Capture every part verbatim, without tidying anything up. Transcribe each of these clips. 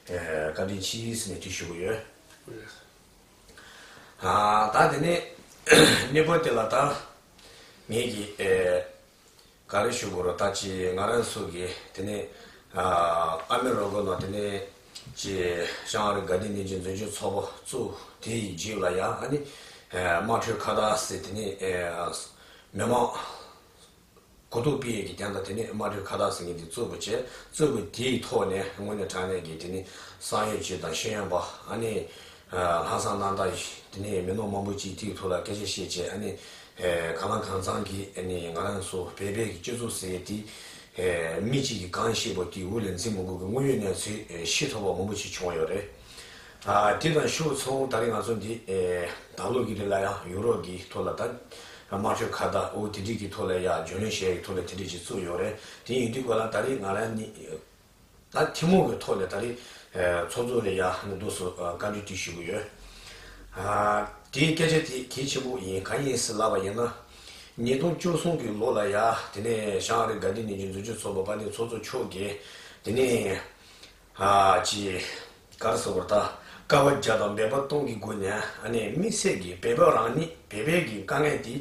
ཨེ་བཀའ་དྲིན་ཆེ་ཟེར་ནས་དེ་ཞུ་གི་ཡོད། ཨ་ད་དེ་ནས་གནས་བབ་དེ་ལ་ད་ངེད་ཀྱིས་ཨེ་ག་རེ་ཞུ་དགོས་རེད། ད་ཅི་ང་རང་ཚོ་གི་དེ་ནས་ཨ་ཨ་མི་རི་ཀ་ནང་དེ་ནས་ཅི་བྱང་ཨ་རི་དགའ་ལྡན་གནས་ཚུལ་འཛིན་སྐྱོང་ཚོགས་པ་བཙུགས་དེ་ཡི་རྗེས་ལ་ཡ་ཨ་ནི་ཨེ་དམངས་ཁྲོད་ཁ་བརྡ་ཟེར་དེ་ནས་ཨེ་མི་མང་གོ་རྟོགས་སྤེལ་ཡས་ཀྱི་དོན་དག་དེ་ནས་དམངས་ཁྲོད་ཁ་བརྡ་ཟེར་མཁན་དེ་བཙུགས་པ་བྱས། བཙུགས་པ་དེའི་ཐོག་ནས་དངོས་གནས་དྲང་གནས་ཀྱི་དེ་ནས་བསམ་ཡས་ཅིག་དང་ཤེས་ཡོན་པ་ཨ་ནི་ལྷག་བསམ་རྣམ་དག་ཡིས་དེ་ནས་མི་ནོར་མང་པོ་ཅིག་དེའི་ཐོག་ལ་སྐད་ཆ་བཤད་བྱས། ཨ་ནི་གང་ལ་གང་འཚམ་གྱིས་ཨ་ནི་ང་རང་ཚོ་བོད་པའི་གི་སྤྱི་ཚོགས་ཟེར་ཡས་དེ་མི་གཅིག་གིས་གང་བཤད་པ་དེའི་འོག་ལ་འཛིན་མི་དགོས་པའི་དངོས་ཡོད་གནས་ཚུལ་ཤེས་ཐུབ་པ་མང་པོ་ཅིག་བྱུང་ཡོད་རེད། ཨ་དེ་དང་ཕྱོགས་མཚུངས་ད་རེས་ང་ཚོ་འདི་ཨེ་ད་ལོ་གི་རིང་ལ་ཡང་ཡུ་རོབ་ཀྱི་ཐོག་ལ་ད་དམངས་ཁྲོད་ཁ་བརྡ་འོ་དེ་འདྲས་ཀྱི་ཐོག་ལ་ཡང་རྒྱུས་ལོན་བྱས་ཡག་གི་ཐོག་ལ་དེ་འདྲས་ཅིག་བཙུགས་ཡོད་རེད། དེ་ཡིན་དུས་ག་ལ་ད་རེས་ང་རང་ནི་ད་ཐུན་མོང་གི་ཐོག་ལ་ད་རེས་ཨེ་ཚོགས་གཙོ་ལ་ཡང་འདུག་སེ་ཨ་བཀའ་འདྲི་དེ་ཞུ་གི་ཡོད། ཨ་དེའི་སྐད་ཆ་དེ་གལ་ཆེན་པོ་ཡིན། གང་ཡིན་ཟེར་ལབ་པ་ཡིན་ན། ཉིས་སྟོང་བཅུ་གསུམ་གྱི་ལོ་ལ་ཡང་དེ་ནས་བྱང་ཨ་རི་དགའ་ལྡན་གནས་ཚུལ་འཛིན་སྐྱོང་ཚོགས་པ་དཔལ་ལྡན་ཚོགས་གཙོ་མཆོག་གིས་དེ་ནས་ཨ་ཅི་ག་རེ་ཟེར་དགོས་རེད། ད་དཀའ་བ་བརྒྱ་དང་འབད་པ་སྟོང་གི་སྒོ་ནས་ཨ་ནི་དམིགས་བསལ་གྱི་བོད་པ་རང་ཉིད་བོད་པའི་གི་དཀའ་ངལ་དེ་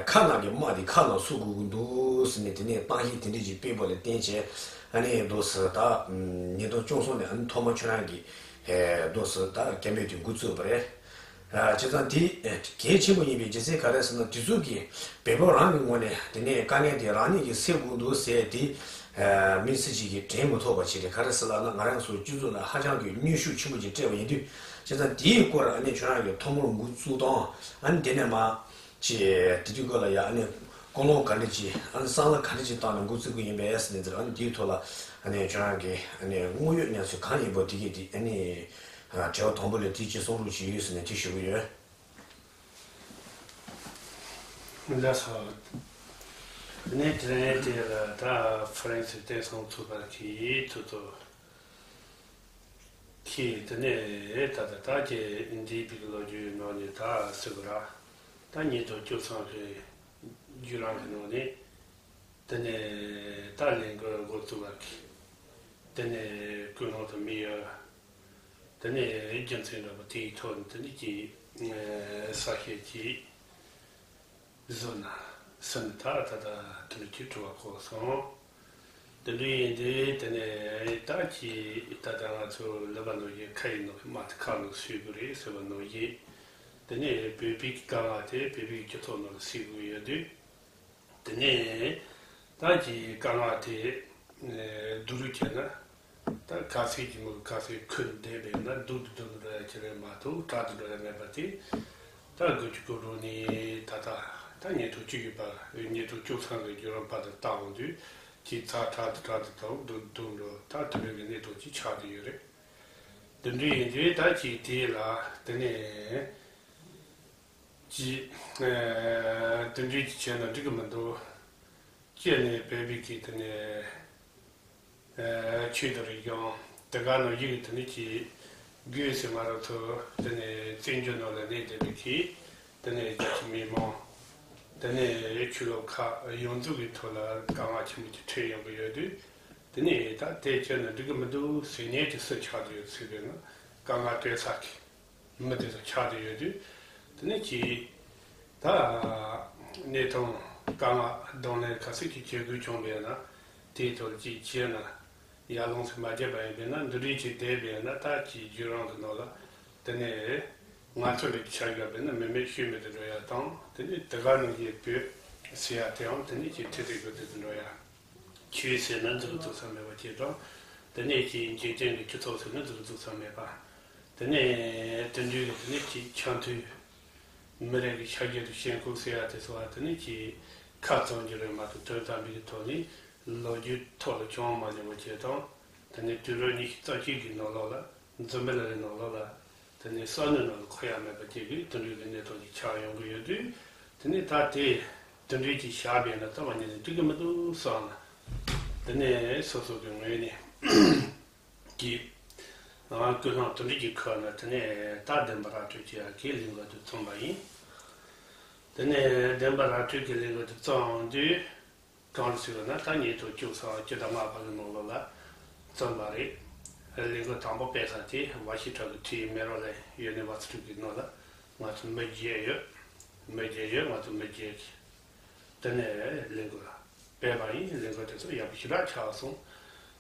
ཁ་ནང་གི་དམག་དེ་ཁ་ནང་ཚུད་དགོས་ཀྱི་འདུག་ཟེར་ནས་དེ་ནས་གཏམ་བཤད་དེ་འདྲས་ཅིག་སྤེལ་བ་ལ་བརྟེན་བྱས། ཨ་ནི་འདུག་སེ་ད་ཉིས་སྟོང་བཅུ་གསུམ་ནས་ཨ་ནི་ཐོག་མ་ཁྱོད་རང་གིས་འདུག་སེ་ད་སྐད་འབོད་དེ་འགོ་བཙུགས་པ་རེད། ཨ་བྱས་ཙང་དེ་གལ་ཆེན་པོ་ཡིན་པའི་རྒྱུ་མཚན་ག་རེ་ཟེར་ན། དེ་ཚོ་གི་བོད་པ་རང་གི་ངོས་ནས་དེ་ནས་དཀའ་ངལ་དེ་རང་ཉིད་ཀྱིས་སེལ་དགོས་འདུག་ཟེར་དེ་ཨ་མི་སུ་གཅིག་གིས་དྲན་མི་ཐུབ་པ་ཅིག་རེད། ག་རེ་ཟེར་ལབ་ན་ང་རང་ཚོའི་སྤྱི་ཚོགས་ནང་ཧ་ཅང་གི་གནོན་ཤུགས་ཆེན་པོ་ཅིག་སྤྲད་པ་ཡིན་དུས། བྱས་ཙང་དེའི་སྐོར་ཨ་ནི་ཁྱོད་རང་གིས་ཐོག་མར་འགོ་བཙུགས་དང་། ཨ་ནི་དེ་ནས་མ་ཅི་དེ་དུས་སྐོར་ལ་ཡ་ཨ་ནི་ཀུན་སློང་ག་འདྲ་ཅིག་ཨ་ནི་བསམ་བློ་ག་འདྲ་ཅིག་བཏང་ནས་འགོ་བཙུགས་ཀྱི་ཡིན་པས་ཟེར་ནས་ཟེར། ཨ་ནི་དེའི་ཐོག་ལ་ཨ་ནི་ཁྱོད་རང་གིས་ཨ་ནི་དངོས་ཡོད་གནས་ཚུལ་གང་ཡིན་པ་དེ་གི་དེ་ཨ་ནི། དྲི་བ་དང་པོ་ལ་དེའི་རྗེས་གསུང་རོགས་བྱེད་ཡོད་ཟེར་ནས་དེ་ཞུ་གི་ཡོད། ལགས་སོ། དེ་ནས་དེ་རིང་དེ་ལ་ད་ཧྥ་རན་སིའི་བསྟན་སྲུང་ཚོགས་པ་གིས་ཐུགས་ཐུགས་ཀྱིས་དེ་ནས་ད་ལྟ་ད་ཀྱི་འདས་པའི་ལོ་རྒྱུས་ནང་ནས་ད་ཟེར་དགོས་ར། ད་ཉིས་སྟོང་བཅུ་གསུམ་གྱི་བརྒྱུད་རིམ་གྱི་ནང་ནས། དེ་ནས་ད་ལས་འགུལ་འགོ་བཙུགས་པ་གི། དེ་ནས་ཀུན་སློང་དང་དམིགས་ཡུལ། དེ་ནས་རྒྱུ་མཚན་འདྲ་པོ་དེའི་ཐོག་ནས་དེ་ནས་ཀྱི་ས་བཤད་ཀྱིས་བཟོ་ན་ཟིན་ད་ད་ད་དེ་ནས་ཀྱི་དྲི་བ་ཕོག་སོང་། དེ་འདྲ་ཡིན་དུས་དེ་ནས་ད་ཀྱི་ད་ལྟ་ང་ཚོ་ལབ་པ་ནང་བཞིན་ཁ་ཡི་ནང་གི་མ་དེ་ཁ་ནང་ཞུ་དགོས་རེད་ཟེར་བ་ནང་བཞིན། དེ་ནས་བོད་པའི་དཀའ་ངལ་དེ་བོད་པའི་སྤྱི་ཚོགས་ནང་ལ་སེལ་དགོས་ཡོད་དུས། དེ་ནས་ད་ཀྱི་དཀའ་ངལ་དེ་བསྡུ་རུབ་བྱས་ན། ད་ག་ཚོད་ཀྱི་མི་ག་ཚོད་ཁུར་བསྡད་པས་ན་སྡུག་ཏུ་སྡུག་ཏུ་འགྲོ་ཡ་ཅི་རེད་མ་གཏོགས་དྲག་ཏུ་འགྲོ་ཡ་མེད་པ་དེ། ད་དགུ་བཅུ་གོ་དྲུག་ནས་ད་ལྟ་ད་ཉིས་སྟོང་བཅུ་བཞི་བར་ཉིས་སྟོང་བཅུ་གསུམ་གྱི་བརྒྱུད་རིམ་བར་དུ་བལྟ་འོང་དུས་ཀྱི་ཚ་དྲག་ཏུ་དྲག་ཏུ་དང་སྡུག་སྡུག་འགྲོ་ད་དེ་འདྲ་གི་གནས་སྟངས་ཅིག་ཆགས་བསྡད་ཡོད་རེད། དེ་འདྲ་ཡིན་དུས་ད་ཀྱི་དེ་ལ་དེ་ནས། ཅི། ཨ། དེ་འདྲའི་ཅི་བྱས་ན་འགྲིག་གི་མི་འདུག་སྤྱིར་ནས་བོད་པའི་གི་དེ་ནས། ཨ། ཆོས་དང་རིག་གཞུང་དེ་ག་ནང་བཞིན་གྱི་དེ་ནས་ཀྱི་དགོས་ཟེར་ང་རང་ཚོ་དེ་ནས་བཙན་བྱོལ་ནང་ལ་གནས་བསྡད་པའི་གི་དེ་ནས་རྒྱ་ཆེ་མི་མང་། དེ་ནས་ཆོས་ལུགས་ཁག་ཡོངས་རྫོགས་ཀྱི་ཐོག་ལ་དཀའ་ངལ་ཆེན་པོ་ཅིག་འཕྲད་ཡོང་གི་ཡོད་དུས། དེ་ནས་ད་དེ་བྱས་ན་འགྲིག་གི་མི་འདུག་ཟེར་མཁན་གྱི་སུ་ཆགས་བསྡད་ཡོད་ཟེར་བས་ན་དཀའ་ངལ་སྤྲད་ས་གི་མི་དེ་ཚོ་ཆགས་བསྡད་ཡོད་དུས། དེ་ནས་ཀྱིས་ད་གནས་སྟངས་དཀའ་ངལ་གདོང་ལེན་ག་ཚོད་ཀྱིས་བྱེད་དགོས་བྱུང་བས་ན། དེའི་ཐོག་ཅིག་བྱས་ན་ཡར་ལངས་སུ་མ་བརྒྱབ་པ་ཡིན་པས་ན་འདི་འདྲའི་ཅིག་བསྡད་པས་ན་ད་ཀྱི་བརྒྱུད་རིམ་གྱི་ནང་ལ་དེ་ནས་ང་ཚོ་ལ་ཆ་བཞག་པས་ན་མི་མེད་ཤུལ་མེད་དུ་འགྲོ་ཡ་དང་། དེ་ནས་དེ་ག་ནང་བཞིན་བོད་ཟེར་ཡ་དེའང་དེ་ནས་ཀྱི་ཐེ་ཐེ་གོ་ཐེ་དུ་འགྲོ་ཡ། ཆོས་ཟེར་ན་འཛུགས་འཛུགས་ས་མེད་པ་ཅིག་དང་། དེ་ནས་ཀྱི་འཇིག་རྟེན་གྱི་སྤྱི་ཚོགས་ཟེར་ན་འཛུགས་འཛུགས་ས་མེད་པ། དེ་ནས་དེ་འདྲའི་གི་དེ་ནས་ཀྱི་ཆ་མཐུན་མི་རིགས་ཀྱི་ཆ་རྐྱེན་དུ་ཞེན་ཁོག་ཟེར་ཡ་དེ་ཚོ་བ་དེ་ནས་ཀྱི་ཁ་ཙམ་གྱི་རེད་མ་གཏོགས་དོན་དམ་པའི་གི་ཐོག་ནས་ལོ་རྒྱུས་ཐོག་ལ་བྱུང་མ་མྱོང་བ་ཅིག་དང་། དེ་ནས་དུས་རབས་ཉི་ཤུ་རྩ་གཅིག་གི་ནང་ལོགས་ལ་འཛམ་བུ་གླིང་གི་ནང་ལོགས་ལ། དེ་ནས་ས་གནས་ནང་ལ་འཁོར་ཡ་མེད་པ་བཅས་ཀྱི་དེ་འདྲའི་གི་གནས་སྟངས་ཅིག་ཆགས་ཡོང་གི་ཡོད་དུས། དེ་ནས་ད་དེ་དེ་འདྲའི་ཅིག་བཞག་པས་ན་ད་བ་ཉིད་ནས་འགྲིག་གི་མི་འདུག་བསམ་ལ། དེ་ནས་སོ་སོ་གི་ངོས་ནས་ཀྱི་ཀུན་སློང་དེ་འདྲའི་ཅིག་འཁོར་ན། དེ་ནས་ད་བདེན་པ་ར་སྤྲོད་ཅིག་ཡ་གི་ལས་འགུལ་དུ་བརྩམས་པ་ཡིན། དེ་ནས་བདེན་པ་ར་སྤྲོད་ཀྱི་ལས་འགུལ་དུ་བརྩམས་དུས། གང་རེད་ཟེར་བ་ན་ད་ཉིས་སྟོང་བཅུ་གསུམ་སྤྱི་ཟླ་ལྔ་པ་གི་ནང་ལོགས་ལ་བརྩམས་པ་རེད། ལས་འགུལ་དང་པོ་སྤེལ་མཁན་དེ་བ་ཤིང་ཁྲ་གི་ཁྲིའི་མེ་རོ་ལས་ཡོད་ནས་བ་ཚུ་ཁྲུ་གི་ནང་ལ་ང་ཚོ་མི་བརྒྱད་ཡོད། མི་བརྒྱད་ཡོད། ང་ཚོ་མི་བརྒྱད་ཀྱི་དེ་ནས་ལས་འགུལ་སྤེལ་བ་ཡིན། ལས་འགུལ་དེ་ཚོ་ཡག་པོ་ཞེ་དྲག་ཆགས་སོང་།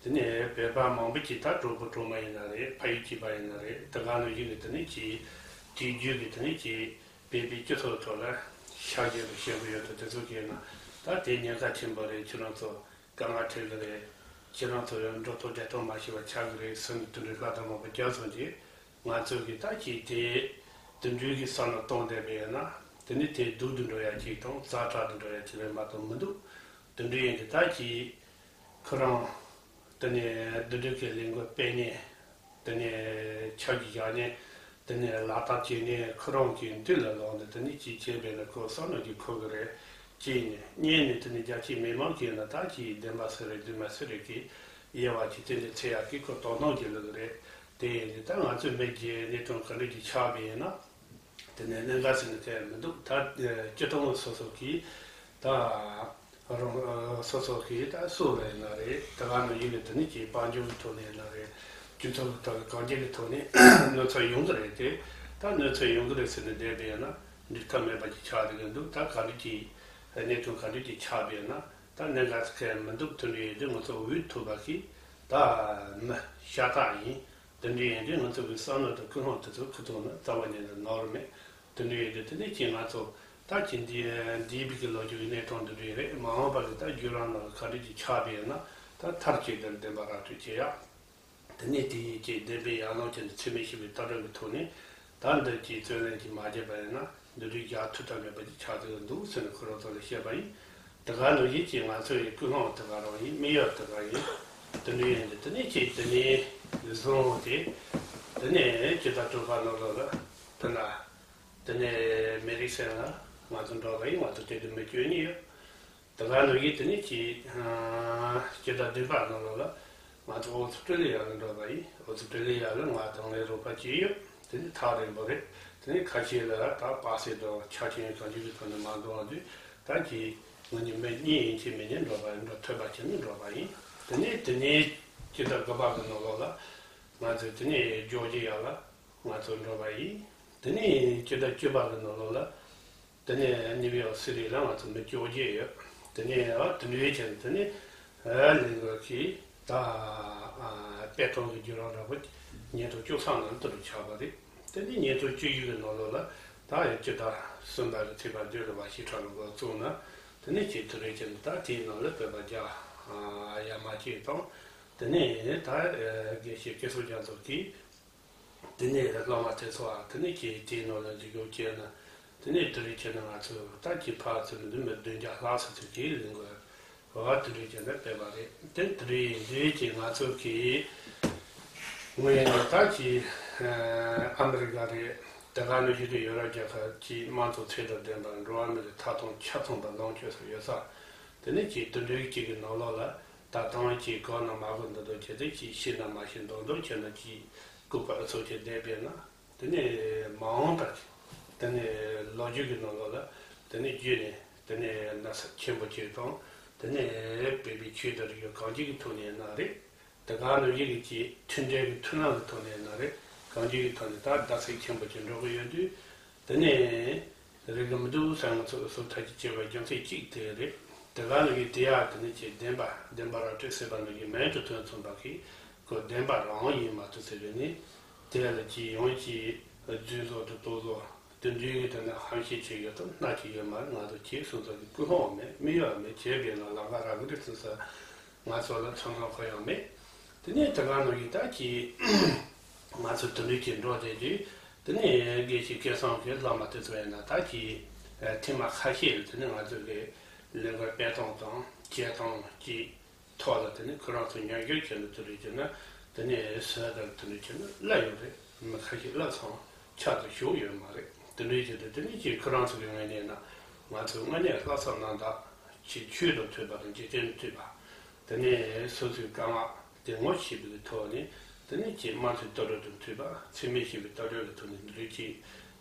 དེ་ནས་བོད་པ་མང་པོ་ཅིག་ད་གྲོགས་པོ་གྲོགས་མོ་ཡིན་ན་རེད། ཕ་ཡུལ་གཅིག་པ་ཡིན་ན་རེད། དེ་ག་ནང་བཞིན་གྱི་དེ་ནས་ཅིག་དུས་རྒྱུན་གྱི་དེ་ནས་ཅིག་བོད་པའི་སྤྱི་ཚོགས་ཐོག་ལ་ཤ་ཞེན་དུ་བཤད་གི་ཡོད་དོ། དེ་ཚོ་གིས་ན་ད་དེ་ཉེན་ཁ་ཆེན་པོ་རེད། ཁྱེད་རང་ཚོ་དཀའ་ངལ་འཕྲད་གི་རེད། ཁྱེད་རང་ཚོ་ཡང་འགྲོ་ཐོག་འབྲས་ཐོག་མ་ཤེས་པ་ཆགས་གི་རེད་ཟེར་ནས་དེ་འདྲའི་བཀའ་ཐམ་མང་པོ་བརྒྱབ་སོང་རྗེས། ང་ཚོ་གིས་ད་ཅིག་དེ་དེ་འདྲའི་གི་བསམ་བློ་གཏོང་བསྡད་པ་ཡིན་ན། དེ་ནི་དེ་སྡུག་ཏུ་འགྲོ་ཡ་ཅིག་དང་ཛ་དྲག་ཏུ་འགྲོ་ཡ་ཅིག་རེད་མ་གཏོགས་མི་འདུག་དེ་འདྲ་ཡིན་དུས་ད་ཅིག་ཁོ་རང་དེ་ནས་དེ་འདྲའི་གི་ལས་འགུལ་སྤེལ་ནས། དེ་ནས་ཆབ་ཀྱི་བཞག་ནས། དེ་ནས་ལག་བསྟར་བྱས་ནས་ཁོ་རང་གི་མདུན་ལ་ལོག་ནས་དེ་ནས་ཅིག་བྱས་པས་ན་ཁོ་བསམ་བློ་ཅིག་འཁོར་གི་རེད། གཅིག་ནས། གཉིས་ནས་དེ་ནས་རྒྱ་ཆེའི་མི་མང་གིས་ན་ད་ཅིག་བདེན་པ་སུ་རེད་བདེན་པ་སུ་རེད་གི་དབྱེ་བ་ཅིག་དེ་འདྲ་ཕྱེ་ཡག་གི་ཁོ་དོ་སྣང་བྱེད་ལུགས་རེད། དེ་ཡིན་དུས་ད་ང་ཚོའི་མི་རྒྱའི་གནས་སྟངས་ག་འདྲ་ཅིག་ཆགས་པ་ཡིན་ན། དེ་ནས་གནད་འགག་ཟེར་ནས་དེ་མི་འདུག་ད་སྤྱི་བཏང་སོ་སོ་གིས་ད་རང་སོ་སོ་གིས་ད་སུ་ལ་ཡིན་ན་རེད། དེ་ག་ནང་བཞིན་གྱི་དེ་ནས་ཀྱི་དཔལ་འབྱོར་གྱི་ཐོག་ནས་ཡིན་ན་རེད། སྤྱི་ཚོགས་ཀྱི་ཐོག་གི་གང་ཅིའི་ཐོག་ནས་གནོད་འཚེ་ཡོང་གི་རེད་དེ། ད་གནོད་འཚེ་ཡོང་གི་རེད་ཟེར་ནས་བསྡད་པ་ཡིན་ན་འགྲིག་ཐབས་མེད་པ་ཅིག་ཆགས་བསྡད་ཀྱི་འདུག་ད་ག་འདྲ་ཅིག་གནད་དོན་ག་འདྲ་ཅིག་ཆགས་པ་ཡིན་ན་ད་གནད་འགག་ཟེར་མཁན་མི་འདུག་དེ་འདྲ་ཡིན་དུས་ང་ཚོ་འོས་ཐོབ་པ་གིས་ད་མི་ཤ་སྟག་ཡིན། དེ་འདྲ་ཡིན་དུས་ང་ཚོ་གི་བསམ་བློ་དང་ཀུན་སློང་དེ་ཚོ་ཁུ་ཐོག་ན་རྩ་བ་ཉིད་ནས་ནོར་མེད། དེ་འདྲ་ཡིན་དུས་དེ་ནས་ཀྱིས་ང་ཚོ་ད་ཀྱི་འདི་འདིའི་བི་གི་ལོ་རྒྱུས་ཀྱི་གནས་སྟངས་འདི་འདྲ་ཡིན་རེད། མ་འོངས་པ་གི་ད་བརྒྱུད་རིམ་ནང་ག་འདྲ་ཅིག་ཆགས་པ་ཡིན་ན་ད་མཐར་གཅིག་ཏུ་བདེན་པ་ར་སྤྲོད་བྱེད་ཡག་དེ་ནས་དེ་ཡིན་ཀྱི་བདེན་པའི་ཡར་ལངས་ཅན་དུ་འཚེ་མེད་ཞི་བའི་ལྟ་གྲུབ་ཀྱི་ཐོག་ནས་ད་འདི་ཀྱི་རྩོད་ལེན་ཅིག་མ་བྱས་པ་ཡིན་ན། འདི་འདྲའི་རྒྱག་ཐུབ་ཐབས་མེད་པ་ཅིག་ཆགས་བསྡད་འདུག་ཟེར་ནས་ཁོ་རང་ཚོ་ལ་བཤད་པ་ཡིན། དེ་ག་ནང་བཞིན་གྱི་ང་ཚོ་ཡི་ཀུན་སློང་དེ་ག་རང་ཡིན། དམིགས་ཡུལ་དེ་ག་ཡིན། དེ་འདྲ་ཡིན་དུས་དེ་ནས་ཀྱི་དེ་ནས་བཟུང་སྟེ། དེ་ནས་སྤྱི་ཟླ་དྲུག་པ་ནང་ལོགས་ལ་དེ་ན་དེ་ནས་མེ་རི་སེ་ལ་ང་ཚོ་འགྲོ་བ་ཡིན། ང་ཚོ་དེ་དུས་མི་བཅུ་གཉིས་ཡོད། དེ་ག་ནང་བཞིན་དེ་ནས་ཀྱི་སྤྱི་ཟླ་བདུན་པ་ནང་ལོགས་ལ་ང་ཚོ་ཨོ་སི་ཀྲི་ལི་ཡ་ལ་འགྲོ་བ་ཡིན། ཨོ་སི་ཀྲི་ལི་ཡ་ལ་ང་དང་ངའི་རོགས་པ་གཅིག་ཡོད། དེ་ནས་ཐག་རིང་པོ་རེད། དེ་ནས་ཁ་ཤས་ལ་ད་པ་སེ་དང་ཆ་རྐྱེན་གང་ཅིའི་ཐོག་ནས་མ་འགྲོ་བ་དུས་ད་ཀྱི་ང་གཉིས་མི་གཉིས་ཡིན་གཅིག་མིན་གཉིས་འགྲོ་བ་ཡིན། འགྲོ་ཐུབ་པ་བྱས་ནས་འགྲོ་བ་ཡིན། དེ་ནས་དེ་ནས་སྤྱི་ཟླ་དགུ་པ་གི་ནང་ལོགས་ལ་ང་ཚོས་དེ་ནས་ཇོར་ཇི་ཡ་ལ་ང་ཚོ་འགྲོ་བ་ཡིན། དེ་ནས་སྤྱི་ཟླ་བཅུ་པ་གི་ནང་ལོགས་ལ། དེ་ནས་ནིའུ་ཡོག་སི་ཊི་ལ་ང་ཚོ་མི་བཅོ་བརྒྱད་ཡོད། དེ་ནས་ཨ་དེ་འདྲའི་ཆ་ནས་དེ་ནས་ཨ་ལས་འགུལ་གྱིས་ད་ཨ་དཔེ་སྟོང་གི་བརྒྱུད་རིམ་འདྲ་པོ་ཉིས་སྟོང་བཅུ་གསུམ་ནང་དུ་ཆགས་པ་རེད། དེ་ནས་ཉིས་སྟོང་བཅུ་བཞི་གི་ནང་ལོགས་ལ་ད་ཡང་སྤྱི་ཟླ་གསུམ་པ་གི་ཚེས་པ་བདུན་ལ་བ་ཤིང་ཁྲ་ལ་འགོ་བཙུགས་ན། དེ་ནས་ཀྱི་དེ་འདྲའི་ཆ་ནས་ད་དེའི་ནང་ལ་བོད་པ་རྒྱ་ཡ་མ་གཅིག་དང་། དེ་ནས་ད་དགེ་བཤེས་སྐལ་བཟང་རྒྱ་མཚོ་གིས། དེ་ནས་སློབ་མ་དེ་ཚོ་ཨ་དེ་ནས་ཀྱི་དེའི་ནང་ལ་འཛུལ་སྐྱོད་བྱས་ན། དེ་ནས་དེ་རིང་ཁྱེད་ནི་ང་ཚོས་ད་ཀྱི་ཕར་ཚུར་མི་འདུག་མི་བདུན་བརྒྱ་ལྷག་ཙམ་ཅིག་གིས་ལས་འགུལ་བ་དེ་རིང་ཁྱེད་ནི་སྤེལ་བ་རེད། དེ་དེ་རིང་འདི་ཀྱི་ང་ཚོ་གི་ངོས་ནས་ད་ཀྱི་ཨ་མི་རི་ཀ་རེད། དེ་ག་ནང་བཞིན་དུ་ཡོ་རོབ་རྒྱལ་ཁབ་ཀྱི་དམངས་གཙོ་ཚད་དང་ལྡན་པ་འགྲོ་བ་མི་རིགས་མཐའ་དག་ཆ་ཚང་པ་ལོངས་སྤྱོད་སུ་ཡོད་ས། དེ་ནས་ཀྱི་དེ་འདྲའི་གཅིག་གི་ནང་ལོགས་ལ། ད་དུང་ཅིག་གོ་ན་མ་གོ་འདི་འདྲ་བྱས་ཏེ་ཅིག་ཤེས་ན་མ་ཤེས་འདོན་འདོན་བྱས་ན་ཅིག་ལྐུགས་པ་ཨུ་ཚུགས་བྱས་བསྡད་པས་ན། དེ་ནས་མ་འོངས་པར་དེ་ནས་ལོ་རྒྱུས་ཀྱི་ནང་ལོགས་ལ་དེ་ནས་བརྒྱུད་ནས་དེ་ནས་ན་ཚ་ཆེན་པོ་ཅིག་དང་། དེ་ནས་བོད་པའི་ཆོས་དང་རིག་གཞུང་གང་ཅིའི་ཐོག་ནས་ཡིན་ན་རེད། དེ་ག་ནང་བཞིན་གྱི་ཅིག་མཐུན་འབྲེལ་གྱི་མཐུན་ལམ་གྱི་ཐོག་ནས་ཡིན་ན་རེད། གང་ཅིའི་ཐོག་ནས་ད་བརྡབ་གསིག་ཆེན་པོ་ཅིག་འགྲོ་གི་ཡོད་དུས། དེ་ནས་རིག་གི་མི་འདུག་བསམ། ང་ཚོ་སོ་ཐག་གཅོད་བྱེད་པའི་རྒྱུ་མཚན་གཅིག་དེ་རེད། དེ་ག་ནང་བཞིན་དེ་ཡང་དེ་ནས་ཀྱི་བདེན་པ་བདེན་པ་ར་སྤྲོད་ཟེར་བ་ནང་བཞིན་མེད་དུ་ཐོན་སོང་བ་གིས་ཁོ་བདེན་པ་རང་ཡིན་མ་གཏོགས་ཟེར་བས་ནི། དེ་ལ་ཅིག་ཡང་ཅིག་རྫུན་བཟོ་དང་ལྟོ་བཟོ་དེ་འདྲའི་གི་དེ་ནས་ཧམ་བཤད་བྱེད་ཡོད་དམ་སྣ་གཅིག་ཡོད་མ་རེད། ང་ཚོ་ཁྱེད་སོ་སོ་གི་ཀུན་སློང་མེད། དམིགས་ཡུལ་མེད། བྱས་པས་ན་ལམ་ཁ་རག་གི་རེད་ཟེར་ས། ང་ཚོ་ལ་ཚང་ཚང་ཁོ་ཡང་མེད། དེ་ནས་དེ་ག་ནང་བཞིན་ད་ཀྱི་ང་ཚོ་དེ་འདྲ་ཅིག་འགྲོ་བསྡད་དུས། དེ་ནས་དགེ་བཤེས་སྐལ་བཟང་གིས་བླ་མ་དེ་ཚོ་ཡིན་ན་ད་ཀྱི་ཐེངས་མ་ཁ་ཤས་ལ་དེ་ནས་ང་ཚོ་གི་ལས་འགུལ་སྤེལ་སྟངས་དང་བྱེད་སྟངས་ཀྱི་ཐོག་ལ་དེ་ནས་ཁོ་རང་ཚོ་ཉམས་འགྱུར་བྱས་ནས་དེ་འདྲ་བྱས་ན། དེ་ནས་ཟུར་དང་དེ་འདྲ་བྱས་ན་སླེབས་ཡོད་རེད། མི་ཁ་ཤས་སླེབས་སོང་། ཆགས་ཏེ་བཞུགས་ཡོད་མ་རེད། དེ་འདྲ་བྱས་ཏེ་དེ་ནས་ཀྱི་ཁོ་རང་ཚོ་གི་ངོས་ནས་ན་ང་ཚོ་དངོས་གནས་ལྷག་བསམ་རྣམ་དག་ཅིག་ཆོས་དང་མཐུན་པ་དང་འཇིག་རྟེན་དང་མཐུན་པ། དེ་ནས་སོ་སོའི་དཀའ་ངལ་དེ་ངོ་ཤེས་པའི་ཐོག་ནས། དེ་ནས་ཀྱི་དམངས་གཙོའི་ལྟ་གྲུབ་དང་མཐུན་པ། འཚེ་མེད་ཞི་བའི་ལྟ་གྲུབ་ཀྱི་ཐོག་ནས་འདི་རིགས་ཀྱི་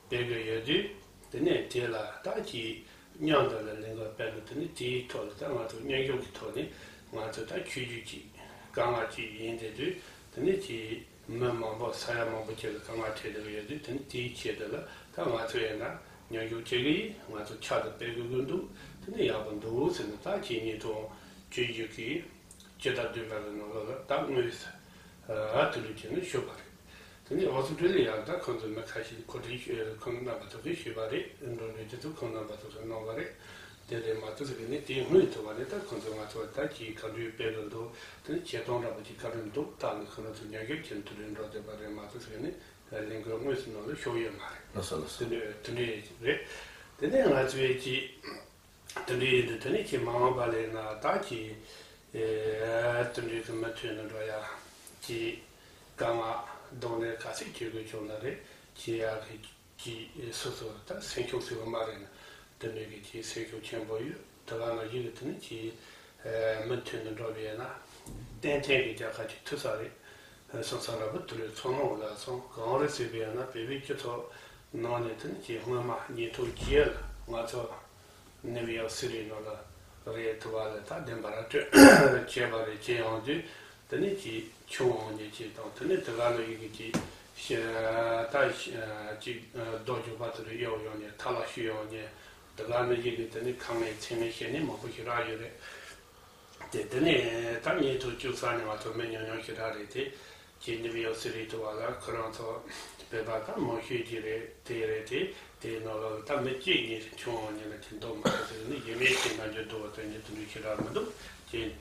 སྤེལ་དགོས་ཡོད་དུས། དེ་ནས་དེ་ལ་ད་ཀྱི་མཉམ་དུ་ལ་ལས་འགུལ་སྤེལ་ནས། དེ་ནས་དེའི་ཐོག་ལ་ད་ང་ཚོ་མཉམ་ཞུགས་ཀྱི་ཐོག་ནས་ང་ཚོ་ད་ཆོས་བརྒྱུད་ཀྱི་དཀའ་ངལ་ཅིག་ཡིན་བསྡད་དུས། དེ་ནས་ཀྱི་མི་མང་པོ་ས་ཡ་མང་པོ་ཅིག་ལ་དཀའ་ངལ་འཕྲད་བསྡད་ཀྱི་ཡོད་དུས། དེ་ནས་དེའི་ཆེད་དུ་ལ་ད་ང་ཚོ་ཡིན་ན་མཉམ་ཞུགས་བྱེད་ཀྱི་ཡིན། ང་ཚོ་ཕྱག་ཏུ་སྤེལ་དགོས་ཀྱི་འདུག་དེ་ནས་ཡག་པོ་འདུག་ཟེར་ནས། ད་ཁྱེད་ཉིས་སྟོང་བཅུ་བཞི་གི་སྤྱི་ཟླ་བདུན་པ་གི་ནང་ལོགས་ལ་ད་དངོས་སུ་ཨ་དེ་འདྲ་བྱས་ནས་ཞུས་པ་རེད། དེ་ནས་ཨོ་སི་ཀྲི་ལི་ཡ་ད་ཁོང་ཚོ་མི་ཁ་ཤས། ཁོ་ཚོས་ཁོང་རྣམ་པ་ཚོ་གིས་ཞུས་པ་རེད། འགྲོ་འགྲུལ་དེ་ཚོ་ཁོང་རྣམ་པ་ཚོ་གིས་གནང་བ་རེད། དེ་རེད་མ་གཏོགས་ཟེར་གི་ནི་དེའི་སྔོན་དུ་བ་ནི་ད་ཁོང་ཚོས་ང་ཚོ་ད་ཅིག་ག་འདྲ་སྤེལ་གི་འདུག་དེ་ནི་བྱེད་སྟངས་འདྲ་པོ་ཅིག་ག་འདྲ་འདུག་ད་ནི་ཁོང་རྣམ་ཚོ་མཉམ་ཞུགས་བྱས་ནས་དེ་འདྲ་འགྲོ་བསྡད་པ་རེད་མ་གཏོགས་ཟེར་གི་ནི་ལས་འགུལ་དངོས་སུ་ནང་ལ་ཞུགས་ཡོད་མ་རེད། ལགས་སོ་ལགས་སོ། དེ་འདྲ་དེ་འདྲ་རེད། དེ་ནས་ང་ཚོས་ཅིག་དེ་འདྲ་ཡིན་དུས་དེ་ནས་ཁྱེད་མ་འོངས་པ་ལ་ཡིན་ན་ད་ཅིག་ཨེ་དེ་འདྲའི་གི་མུ་མཐུད་ནས་འགྲོ་ཡ་ཅིག་དཀའ་ངལ་གདོང་ལེན་ག་ཚད་བྱེད་དགོས་བྱུང་ན་རེད། བྱེད་ཡ་གི་ཅིག་སོ་སོ་ད་སེམས་ཤུགས་ཟེར་བ་མ་རེད་ན། དེ་འདྲའི་གི་ཅིག་སེམས་ཤུགས་ཆེན་པོ་ཡོད། དེ་ག་ནང་བཞིན་གི་དེ་ནས་ཅིག་ཨེ་མུ་མཐུད་ནས་འགྲོ་བ་ཡིན་ན་ཏན་ཏན་གི་རྒྱལ་ཁ་ཅིག་ཐོབ་ས་རེད། སོང་ཙང་ར་བུ་དེ་འདྲའི་ཚོར་སྣང་ལ་སོང་གང་རེད་ཟེར་བ་ཡིན་ན། བོད་པའི་སྤྱི་ཚོགས་ནང་ནས་དེ་ནས་ཅིག་སྔོན་མ་ཉིས་སྟོང་བརྒྱད་ལ་ང་ཚོ་ནིའུ་ཡོག་སི་ཊི་ནང་ལ་རེད། དེ་བ་ལ་ད་བདེན་པ་ར་སྤྲོད་བྱས་པ་རེད། བྱས་ཡོང་དུས་དེ་ནས་ཅིག་ཆུང་འོང་ཉེ་ཅིག་དང་། དེ་ནས་དེ་ག་ལ་ཡི་གེ་ཅིག་ཤ་ད་ཅིག་རྡོ་རྒྱུག་པ་དེ་རུ་གཡུག་ཡོང་ཉེ། ཐལ་བ་གཤུ་ཡོང་ཉེ། དེ་ག་ལ་ཡི་གེ་དེ་ནས་ཁ་ངན་ཚིག་ངན་བཤད་ནི་མང་པོ་ཞིག་རག་ཡོད་རེད། དེ་དེ་ནས་ད་ཉིས་སྟོང་བཅུ་གསུམ་ནས་ང་ཚོ་མི་ཉུང་ཉུང་ཞིག་རག་རེད་དེ། ཅིག་ནིའུ་ཡོག་སི་ཊི་དུ་བ་ལ་ཁོ་རང་ཚོ་བོད་པ་ད་མང་ཤོས་ཅིག་རེད། དེ་རེད་དེ། དེའི་ནང་ལ་ད་མི་གཅིག་གཉིས་ཆུང་བ་ཉིད་ལ་ཅིག་འདུག་མ་རེད་ཟེར་ནས་ཡིན་མིན་ཅིག་ནམ་རྒྱུན་འདུག་བ་དོན་གཉེར་དེ་འདྲ་ཞིག་རག་མི་འདུག་ཅེས།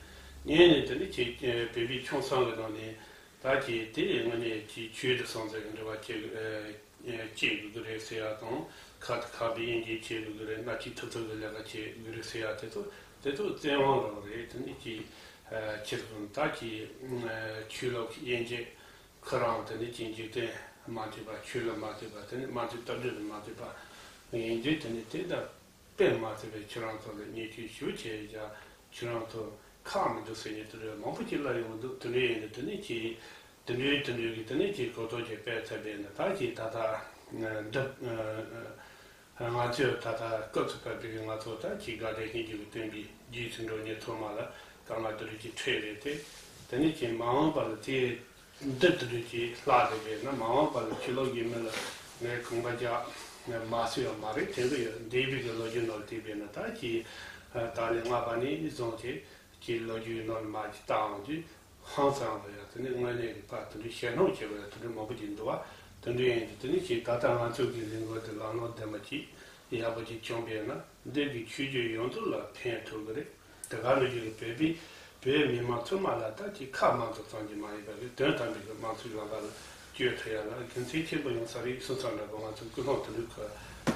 ངས་ནི་དེ་ནི་ཅིག་བོད་པའི་ཆུང་གསུམ་གི་ནང་ནས་ད་ཅིག་དེ་དངོས་གནས་ཅིག་ཆོས་དང་སོང་ཚེ་གི་འབྲེལ་བ་ཅིག་ཨ་བྱེད་དགོས་ཀྱི་རེད་ཟེར་ཡ་དང་། ཁ་ཐུག་ཁ་བའི་དབྱེ་འབྱེད་བྱེད་དགོས་ཀྱི་རེད། སྣ་གཅིག་ཐུབ་ཐུབ་ཀྱི་ལས་ཀ་བྱེད་དགོས་རེད་ཟེར་ཡ་དེ་ཚོ་དེ་ཚོ་བཙན་དབང་རང་རེད། དེ་ནི་ཅིག་ཨ་ཕྱིར་ད་ཅིག་ཨ་ཆོས་ལུགས་དབྱེ་འབྱེད་ཁོ་རང་དེ་ནི་ཅིག་འཇིག་རྟེན་མ་ཐུབ་པ། ཆོས་ལ་མ་ཐུབ་པ། དེ་ནི་མ་ཐུབ་ལྟ་གྲུབ་ལ་མ་ཐུབ་པ་ཡིན་དུས། དེ་ནི་དེ་ལྟར་དཔེ་མ་ཚད་པའི་ཁྱེད་རང་ཚོ་ལ་བརྙས་བཅོས་ཞེ་པོ་བྱས་བཞག་ཁྱེད་རང་ཚོ་ཁག་མི་འདུག་ཟེར་ནས་དེ་འདྲ་མང་པོ་ཅིག་ལབ་ཡོང་གི་འདུག་དེ་འདྲ་ཡིན་དུས་དེ་ནས་ཀྱི་དེ་འདྲའི་དེ་འདྲའི་གི་དེ་ནས་ཀྱི་གོ་རྟོགས་ཅིག་སྤེལ་ཚར་བས་ན། ད་ཀྱི་ད་ལྟ་འདི་ང་ཚོས་ད་ལྟ་སྐབས་སུ་བབས་པའི་ང་ཚོ་ད་ཀྱི་དགའ་ལྡན་ཞིང་ཆེན་གྱི་བསྟན་པའི་རྗེས་སུ་འགྲོ་མཁན་ཚང་མ་ལ་དཀའ་ངལ་དེ་འདྲ་ཅིག་འཕྲད་རེད་དེ། དེ་ནས་ཀྱི་མ་འོངས་པ་ལ་དེ་འདི་དེ་འདྲ་ཅིག་ལྷག་བསྡད་པས་ན། མ་འོངས་པ་ལ་ཕྱི་ལོགས་ཀྱི་མི་ལ་ངས་གོམ་པ་རྒྱག་མ་སྲིད་ཡོད་མ་རེད། དྲན་གྱི་ཡོད། འདས་པའི་གི་ལོ་རྒྱུས་ནང་བལྟས་པས་ན་ད་ཀྱི་ད་ལས་སྔ་བ་ནས་བཟུང་སྟེ་ཀྱི་ལོ་རྒྱུས་ནང་ལ་མར་ཅིག་བལྟ་འོང་དུས་ཧང་སང་བ་ཡ། དེ་ནས་དངོས་གནས་ཀྱི་ཕར་དེ་འདྲའི་ཞེད་སྣང་བྱེད་པ་ཡ་དེ་འདྲའི་མང་པོ་ཅིག་འདུག་བ། དེ་འདྲ་ཡིན་དུས་དེ་ནས་ཀྱི་ད་ལྟ་ང་ཚོ་གི་ལས་འགུལ་དེ་ལམ་ལྷོང་ལྡན་པ་ཅིག་ཡག་པོ་ཅིག་བྱུང་བས་ན་འདི་གི་ཆོས་བརྒྱུད་ཡོངས་རྫོགས་ལ་ཕན་ཐོགས་ཀྱི་རེད། དེ་ག་ནང་བཞིན་གྱི་བོད་པའི་བོད་མི་མང་ཚང་མ་ལ་ད་ཅིག་ཁ་མང་ཙམ་གཏོང་རྒྱུ་མ་ཡིན་པ་གི་དོན་དམ་པའི་གི་དམངས་གཙོའི་ལམ་ཁ་ལ་བསྐྱོད་ཐུབ་ཡ་ལ་དགེ་མཚན་ཆེན་པོ་ཡོང་ས་རེད་གསུངས་ཙང་འདྲ་པོ། ང་ཚོ་ཀུན་སློང་དེ་འདྲའི་ཁ་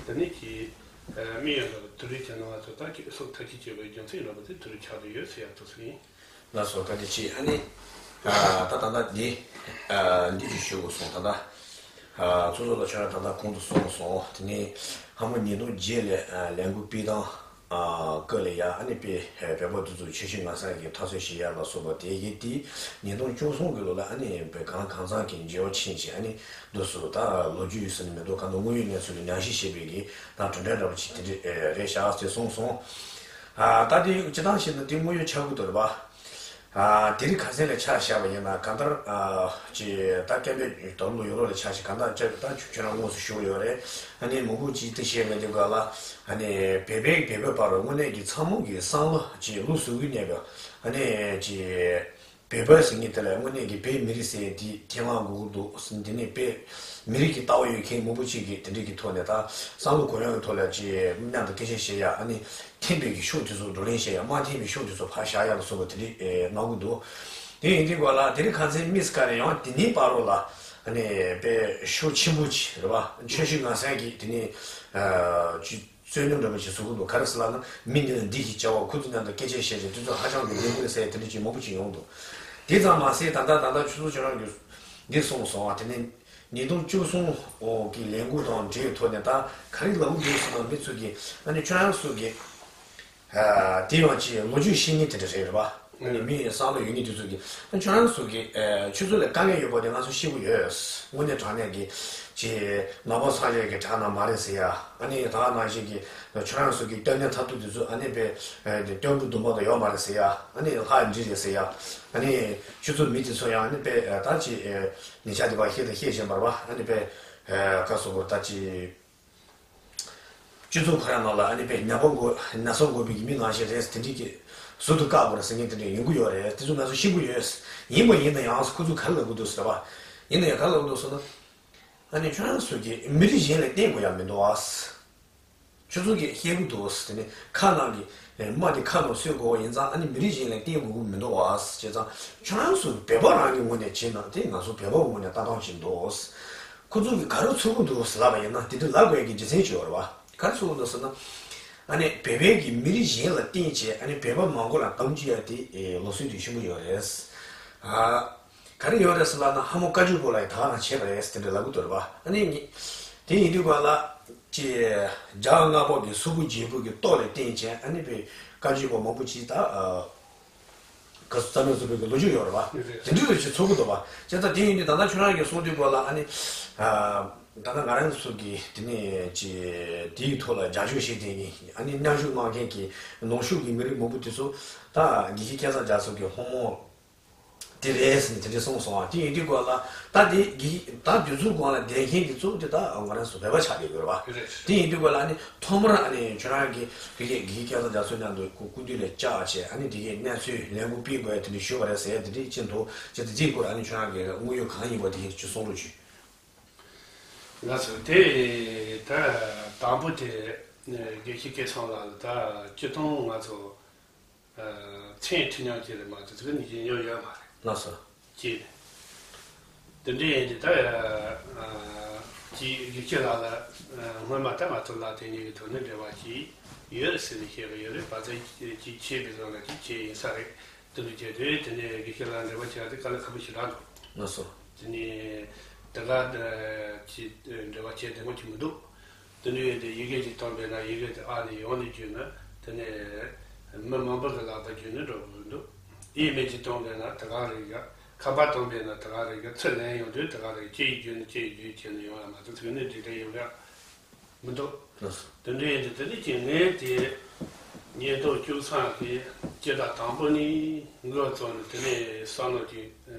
དེ་ནས་ཀྱི་དམིགས་ཡུལ་འདྲ་པོ་དེ་འདྲའི་བྱས་ན་ང་ཚོ་ད་ཅིག་ཨུ་ཚུགས་མཐའ་གཅིག་བྱེད་པའི་རྒྱུ་མཚན་འདྲ་པོ་དེ་དེ་འདྲ་ཆགས་བསྡད་ཡོད་ཟེར་ཡ་ཐུགས་སུ་ཡིན། ལགས་སོ། བཀའ་དྲིན་ཆེ། ཨ་ནི། ཨ་ད་ད་ལྟ་འདི། ཨ་འདི་ཞུ་དགོས་སོང་། ད་ལྟ། ཨ་ཚོགས་གཙོ་ལགས་ཁྱོད་རང་ད་ལྟ་གོང་དུ་གསུངས་སོང་། དེ་ནས་ཧ་མ་ཉིས་སྟོང་བརྒྱད་ལ་ཨ་ལས་འགུལ་སྤེལ་སྟངས་ཨ་སྐོར་ལ་ཡ། ཨ་ནི་དཔེ་ཨ་བོད་པ་དེ་ཚོ་ཆོས་བརྒྱུད་ངོ་ཚ་གི་འཐབ་རྩོད་བྱེད་ཡ་ལ་སོགས་པ་དེ་གི་དེ་ཉིས་སྟོང་བཅུ་གསུམ་གི་ལོ་ལ་ཨ་ནི་དཔེ་གང་གང་འཚམ་གི་འགྱུར་བ་ཕྱིན་བྱས། ཨ་ནི་འདུག་སུ་ད་ལོ་རྒྱུས་ཡོད་ས་ནི་མི་འདུག་གང་ལྟར་དངོས་ཡོད་གནས་ཚུལ་ལ་ཉམས་ཞིབ་བྱེད་པའི་གི་ད་གྲུབ་འབྲས་འདྲ་པོ་ཅིག་དེ་འདྲ་རེད་བཞག་ཟེར་གསུངས་སོང་། ཨ་ད་དེ་སྤྱིར་བཏང་བཤད་ན་དེ་དངོས་ཡོད་ཆགས་ཀྱི་འདུག་རེད་པ། ཨ་དེ་རིང་ཁ་སང་ལ་ཆ་བཞག་པ་ཡིན་ན་གང་ལྟར་ཨ་ཅེ་ད་སྐད་འབོད་དོ་ལུ་ཡོ་རོ་ལ་ཆ་བཞག་གང་ལྟར་ཅེ་ད་ཁྱོད་རང་དངོས་སུ་ཞུགས་ཡོད་རེད། ཨ་ནི་མང་པོ་ཅིག་དེ་བཤད་མེད་དུས་ག་ལ། ཨ་ནི་བོད་པའི་བོད་པའི་བར་དངོས་གནས་ཀྱི་ཚང་མ་གི་བསམ་བློ་ཅེ་ལུགས་སུ་གི་གནས་པ། ཨ་ནི་ཅེ་བོད་པ་ཟེར་མཁན་དེ་ལ་དངོས་གནས་ཀྱི་བོད་མི་རིགས་ཟེར་དེ་ཁས་བླངས་དགོས་ཀྱི་འདུག་འདི་ནས་བོད་མི་རིགས་ཀྱི་ལྟ་བ་ཡོད་མཁན་མང་པོ་ཅིག་གིས་དེ་འདྲ་གི་ཐོག་ནས་ད་བསམ་བློ་གུ་ཡངས་ཀྱི་ཐོག་ལ་ཅེ་མཉམ་དུ་སྐད་ཆ་བཤད་ཡ། ཨ་ནི་མཐུན་པའི་གི་ཕྱོགས་དེ་ཚོ་བགྲོ་གླེང་བྱེད་ཡ། མ་མཐུན་པའི་ཕྱོགས་དེ་ཚོ་ཕར་བཞག་ཡ་ལ་སོགས་པ་དེ་འདྲ་ཨེ་གནང་གི་འདུག་དེ་ཡིན་དུས་ག་ལ་དེ་རིང་ཁ་སང་མི་སི་ཀ་རེ་ཡང་དེ་ནས་བར་རོ་ལ་ཨ་ནི་དཔེ་ཤུགས་ཆེན་པོ་ཅིག་རེད་པ། ཆོས་བརྒྱུད་ངོ་ཚ་གི་དེ་ནས་ཨ་ཅི་བཙོན་ཉམས་འདྲ་པོ་ཅིག་བཟོ་གི་འདུག་ག་རེ་ཟེར་ལབ་ན་མི་འདི་ལ་འདི་ཞིག་བྱ་བ། ཁོ་ཚོ་མཉམ་དུ་སྐད་ཆ་བཤད་བྱས་དེ་ཚོ་ཧ་ཅང་གི་ལས་འགུལ་ཟེར་དེ་འདྲ་ཅིག་མང་པོ་ཅིག་ཡོང་འདུག་དེ་ཙམ་མ་ཟད་ད་ལྟ་ད་ལྟ་ཆུ་ཚོད་ཁྱོད་རང་གི་འདི་གསུངས་སོང་བ། དེ་ནས་ཉིས་སྟོང་བཅུ་གསུམ་འོག་གི་ལས་འགུལ་དང་འབྲེལ་ཐོག་ནས་ད་ག་རེ་ལབ་འདུག་ཟེར་ན་མི་ཚོ་གིས་ཨ་ནི་ཁྱོད་རང་ཚོ་གིས་ཨ་དེ་ཡང་ཅིག་ལོ་རྒྱུས་ཤེས་མཁན་དེ་འདྲ་རེད་རེད་པ། ཨ་ནི་མི་ཡི་བསམ་བློ་ཡོད་མཁན་དེ་ཚོ་གིས་ཨ་ཁྱོད་རང་ཚོ་གི་ཨ་ཆུ་ཚོད་ལ་དཀའ་ངལ་ཡོད་པ་དེ་ང་ཚོ་ཤེས་ཀྱི་ཡོད། དངོས་གནས་དྲང་གནས་ཀྱི་ཅི་ནག་པོ་ཚ་ཞིག་གི་དྲག་ན་མ་རེད་ཟེར་ཡ། ཨ་ནི་ད་ག་ནང་བཞིན་གྱི་ཁྱོད་རང་ཚོ་གི་སྟོན་ནས་མཐར་ཐུག་དེ་ཚོ་ཨ་ནི་པའི་ཨ་དེ་སྟོན་པོ་དུམ་པ་དང་ཡོད་མ་རེད་ཟེར་ཡ། ཨ་ནི་ལྷ་འདྲེ་རེད་ཟེར་ཡ། ཨ་ནི་ཆུ་ཚོད་མི་དེ་ཚོ་ཡང་ཨ་ནི་པའི་ཨ་ད་ཅི་ཨ་ཉེ་ཆར་དེ་བ་ཤེས་དང་ཤེས་བཞིན་པར་བ་ཨ་ནི་པའི་ཨ་བཀའ་སོགས་པར་ད་ཅི། སྤྱི་ཚོགས་ཁོ་རང་ནང་ལ་ཨ་ནི་པའི་ནད་པ་འགོ་ན་ཚ་འགོས་པའི་གི་མི་ནང་བཞིན་རེད། དེ་འདྲའི་གི་ཟུར་དུ་བཀག་དགོས་རེད་ཟེར་མཁན་དེ་འདྲ་ཡོང་གི་ཡོད་རེད། དེ་ཚོ་ང་ཚོ་ཤེས་ཀྱི་ཡོད། ཡིན་པ་ཡིན་ན་ཡང་ཁོ་ཚོ་ག་རེ་ལབ་གི་འདུག་ཟེར་བ། ཡིན་ན་ཡང་ག་རེ་ལབ་གི་འདུག་ཟེར་ན། ཨ་ནི་ཁྱོད་རང་ཚོ་གི་མི་རིགས་གཞན་ལ་བརྟེན་དགོས་ཡ་མི་འདུག་ཨ། ཁྱོད་ཚོ་གིས་བཤད་གི་འདུག་ཟེར་ནས་ཁ་ནང་གི་རྨ་དེ་ཁ་ནང་སོད་དགོས་པ་ཡིན་ཙང་ཨ་ནི་མི་རིགས་གཞན་ལ་བརྟེན་དགོས་ཀྱི་མི་འདུག་ཨ། བྱས་ཙང་ཁྱོད་རང་ཚོ་བོད་པ་རང་གི་ངོས་ནས་བྱས་ན་དེ་ང་ཚོ་བོད་པ་ངོས་ནས་ལྟ་སྟངས་ཅིག་འདུག་ཁོ་ཚོ་གིས་ག་རེ་ཚོར་གི་འདུག་ཟེར་ལབ་པ་ཡིན་ན་དེ་འདྲ་ལབ་དགོས་ཀྱི་རྒྱུ་མཚན་ཅིག་ཡོད་རེད་བ། ག་རེ་ཚོར་གི་འདུག་ཟེར་ན། ཨ་ནི་བོད་པའི་གི་མི་རིགས་གཞན་ལ་བརྟེན་བྱས་ཨ་ནི་བོད་པ་མང་པོ་ལ་དམ་བཅུག་ཡ་དེ་ལུགས་སྲོལ་དེ་ཆེན་པོ་ཡོད་རེད། ཨ། ག་རེ་ཡོད་རེད་ཟེར་ལབ་ན་ཧ་མོ་བཀའ་བརྒྱུད་པོ་ལ་ཡི་ད་ག་རང་བྱས་པ་རེད་དེ་འདྲ་ལབ་གི་འདུག་རེད་བ། ཨ་ནི་ངས་དེ་ཡིན་དུས་ག་ལ་ཅི་རྒྱ་ལྔ་པོ་གི་སུ་པུ་རྗེ་པོ་གི་ཏོག་ལ་བརྟེན་བྱས་ཨ་ནི་བོད་བཀའ་བརྒྱུད་པོ་མང་པོ་ཅིག་ད་ག་སུ་རྩ་མེད་བཟོ་བའི་གི་ལོ་རྒྱུས་ཡོད་རེད་བ། དེ་འདྲ་ལ་ཅི་ཚོར་གི་འདུག་བ། བྱས་ཙང་དེ་ཡིན་དུས་ད་ལྟ་ཁྱོད་རང་གི་གསུང་དུས་ག་ལ་ཨ་ནི་ད་ལྟ་ང་རང་ཚོ་གི་དེ་ནས་ཅི་དེའི་ཐོག་ལ་རྒྱབ་སྐྱོར་བྱེད་མཁན་གྱི་ཨ་ནི་མཉམ་ཞུགས་གནང་མཁན་གྱི་ནང་ཆོས་ཀྱི་མི་རིགས་མང་པོ་དེ་ཚོ་ད་དགེ་བཤེས་སྐལ་བཟང་རྒྱ་མཚོ་གི་ཕོ་མོ། དེ་རེད་ཟེར་ནས་དེ་འདྲ་གསུངས་སོང་བ། དེ་ཡིན་དུས་སྐོར་ལ་ད་དེ་གི་ད་དུས་ཚོད་སྒང་ལ་བསྡད་མཁན་གྱི་གཙོ་བོ་དེ་ད་ང་རང་ཚོ་བོད་པ་ཆགས་བསྡད་ཡོད་རེད་བ། རེད། དེ་ཡིན་དུས་སྐོར་ལ་ཨ་ནི་ཐོག་མར་ཨ་ནི་ཁྱོད་རང་གི་དེ་གའི་དགེ་བཤེས་སྐལ་བཟང་རྒྱ་མཚོ་མཉམ་དུ་སྐུ་སྐུ་མདུན་ལ་བཅར་བྱས་ཨ་ནི་དེ་གའི་གནས་ཚུལ་ལན་པོ་སྤེལ་དགོས་ཡ་དེ་འདྲ་ཞུས་པ་རེད་ཟེར་ཡ་དེ་འདྲ་ཅིག་འདུག་བྱས་ཙང་དེའི་སྐོར་ཨ་ནི་ཁྱོད་རང་གི་དངོས་ཡོད་གང་ཡིན་པ་དེ་གའི་ཅིག་གསུང་རོགས་བྱོས། ང་ཚོ་དེ་ད་དང་པོ་དེ་དགེ་བཤེས་སྐལ་བཟང་ལགས་ལ་ད་སྤྱིར་བཏང་ང་ཚོ། མཚན་ཁྲི་ཉག་ཅིག་རེད་མ་གཏོགས་དེ་ག་ནས་ཀྱང་ཉོ་ཡོད་མ་རེད། ལགས་སོ། ཅེས། དེ་འདྲ་ཡིན་དུས་ད་ཡ། ཅིག་ཡིག་ཆ་ལ་ལ། སྔོན་མ་ད་ང་ཚོ་ལ་དེ་གཉིས་ཀྱི་ཐོག་ནས་འབྲེལ་བ་ཅིག་ཡོད་ཟེར་ནས་བཤད་པ་ཡོད་རེད། བ་ཚ་ཅིག་བྱས་པའི་བཟོ་ལ་ཅིག་བྱས་ཡིན་ས་རེད། དེ་འདྲ་བྱས་དུས་དེ་ནས་དགེ་བཤེས་ལ་འབྲེལ་བ་བྱས་ཏེ་དཀའ་ལས་ཁག་པོ་ཞེ་དྲག་འདུག་ལགས་སོ། དེ་ནས་དེ་ག་ཅིག་འབྲེལ་བ་བྱས་བདེ་མོ་ཅིག་མི་འདུག་དེ་འདྲ་ཡོད་དེ་ཡི་གེ་ཅིག་བཏང་པས་ན་ཡི་གེ་དེ་ཨ་ནས་ཡོང་ནས་བརྒྱུད་ན་དེ་ནས་མི་མང་པོ་གི་ལག་པ་བརྒྱུད་ནས་འགྲོ་དགོས་འདུག་ཨི་མེལ་ཅིག་བཏང་པས་ན་དེ་ག་རེད་ཡ། ཁ་པར་བཏང་པས་ན་དེ་ག་རེད་ཡ། ཚུར་ལན་ཡོང་དུས་དེ་ག་རེད། ཅི་ཡིས་བརྒྱུད་ནས་ཅི་ཡིས་བརྒྱུད་བྱས་ནས་ཡོང་ཡ་མ་གཏོགས་དེ་ནས་འགྲིག་གི་ཡོད་ཡ་མི་འདུག་དེ་འདྲ་ཡིན་དུས་དེ་ནས་ཀྱི་ངས་དེ་ཉིས་སྟོང་བཅུ་གསུམ་གི་སྤྱི་ཟླ་དང་པོ་ནས་འགོ་བཙུགས་ནས་དེ་ནས་བསམ་བློ་ཅིག་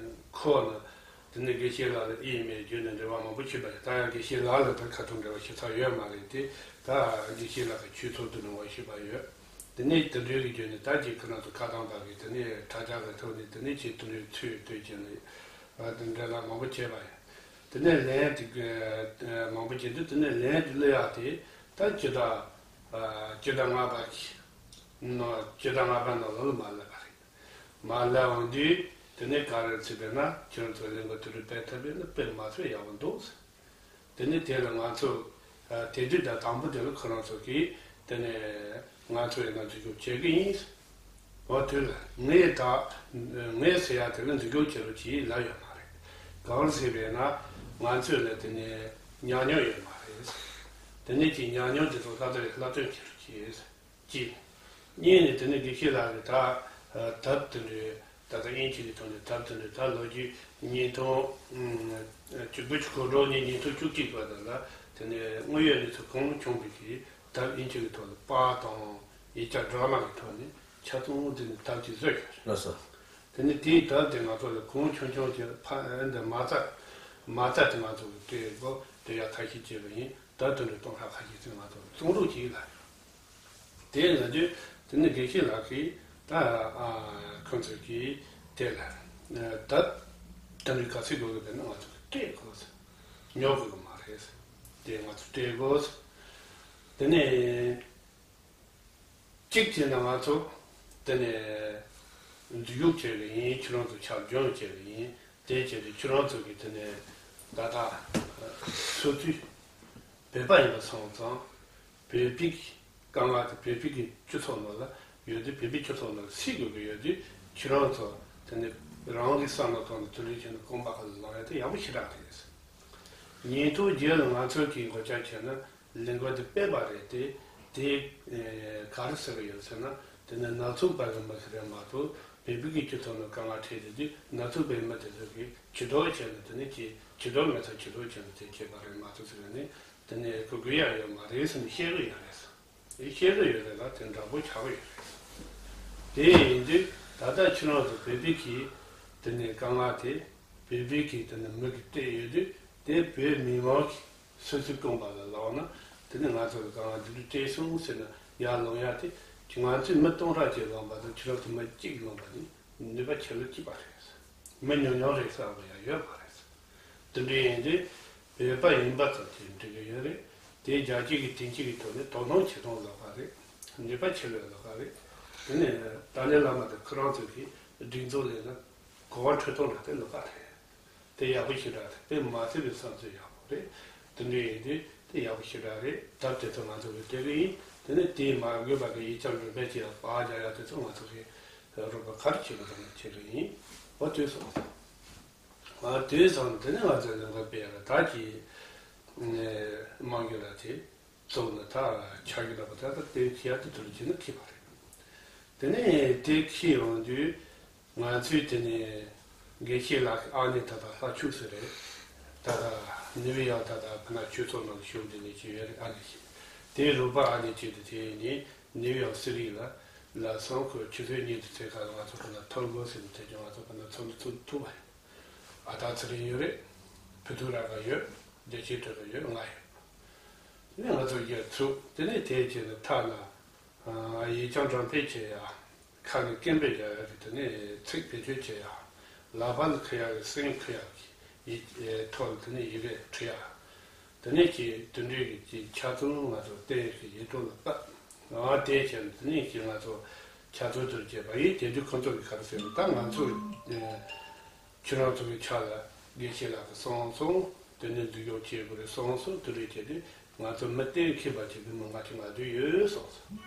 འཁོར་ནས། དེ་ནས་དགེ་བཤེས་ལགས་ལ་ཨི་མེལ་བརྒྱུད་ནས་འབྲེལ་བ་མང་པོ་བྱས་པ་རེད། ད་ཡང་དགེ་བཤེས་ལགས་ལ་ད་ཁ་ཐུག་འབྲེལ་བ་བྱེད་ཐབས་ཡོད་མ་རེད་དེ། ད་དགེ་བཤེས་ལགས་ཀྱི་ཆོས་ཚོགས་དུ་འགྲོ་བ་ཞུས་པ་ཡོད། དེ་ནས་དེ་འདྲའི་གི་བརྒྱུད་ནས་ད་ཅིག་ཁོ་རང་ཚོ་ཁ་གདངས་པ་གི་དེ་ནས་དྲ་རྒྱ་གི་ཐོག་ནས་དེ་ནས་ཅིག་དེ་འདྲའི་ཚུལ་བསྟོད་བྱས་ནས་ད་འབྲེལ་ལམ་མང་པོ་བྱས་པ་ཡིན། དེ་ནས་ལན་དེ་གི་མང་པོ་བྱས་དུས་དེ་ནས་ལན་དེ་སླེབས་ཡག་དེ་ད་སྤྱི་ཟླ་སྤྱི་ཟླ་ལྔ་པ་གི་ནང་སྤྱི་ཟླ་ལྔ་པ་ནང་ལོགས་ལ་མར་སླེབས་པ་རེད། མར་སླེབས་འོང་དུས་དེ་ནས་ག་རེ་ཟེར་བས་ན་ཁྱོད་ཚོ་ལས་འགུལ་དེ་རུ་སྤེལ་ཐུབ་པས་ན་སྤེལ་མ་ཐུབ་ཡག་པོ་འདུག་དེ་ནས་དེ་ལ་ང་ཚོ་དེ་དུས་ད་དང་པོ་དེ་ལ་ཁོ་རང་ཚོ་གིས་དེ་ནས་ང་ཚོ་ཡིན་ན་འཛུལ་ཞུགས་བྱེད་ཀྱི་ཡིན། འོ་དེ་ལ་ངས་ད་ངས་ཟེར་ཡག་དེ་ལ་འཛུལ་ཞུགས་བྱེད་རོགས་གྱིས་ལབ་ཡོད་མ་རེད། གང་རེད་ཟེར་བས་ན་ང་ཚོ་ལ་དེ་ནས་ཉམས་མྱོང་ཡོད་མ་རེད། དེ་ནས་ཀྱི་ཉམས་མྱོང་དེ་ཚོ་ལྷག་ཏུ་ལྷག་དོན་བྱེད་རོགས་གྱིས། གཅིག་གཉིས་ནས་དེ་ནས་དགེ་བཤེས་ལགས་ཀྱིས་ད་དེབ་དེ་འདྲའི་ད་ལྟ་དབྱིན་ཇི་གི་ཐོག་ནས་དེབ་དེ་འདྲའི་ད་ལོ་རྒྱུས་ཉིས་སྟོང་བཅུ་དགུ་བཅུ་གོ་དྲུག་ནས་ཉིས་སྟོང་བཅུ་གཅིག་བར་དུ་ལ་དེ་ནས་དངོས་ཡོད་གནས་ཚུལ་གང་བྱུང་བའི་གི་དེབ་དབྱིན་ཇི་གི་ཐོག་ལ་པར་དང་ཡིག་ཆ་འདྲ་མིན་གི་ཐོག་ནས་ཆ་ཚང་དེ་ནས་དེབ་ཅིག་བཟོས་ཡོད་རེད། ལགས་སོ། དེ་ནས་དེའི་དེབ་དེ་ང་ཚོ་ལ་གང་བྱུང་བྱུང་གི་ཕ་འདི་མ་རྩ་མ་རྩ་དེ་ང་ཚོ་གི་སྤྲད་དགོས་སྤྲད་ཡག་ཁ་ཤས་བྱས་པ་ཡིན། ད་དེ་འདྲའི་གཏོང་ས་ཁ་ཤས་ཅིག་ང་ཚོ་བཙོང་རོགས་གྱིས་ལ། དེ་ལ་དུས་དེ་ནི་དགེ་བཤེས་ལགས་ཀྱིས་ད་ཨ་ཁོང་ཚོ་གིས་དེ་ལ་ད་དེ་འདྲའི་ག་ཚོད་དགོས་ཀྱི་བས་ན་ང་ཚོ་སྤྲད་དགོས། ཉོ་དགོས་ཀྱི་མ་རེད། དེ་ང་ཚོ་སྤྲད་དགོས། དེ་ནས། གཅིག་བྱས་ན་ང་ཚོ་དེ་ནས་འཛུལ་ཞུགས་བྱས་པ་ཡིན། ཁྱོད་རང་ཚོ་ཆ་སྦྱོང་བྱས་པ་ཡིན། དེ་བྱས་ཏེ་ཁྱོད་རང་ཚོ་གི་དེ་ནས་ད་ལྟ་སོ་སོའི་བོད་པ་ཡིན་པ་སོང་ཙང་བོད་པའི་དཀའ་ངལ་དེ་བོད་པའི་གི་སྤྱི་ཚོགས་ནང་ལ་ཡོད་དུས་བོད་པའི་སྤྱི་ཚོགས་ནང་ལ་སེལ་དགོས་ཀྱི་ཡོད་དུས་ཁྱོད་རང་ཚོ་དེ་ནས་རང་གི་བསམ་བློ་ཐོག་ནས་དེ་འདྲ་བྱས་ནས་རྐང་པ་ཁ་ལ་ལངས་ཡ་དེ་ཡག་པོ་ཞེ་དྲག་རེད། ཉིས་སྟོང་བརྒྱད་ལ་ང་ཚོ་གི་འགོ་ཁྲིད་བྱས་ན། ལས་འགུལ་དེ་སྤེལ་བ་རེད་དེ། དེ་ག་རེ་ཟེར་གི་ཡོད་ཟེར་ན། དེ་ནི་ནག་ཚོང་པ་གི་མི་ཞིག་རེད་མ་གཏོགས་ བོད་པའི་གི་སྤྱི་ཚོགས་ནང་དཀའ་ངལ་འཕྲད་དེ་དུས་ནག་ཚོ་བོད་མི་དེ་ཚོ་གིས་ཇུས་གཏོགས་བྱས་ནས་དེ་ནས་ཀྱི་ཇུས་གཏོགས་མེད་ཚ་ཇུས་གཏོགས་བྱས་ནས་དེ་བྱས་པ་རེད་མ་གཏོགས་ཟེར་ནས་དེ་ནས་གོ་དགོས་ཡ་ཡོད་མ་རེད་ཟེར་ནས་བཤད་གི་ཡོད་རེད། དེ་བཤད་གི་ཡོད་རེད་ལ་དེ་འདྲ་པོ་ཆགས་གི་ཡོད་རེད། དེ་ཡིན་དུས་ད་ལྟ་ཁྱེད་རང་ཚོ་བོད་པའི་གི་དེ་ནས་དཀའ་ངལ་དེ་བོད་པའི་གི་དེ་ནས་མི་གི་སྤྲད་ཡོད་དུས་དེ་བོད་མི་མང་གི་སོ་སོའི་རྐང་པ་ལ་ལངས་ན་དེ་ནི་ང་ཚོ་ལ་གང་ང་འདི་འདྲ་སྤྲད་སོང་ཟེར་ན་ཡར་ལངས་ཡ་དེ་ང་ཚོས་མི་སྟོང་ཕྲག་གཅིག་ལངས་པ་དང་ཁྱེད་རང་ཚོ་མི་གཅིག་ལངས་པ་ནི་ནུས་པ་ཆེ་ལོས་གཅིག་པ་རེད། མི་ཉུང་ཉུང་རེད་བསམ་པ་ཡང་ཡོད་མ་རེད། དེ་འདྲ་ཡིན་དུས་བོད་པ་ཡིན་པ་ཙམ་གྱིས་འགྲིག་གི་ཡོད་རེད། དེ་རྒྱལ་སྤྱི་གི་དེང་སྤྱི་གི་ཐོག་ནས་དོ་སྣང་བྱེད་སྟངས་ལོགས་ཀ་རེད། ནུས་པ་ཆེ་ལོས་ལོགས་ཀ་རེད། དེ་ནས་ཏཱ་ལའི་བླ་མ་དང་ཁོ་རང་ཚོ་གིས་སྒྲིག་འཛུགས་ལས་ན་གོ་བ་འཕྲོད་སྟངས་ལ་བརྟེན་ལོགས་ཀ་རེད། དེ་ཡག་པོ་ཞེ་དྲག་རེད། དེ་མ་ཟད་པའི་བསམ་ཚུལ་ཡག་པོ་རེད། དེ་འདྲ་ཡིན་དུས་དེ་ཡག་པོ་ཞེ་དྲག་རེད། ད་དེ་ཚོ་ང་ཚོ་གི་དེ་གི་ཡིན། དེ་ནས་དེ་མ་དགོས་པ་གི་ཡིག་ཆ་འགྲེམས་སྤེལ་བྱས་ཡག་པ་རྒྱག་ཡག་དེ་ཚོ་ང་ཚོ་གི་རོགས་པ་ག་རེ་བྱེད་དགོས་དང་བྱེད་གི་ཡིན། འོ་དུས་སོང་། ང་དུས་སོང་དེ་ནས་ང་ཚོ་ལས་འགུལ་སྤེལ་ཡག་ད་ཀྱི་དམངས་ཡོད་ལ་དེ། གཙོ་བོ་ནི་ད་ཆ་རྒྱུས་འདྲ་པོ་ད་ལྟ་དེ་ཁྱི་ཡ་དེ་དུར་གྱི་ནི་ཁྱི་པ་རེད། དེ་ནས་དེ་ཁྱི་ཡོང་དུས་ང་ཚོས་དེ་ནས་དགེ་བཤེས་ལགས་ཀྱི་ཨ་ནེ་ད་ལྟ་ལྷ་ཕྱུག་ཟེར་རེད། ད་ལྟ་ནིའུ་ཡོག་ད་ལྟ་ཕ་ན་ཆོས་ཚོགས་ནང་ལ་ཞུགས་དེ་ནས་ཅི་ཡོད་རེད། ཨ་ནེ་ཞིག་དེའི་རོགས་པ་ཨ་ནེ་གཅིག་དེ་དེ་ནས་ནིའུ་ཡོག་སི་ཊི་ལ་ལ་སོང་ཁོས་ཆུ་ཚོད་གཉིས་དུ་ཚེ་ཁ་ལ་ང་ཚོ་ཕ་ན་ཐོར་དགོས་ཟེར་ནས་དེ་ཀྱང་ང་ཚོ་ཕ་ན་ཚོགས་འདུ་ཚོགས་ཐུབ་པ་རེད། ཨ་ད་ཚེ་རིང་ཡོད་རེད། བུ་ཐུག་ར་ག་ཡོད། བདེ་ཆེན་སྤྲོད་ག་ཡོད། ང་ཡོད། དེ་ནས་ང་ཚོ་རྒྱལ་ཚུགས་དེ་ནས་དེའི་རྗེས་ནས་ཐ་ན་ཡིག་ཆ་འགྲེམས་སྤེལ་བྱེད་ཡ། ཁ་ནས་སྐད་འབོད་རྒྱག་ཡ་གི་དེ་ནས་ཚིག་བེད་སྤྱོད་བྱེད་ཡ། ལག་པ་ལ་འཁུར་ཡ་གི་སེན་འཁུར་ཡ་གི་ཡི་ཐོག་ལ་དེ་ནས་ཡི་གེ་འབྲི་ཡ། དེ་ནས་ཀྱི་དེ་འདྲའི་གི་ཅིག་ཆ་ཚང་ང་ཚོ་བསྟན་ཡོད་ཀྱི་ཡིད་དྲུག་ལ་བཏབ། ཨ་དེ་བྱས་ནས་དེ་ནས་ཀྱི་ང་ཚོ་ཆ་ཚང་དུ་བྱས་པ་ཡིན། དེ་དུས་ཁོ་ཚོ་གི་ག་རེ་ཟེར་ན་ད་ང་ཚོ་ཁྱེད་རང་ཚོ་གི་ཕྱག་ལ་དགེ་བཤེས་ལགས་ཀྱི་གསུང་སོང་། དེ་ནས་འཛུལ་ཞུགས་བྱེད་དགོས་རེད་གསུང་སོང་། དེ་འདྲ་བྱས་ཏེ་ང་ཚོ་མི་གཏན་འཁེལ་བ་བྱེད་དུས་མི་ལྔ་བཅུ་ང་བཅུ་ཡོད་གསུངས་སོང་།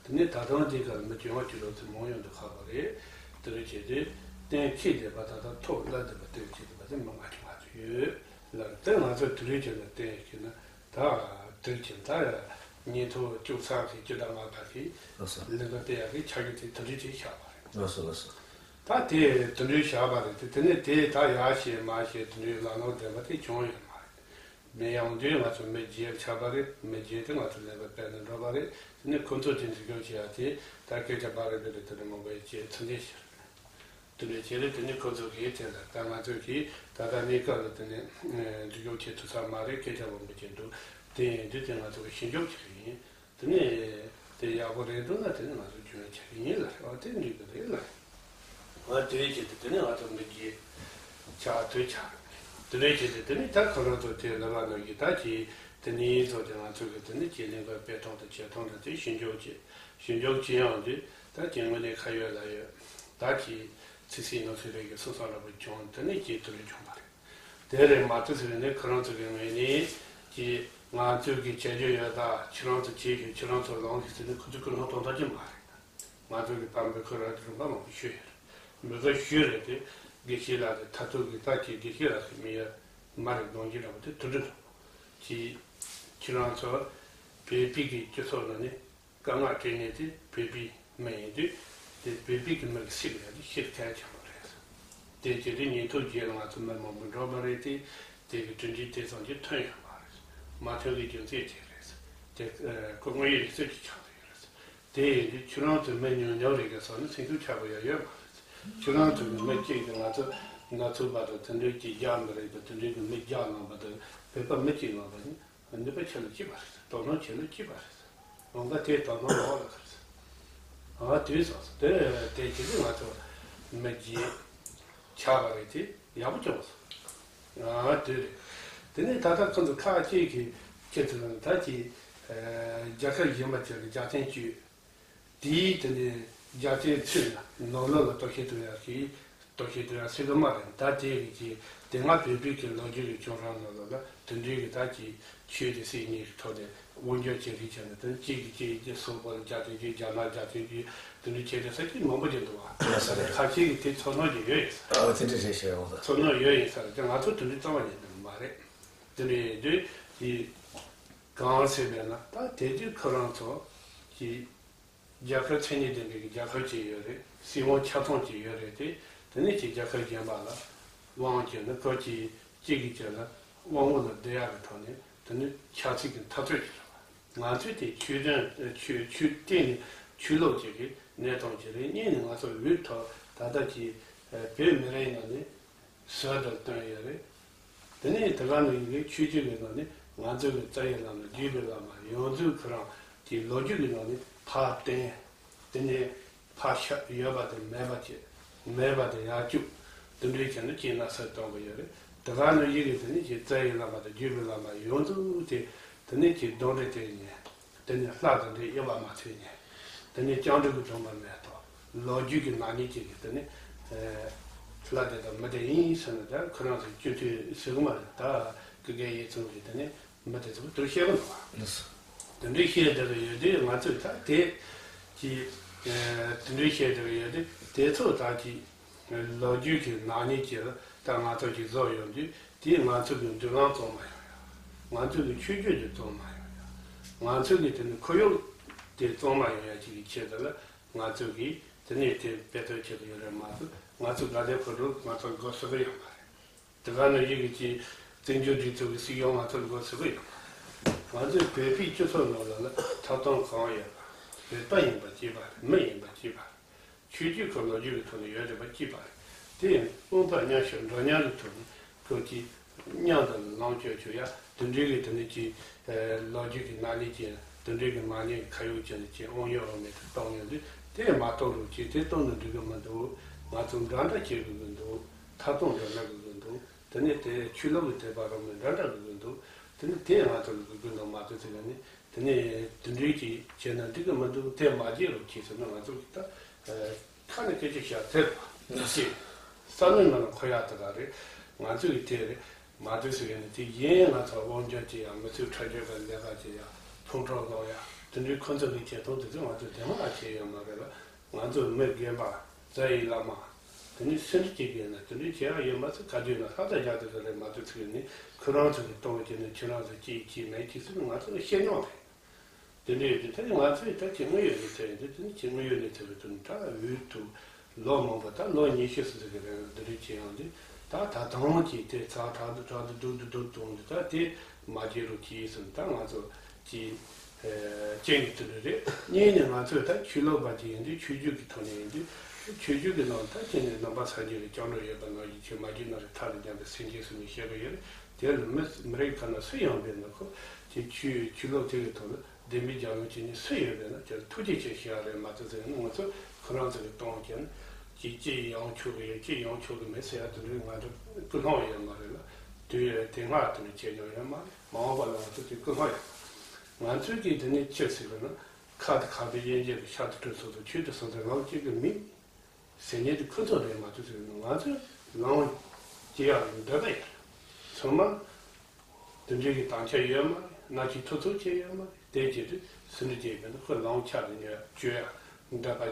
དེ་ནས་ད་ཐེངས་འདི་གར་མི་བཅོ་ལྔ་བཅུ་དྲུག་ཚོ་མང་ཡོང་དུས་ཁག་པོ་རེད། དེ་འདྲ་བྱས་ཏེ་གཏན་འཁེལ་བསྡད་པ་ད་ལྟ་ཐོག་སླེབས་བསྡད་པ་གཏན་འཁེལ་བསྡད་པ་དེ་མི་ལྔ་བཅུ་ང་བཅུ་ཡོད། ལ་དེ་ང་ཚོ་དེ་འདྲ་བྱས་ན་གཏན་འཁེལ་ན། ད་དེར་ཕྱིན་ད་ཉིན་ཐོ་བཅུ་ཚང་གི་སྤྱི་ཟླ་ལྔ་པ་གི་ལོ་སོ། ལས་འགུལ་སྤེལ་ཡག་གི་ཆ་རྒྱུས་དེ་དེ་འདྲ་ཅིག་བཞག་པ་རེད། ལོ་སོ་ལོ་སོ། ད་དེ་དེ་འདྲ་བཞག་པ་རེད་དེ། དེ་ནས་དེ་ད་ཡག་བྱས་མ་བྱས་དེ་འདྲའི་ལམ་ལྷོང་ལྡན་པ་དེ་བྱུང་ཡོད་མ་རེད། མི་ཡོང་དུས་ང་ཚོ་མི་བརྗེ་ཆགས་པ་རེད། མི་བརྗེ་དེ་ང་ཚོ་ལས་འགུལ་སྤེལ་ནས་འགྲོ་བ་རེད། དེ་ནས་ཁོ་ཚོ་དེ་འཛུལ་སྐྱོང་བྱེད་ཡག་དེ་ད་སྐད་ཆ་པ་རེད་པ་རེད་དེ་འདྲ་མང་པོ་བྱས་ཚུལ་འདྲ་ཞིག་རེད། དེ་འདྲ་བྱས་ཏེ་དེ་ནས་ཁོ་ཚོ་གིས་དེ་ལ་ད་ང་ཚོ་གིས་ད་ལྟ་གནས་སྐབས་ལ་དེ་ནས་འཛུལ་ཞུགས་བྱེད་ཐུབ་ས་མ་རེད། སྐད་ཆ་མང་པོ་བྱས་འདུག་དེ་ཡིན་དུས་དེ་ང་ཚོ་གིས་ཞིབ་འཇུག་བྱེད་ཀྱི་ཡིན། དེ་ནས་དེ་ཡག་པོ་རེད་འདུག་ན་དེ་ནས་ང་ཚོ་རྒྱུན་ལས་བྱེད་ཀྱི་ཡིན་ལ། ཨ་དེ་འགྲིག་གི་རེད་ལ། ཨ་དེ་བྱས་ཏེ་དེ་ནས་ང་ཚོ་མི་རྒྱུད་ཆགས་དུས་ཆགས། དེ་འདྲ་བྱས་ཏེ་དེ་ནས་ད་ཁོ་རང་ཚོ་དེ་ལ་བ་ནང་གི་ད་ཀྱི་དེ་ནས་ཚོ་དེ་ང་ཚོ་གིས་དེ་ནས་ཀྱི་གནས་སྐབས་སྤེལ་སྟངས་དང་བྱེད་སྟངས་དང་དེ་ཞིབ་འཇུག་བྱས། ཞིབ་འཇུག་བྱེད་ཡོང་དུས་ད་ཀྱི་དངོས་གནས་ཁ་ཡོད་ལག་ཡོད། ད་ཀྱི་ཚིག་སྲིད་ནོར་སྲིད་རེ་གི་སོ་སོ་འདྲ་པོ་བྱུང་། དེ་ནས་ཀྱི་དེ་རུ་བྱུང་བ་རེད། དེ་རེད་མ་གཏོགས་ཟེར་ནས་ཁོ་རང་ཚོ་གི་ངོས་ནས་ཀྱི་ང་ཚོས་ཀྱི་བྱེད་རྒྱུ་ཡོད། ད་ཁྱེད་རང་ཚོ་བྱེད་ཤོག་ཁྱེད་རང་ཚོ་ལངས་ཤོག་ཟེར་ནས་ཁོ་ཚོས་ཀྱི་ལངས་གཏོང་ཐུབ་ཀྱི་མ་རེད། ང་ཚོ་གི་བར་འབོད་སྐུལ་ར་སྤྲོད་རུང་པ་མང་པོ་ཞུས་ཡོད་རེད། འབོད་སྐུལ་ཞུས་རེད་དེ། དགེ་བཤེས་ལགས་ཀྱི་མཐར་ཐུག་གི་ད་ཀྱི་དགེ་བཤེས་ལགས་ཀྱི་མི་ཡ་མ་རེད་གདོང་རྒྱུད་འདྲ་པོ་དེ་དུ་འགྲོ་འགྲོ། ཀྱི་ཁྱེད་རང་ཚོ་བོད་པའི་གི་སྤྱི་ཚོགས་ནང་ནས་དཀའ་ངལ་འཕྲད་མཁན་དེ་བོད་པའི་མི་ཡིན་དུས་དེ་བོད་པའི་གི་མི་གི་སྲིད་ལ་ཡ་དེ་ཤེས་གལ་ཆེན་པོ་རེད། དེ་བྱས་དུས་ཉིན་ཐོ་རྗེས་ལ་ང་ཚོ་མི་མང་པོ་འགྲོ་མ་རེད་དེ། དེ་གི་གྲུབ་འབྲས་དེ་ཙམ་གྱིས་ཐོན་ཡོད་མ་རེད། མ་ཐོན་གི་རྒྱུ་མཚན་དེ་རེད། དེ་ཁོ་དངོས་ཡོད་གནས་ཚུལ་གྱི་ཆགས་བསྡད་ཡོད་རེད། དེ་ཡིན་དུས་ཁྱོད་རང་ཚོ་མི་ཉུང་ཉུང་རེད་ག་སོགས་ནི་སེམས་ཤུགས་ཆག་པ་ཡང་ཡོད་མ་རེད། ཁྱོད་རང་ཚོ་གི་མི་གཅིག་གིས་ང་ཚོ་ནག་ཚོད་པ་དང་དེ་འདྲའི་གི་རྒྱག་མི་རེད་པ། དེ་འདྲའི་གི་མི་རྒྱག་ལངས་པ་དང་བོད་པ་མི་གཅིག་ལངས་པ་ནི་ནུས་པ་ཆེ་ལོས་གཅིག་པ་རེད། དོ་སྣང་ཆེ་ལོས་གཅིག་པ་རེད། འོང་ག་དེ་དོ་སྣང་ལོག་ལ་ག་རེད། ཨ་དུས་སོང་སོང་དེ་དེ་བྱེད་དུས་ང་ཚོ་མི་རྒྱས་ཆགས་པ་རེད་དེ་ཡག་པོ་བྱུང་སོང་། ཨ་དུས་རེད། དེ་ནས་ད་ལྟ་ཁོ་ཚོ་ཁག་གཅིག་གིས་ཁྱེད་ཚོ་ལ་ད་ཅི་རྒྱལ་ཁབ་གཞན་པ་ཅིག་ལ་རྒྱབ་རྟེན་བྱོས། དེའི་དེ་ནས་རྒྱ་ཆེའི་ཚུལ་ལ་ནོར་ལུག་ལ་གཏོར་བཤིག་གཏོང་ཡག་གི་གཏོར་བཤིག་གཏོང་ཡག་སྲིད་གི་མ་རེད། ད་དེ་གི་ཅི་དེ་སྔ་བོད་པའི་གི་ལོ་རྒྱུས་ཀྱི་བྱུང་རབས་ནང་ལོགས་ལ་དེ་འདྲའི་གི་ད་ཅི་ཆོས་དེ་སྲིད་གཉིས་ཀྱི་ཐོག་ནས་དབང་སྒྱུར་བྱེད་རིགས་བྱས་ནས་དེ་གཅིག་གི་གཅིག་གི་སོག་པོ་ལ་རྒྱ་དེ་གི་རྒྱ་ནག་རྒྱ་དེ་གི་དེ་འདྲའི་བྱས་ཏེ་ས་ཆ་མང་པོ་ཅིག་འདུག་བ། ཡོད་ས་རེད། ཁ་ཤས་ཀྱི་དེ་ཚོར་སྣང་ཅིག་ཡོད་ཡིན་ས། ཨ་དེ་འདྲ་རེད་ཤེས་འོང་ད། ཚོར་སྣང་ཡོད་ཡིན་ས་རེད། ང་ཚོ་དེ་འདྲའི་རྩ་བ་ཉིད་དུ་མ་རེད། དེ་འདྲ་ཡིན་དུས་དེ་གང་ཟེར་བས་ན་ད་དེ་དུས་ཁོ་རང་ཚོ་གི་རྒྱལ་ཁབ་མཚན་ཉིད་ལྡན་པའི་རྒྱལ་ཁབ་ཅིག་ཡོད་རེད། སྲིད་དབང་ཆ་ཚང་ཅིག་ཡོད་རེད་དེ། དེ་ནས་ཀྱི་རྒྱལ་ཁབ་གཞན་པ་ལ་དབང་བྱས་ནས་ཁོ་གཅིག་གཅིག་གིས་ཀྱི་ལ་དབང་བོ་ལ་བསྡད་ཡག་གི་ཐོག་ནས་དེ་ནི་ཆབ་སྲིད་ཀྱི་འཐབ་རྩོད་ཅིག་རེད་བ། ང་ཚོས་དེ་ཆོས་དོན་ཆོས་ཆོས་སྟེང་ནས་ཆོས་ལུགས་ཅིག་གི་གནས་སྟངས་ཅིག་རེད། གཉིས་ནས་ང་ཚོ་འུ་ཐོག་ད་ལྟ་གྱི་བོད་མི་རིགས་ནང་ནས་ཟུར་དུ་བཏོན་ཡོད་རེད། དེ་ནས་དེ་ག་ནང་བཞིན་གྱི་ཆོས་བརྒྱུད་ཀྱི་ནང་ནས་ང་ཚོ་གི་རྩ་བའི་བླ་མ་བརྒྱུད་པའི་བླ་མ་ཡོངས་འཛིན་ཁོ་རང་གི་ལོ་རྒྱུས་ཀྱི་ནང་ནས་ཕར་བསྟན། དེ་ནས་ཕར་ཤ་ཡོད་པ་དེ་མེད་པ་བྱས། མེད་པ་དེ་ཡར་བཅུག་དེ་འདྲའི་བྱས་ནས་ཁྱེད་ན་སར་གཏོང་གི་ཡོད་རེད། དེ་ག་ནང་བཞིན་གྱི་དེ་ནས་ཀྱི་རྩ་བའི་བླ་མ་དང་བརྒྱུད་པའི་བླ་མ་ཡོངས་རྫོགས་དེ་དེ་ནས་ཀྱི་གདོན་འདྲེ་དེ་ཉེ། དེ་ནས་ལྷ་དང་འདྲེ་དབྱེ་བ་མ་ཐོན་ཉེ། དེ་ནས་སྤྱང་གྲུང་གི་སྡོམ་པ་མེད་དོ། ལོ་རྒྱུས་ཀྱི་ནག་ཉེས་ཀྱི་གི་དེ་ནས་ལྷ་དེ་དང་མི་དེ་ཡིན་ཟེར་ན་ད་ཁོ་རང་ཚོ་སྤྱི་འཐུས་ཟེར་གི་མ་རེད། ད་ཀི་གེ་ཡིག་ཚང་གི་དེ་ནས་མི་དེ་ཚོ་དུ་བཤད་གི་འདུག་བ། དེ་འདྲའི་བཤད་བསྡད་གི་ཡོད་དུས་ང་ཚོས་ད་དེ་ཀྱི་དེ་འདྲའི་བཤད་བསྡད་གི་ཡོད་དུས་དེ་ཚོ་ད་ཀྱི་ལོ་རྒྱུས་ཀྱི་ནག་ཉེས་ཀྱི་ད་ང་ཚོ་ཀྱི་བཟོ་ཡོང་དུས་དེས་ང་ཚོ་གི་མདུན་ལམ་བཙོང་མ་ཡོང་ཡ། ང་ཚོ་གི་ཆོས་བརྒྱུད་དེ་བཙོང་མ་ཡོང་ཡ། ང་ཚོ་གི་དེ་ནི་ཁོར་ཡུག་དེ་བཙོང་མ་ཡོང་ཡ་ཅིག་གི་ཆེད་དུ་ལ་ང་ཚོ་གིས་དེ་ནས་དེ་འབད་བརྩོན་བྱེད་ཀྱི་ཡོད་རེད་མ་གཏོགས་ང་ཚོ་དགའ་ལྡན་ཕོ་བྲང་ང་ཚོ་མགོ་སུ་གི་ཡོད་མ་རེད། དེ་ག་ནང་བཞིན་གྱི་ཅིག་བཙན་བྱོལ་སྒྲིག་འཛུགས་ཀྱི་སྲིད་སྐྱོང་ང་ཚོ་མགོ་སུ་གི་ཡོད་མ་རེད། ང་ཚོའི་བོད་པའི་སྤྱི་ཚོགས་ནང་ལ་ལ་ཐོབ་ཐང་གང་ཡོད་པ། བོད་པ་ཡིན་པ་གཅིག་པ་རེད། མི་ཡིན་པ་གཅིག་པ་རེད། ཆོས་བརྒྱུད་ཀྱི་ལོ་རྒྱུས་ཀྱི་ཐོག་ནས་ཡོད་བསྡད་པ་གཅིག་པ་རེད། དེ་ཡང་དབུ་མ་མཉམ་གཞག་འགྲོ་མཉམ་གྱི་ཐོག་ནས་ཁོ་གཅིག་མཉམ་དུ་ལངས་སྤྱོད་བྱུང་ཡ། དེ་འདྲའི་གི་དེ་ནས་ཀྱི་ལོ་རྒྱུས་ཀྱི་ནག་ཉེས་ཀྱི་དེ་འདྲའི་གི་མ་ཉེས་ཁ་ཡོག་ཅན་གྱི་དབང་ཡོད་དབང་མེད་དུ་གཏོང་ཡོང་དུས་དེ་མ་གཏོང་རོགས་གྱིས། དེ་གཏོང་ན་འགྲིག་གི་མི་འདུག་ང་ཚོ་འདྲ་འདྲ་བྱེད་དགོས་ཀྱི་འདུག་ཐབ་སྟངས་འདྲ་འདྲ་དགོས་ཀྱི་འདུག་དེ་ནས་དེ་ཆོས་ལུགས་ཀྱི་དད་པ་རང་མོས་འདྲ་འདྲ་དགོས་ཀྱི་འདུག་དེ་ནས་དེ་ང་ཚོ་ལ་དགོས་ཀྱི་འདུག་མ་གཏོགས་ཟེར་ནས་དེ་ནས་དེ་འདྲའི་གྱི་བྱས་ན་འགྲིག་གི་མི་འདུག་དེ་མ་བྱེད་རོགས་གྱིས་ཟེར་ན་ང་ཚོ་གི་ད་ཁ་ནས་སྐད་ཆ་བཤད་ཐེབས་ཅིག་བསམ་བློའི་ནང་ལ་འཁོར་ཡག་དེ་ག་རེད། ང་ཚོ་གི་དེ་རེད། མ་གཏོགས་ཟེར་ཡ་ནི་དེ་གཞན་ང་ཚོ་དབང་སྒྱུར་བྱེད་ཡག་མི་ཚོའི་ཁྲག་རྒྱུན་གྱི་ལས་ཀ་བྱེད་ཡག་ཕུང་ཁྲོ་སློང་ཡག་དེ་འདྲའི་ཁོ་ཚོ་གི་བྱེད་སྟངས་དེ་ཚོ་ང་ཚོ་དེ་སྔ་ལ་བྱས་ཡོད་མ་རེད་ལ། ང་ཚོ་མི་རྒན་པ་རྩ་བའི་བླ་མ་དེ་ནི་སེམས་ཁྲལ་བྱེད་དགོས་ན་དེ་འདྲའི་བྱེད་ཡག་ཡོད་མ་ཚད་ག་དུས་ན་ལྷ་དང་རྒྱག་དེ་ག་རེད། མ་གཏོགས་ཚིག་ནི་ཁོ་རང་ཚོ་གི་གཏོང་བྱེད་ནི་ཁྱེད་རང་ཚོ་ཅིག་ཅིག་མེད་ཅིག་ཟེར་ནས་ང་ཚོ་ལ་བཤད་མྱོང་རེད། དེ་འདྲ་ཡོད་དུས་ད་ནི་ང་ཚོས་ད་ཁྱེད་དངོས་ཡོད་གནས་ཚུལ་ཡིན་དུས་དེ་ནི་ཁྱེད་དངོས་ཡོད་གནས་ཚུལ་གི་དོན་ད་འོས་ཐུབ་ལོ་མང་པོ་ད་ལོ་ཉི་ཤུ་ཙམ་ཟིག་གི་རིང་ལ་འདི་འདྲ་བྱས་ཡོང་དུས་ད་ད་དུང་གི་དེ་ཚགས་དྲག་ཏུ་དྲག་ཏུ་སྡུག་ཏུ་སྡུག་གཏོང་དུས་ད་དེ་མ་བྱེད་རོགས་གྱིས་ཟེར་ད་ང་ཚོ་གི་སྐྱེས་ཀྱི་དེ་འདྲ་རེད། གཉིས་ནས་ང་ཚོས་ད་ཆོས་ལུགས་པ་ཅིག་ཡིན་དུས་ཆོས་བརྒྱུད་ཀྱི་ཐོག་ནས་ཡིན་དུས་ཆོས་བརྒྱུད་ཀྱི་ནང་ད་ཁྱེད་ནས་ནང་པ་སངས་རྒྱས་ཀྱི་སྐྱབས་འགྲོ་ཡོད་པ་ནང་བཞིན་ཆོས་མ་བརྒྱུད་ན་རེ་ཐར་ལ་སྦྱངས་པའི་སེམས་ཅན་སུ་ནས་བཤད་གི་ཡོད་རེད། དེ་ལ་མི་མི་རིགས་ག་ན་སུ་ཡང་བས་ན་ཁོ་དེ་ཆོས་ཆོས་ལུགས་དེ་གི་ཐོག་ལ། བདེན་པའི་རྒྱལ་ལོ་ཅན་ནི་སུ་ཡོད་པས་ན་ཁྱེད་ཐུགས་རྗེ་ཆེ་ཞུ་ཡ་རེད་མ་གཏོགས་ཟེར་ན་ང་ཚོ་ཁོ་རང་ཚོ་གི་གཏོང་ཀྱང་ཅིག་ཅིག་ཡོང་ཆོག་གི་ཡོད་ཅིག་ཡོང་ཆོག་གི་མེད་ཟེར་ཡ་དེ་འདྲའི་ང་ཚོ་ཀུན་སློང་ཡོད་མ་རེད་ལ། དུས་ཡོད་དེ་སྔ་དེ་འདྲ་བྱས་མྱོང་ཡོད་མ་རེད། མ་འོངས་པ་ལ་ང་ཚོ་དེ་ཀུན་སློང་ཡོད། ང་ཚོས་ཀྱིས་དེ་ནས་ཅི་ཟེར་བ་ན་ཁ་དེ་ཁ་དེ་དབྱེ་འབྱེད་དེ་ཤ་དེ་སྤྲོད་སོགས་དང་ཆོས་དེ་སོང་ཚེ་ལམ་གཅིག་གི་མིང་། ཟེར་མཁན་དེ་ཁོ་ཚོ་རེད་མ་གཏོགས་ཟེར་ན་ང་ཚོས་ལམ་སྐྱེལ་ཡག་གི་འདོད་པ་ཡོད་རེད། ཚང་མ་དེ་འདྲའི་གི་དམ་བཅའ་ཡོད་མ་རེད། མནའ་བཅད་ཐུབ་ཐུབ་བྱས་ཡོད་མ་རེད། དེ་བྱེད་དུས་སུ་འདྲ་བྱས་པས་ན་ཁོ་ལམ་ཆ་དེ་ཉོ་བཅོལ་ཡག་འདོད་པ་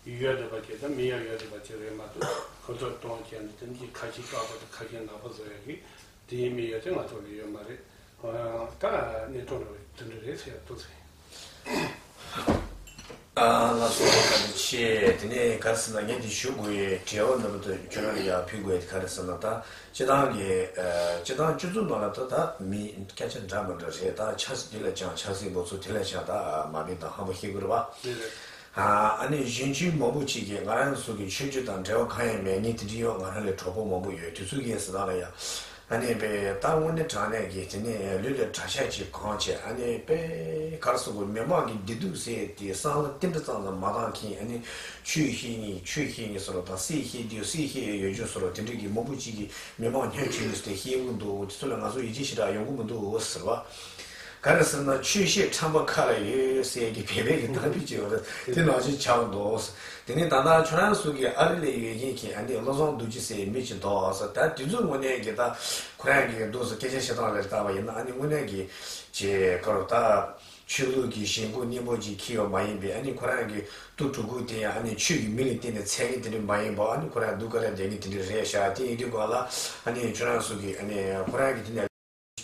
ཡོད་འདོད་པ་བྱས་དང་མི་ཡག་ཡོད་འདོད་པ་བྱས་རེད་མ་གཏོགས་ཁོ་ཚོ་གཏོང་བྱས་ནས་དེ་འདྲའི་ཁ་ཞེ་དྲག་པོ་དང་ཁ་ཞེ་ནག་པོ་བཟོ་ཡག་གི་དེ་ཡིན་མིན་ཡོད་ཚད་ང་ཚོ་ལ་ཡོད་མ་རེད། ད་གནས་སྟངས་རེད་དེ་འདྲ་རེད་ཟེར་ཡག་འདུག་ཟེར། ཨ་ལགས་སོ། བཀའ་དྲིན་ཆེ། དེ་ནས་ག་རེ་ཟེར་ན་ངས་འདི་ཞུ་དགོས་ཡས་དྲི་བ་རྣམ་པ་དང་ཁྱོད་རང་ལ་ཡང་ཕུལ་དགོས་ཡས་དེ་ག་རེ་ཟེར་ན་ད་སྤྱི་བཏང་གི་ཨ་སྤྱི་བཏང་སྤྱི་ཚོགས་ནང་ལ་ད་ད་མི་སྐད་ཆ་འདྲ་མི་འདྲ་རེད། ད་ཆབ་སྲིད་འདི་ལ་ཅང་ཆབ་སྲིད་འགོ་ཚུགས་དེ་ལ་ཅང་ད་མ་མི་དང་ཧམ་པ་བཤད་དགོས་རེད་པ། ཨ་ནི་གཞོན་སྐྱེས་མང་པོ་ཅིག་གིས་ང་རང་ཚོ་གི་ཆོས་བརྒྱུད་དང་འབྲེལ་བ་གང་ཡང་མེད་ངས་དེ་འདྲ་ཡོད། ང་རང་ལས་གྲོགས་པོ་མང་པོ་ཡོད། དེ་ཚོ་གིས་ཟེར་ད་ལ་ཡ་ཨ་ནི་པའི་ད་དངོས་གནས་དྲང་གནས་ཀྱི་དེ་ནས་ལུས་ལ་གྲྭ་ཤག་ཅིག་གང་བྱས་ཨ་ནི་པའི་གར་སོགས་པའི་མི་མང་གི་བདེ་སྡུག་ཟེར་དེ་བསམ་བློ་ཏིལ་འབྲུ་ཙམ་ཙམ་མ་བཏང་མཁན་ཨ་ནི་ཆོས་བཤད་ནི་ཆོས་བཤད་ནི་ཟེར་རོ་དང་སྲིད་བཤད་དུས་སྲིད་བཤད་ཡོད་རྒྱུ་ཟེར་རོ་དེ་འདྲ་གི་མང་པོ་ཅིག་གིས་མི་མང་སྙན་བྲིས་ནས་དེ་བཤད་གི་འདུག་དེ་ཚོ་ལ་ང་ཚོ་ཡིད་ཆེས་ཞེ་དྲག་ཡོང་གི་མི་འདུག་ཟེར་བ། ག་རེ་ཟེར་ན་ཆོས་བཤད་ཁྲམ་པ་ཁ་ལ་ཡོད་ཟེར་གྱི་བེད་བེད་ཀྱི་གཏམ་དཔེ་ཅིག་ཡོད་རེད། དེ་ནང་བཞིན་ཆགས་འདུག་དེ་ནས་ད་ལྟ་ཁྱོད་རང་ཚོ་གི་ཨ་རི་ལ་ཡོད་མཁན་གྱི་ཨ་ནི་བློ་བཟང་རྡོ་རྗེ་ཟེར་མི་ཅིག་འདུག་ཟེར། ད་དེ་ཚོ་དངོས་གནས་ཀྱི་ད་ཁོ་རང་གི་འདུག་ཟེར་སྐད་ཆ་བཤད་སྟངས་ལ་བལྟས་པ་ཡིན་ན་ཨ་ནི་དངོས་གནས་ཀྱི་ཅེས་ཁ་རོ་ད་ཆོས་ལུགས་ཀྱི་ཞེན་ཁོག་གཉེན་པོ་ཅིག་འཁྱེར་ཡོད་མ་ཡིན་པས། ཨ་ནི་ཁོ་རང་གི་ཏུ་གྲུ་གུ་དེ་ཡང་ཨ་ནི་ཆོས་ཀྱི་མིང་ལ་བརྟེན་ནས་འཚོལ་མཁན་དེ་འདྲ་མ་ཡིན་པ་ཨ་ནི་ཁོ་རང་སྡུག་དཀའ་ལས་བསྡད་མཁན་དེ་འདྲ་རེད་ཤག་དེ་ཡིན་དུས་གང་ལ་ཨ་ནི་ཁྱོད་རང་ཚོ་གི་ཨ་ནི་ཁོ་རང་གི་དེ་ནས།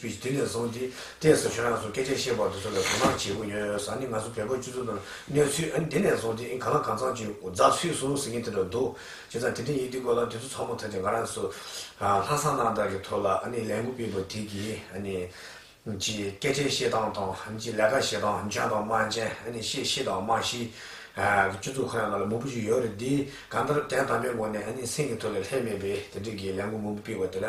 དེ་ནས་བཟུང་སྟེ་ཏོག་ཙམ་ཁྱོད་རང་ཚོ་སྐད་ཆ་བཤད་པ་དེ་ཚོ་ལ་དོ་སྣང་བྱེད་དགོས་ཡོད་ཟེར། ཨ་ནི་ང་ཚོ་བོད་པ་སྤྱི་ཚོགས་ནང་གནས་ཚུལ་ཨ་ནི་དེ་ནས་བཟུང་སྟེ་གང་ལ་གང་འཚམ་ཅིག་རྫ་ཚུད་སོང་ཟེར་མཁན་དེ་འདྲ་འདུག་བྱས་ཙང་དེ་འདྲ་ཡིན་དུས་སྐོར་ལ་དེ་ཚོ་ཚང་མ་ཐམས་ཅད་ང་རང་ཚོ་ལྷག་བསམ་རྣམ་དག་གི་ཐོག་ལ་ཨ་ནི་ལས་འགུལ་སྤེལ་བ་དེ་གིས་ཨ་ནི་ཅིག་སྐད་ཆ་བཤད་སྟངས་དང་ཅིག་ལས་ཀ་བྱེད་སྟངས་འཇོན་དང་མ་འཇོན་ཨ་ནི་ཤེས་ཤེས་དང་མ་ཤེས་སྤྱི་ཚོགས་ཁོ་རང་ནང་ལ་མང་པོ་ཞིག་ཡོད་རེད། འདི་གང་ལྟར་དོན་དམ་པའི་ངོས་ནས་ཨ་ནི་སེམས་ཀྱི་ཐོག་ལ་ལྷད་མེད་པའི་དེ་འདྲ་གི་ལས་འགུལ་མང་པོ་སྤེལ་བ་དེ་ལ།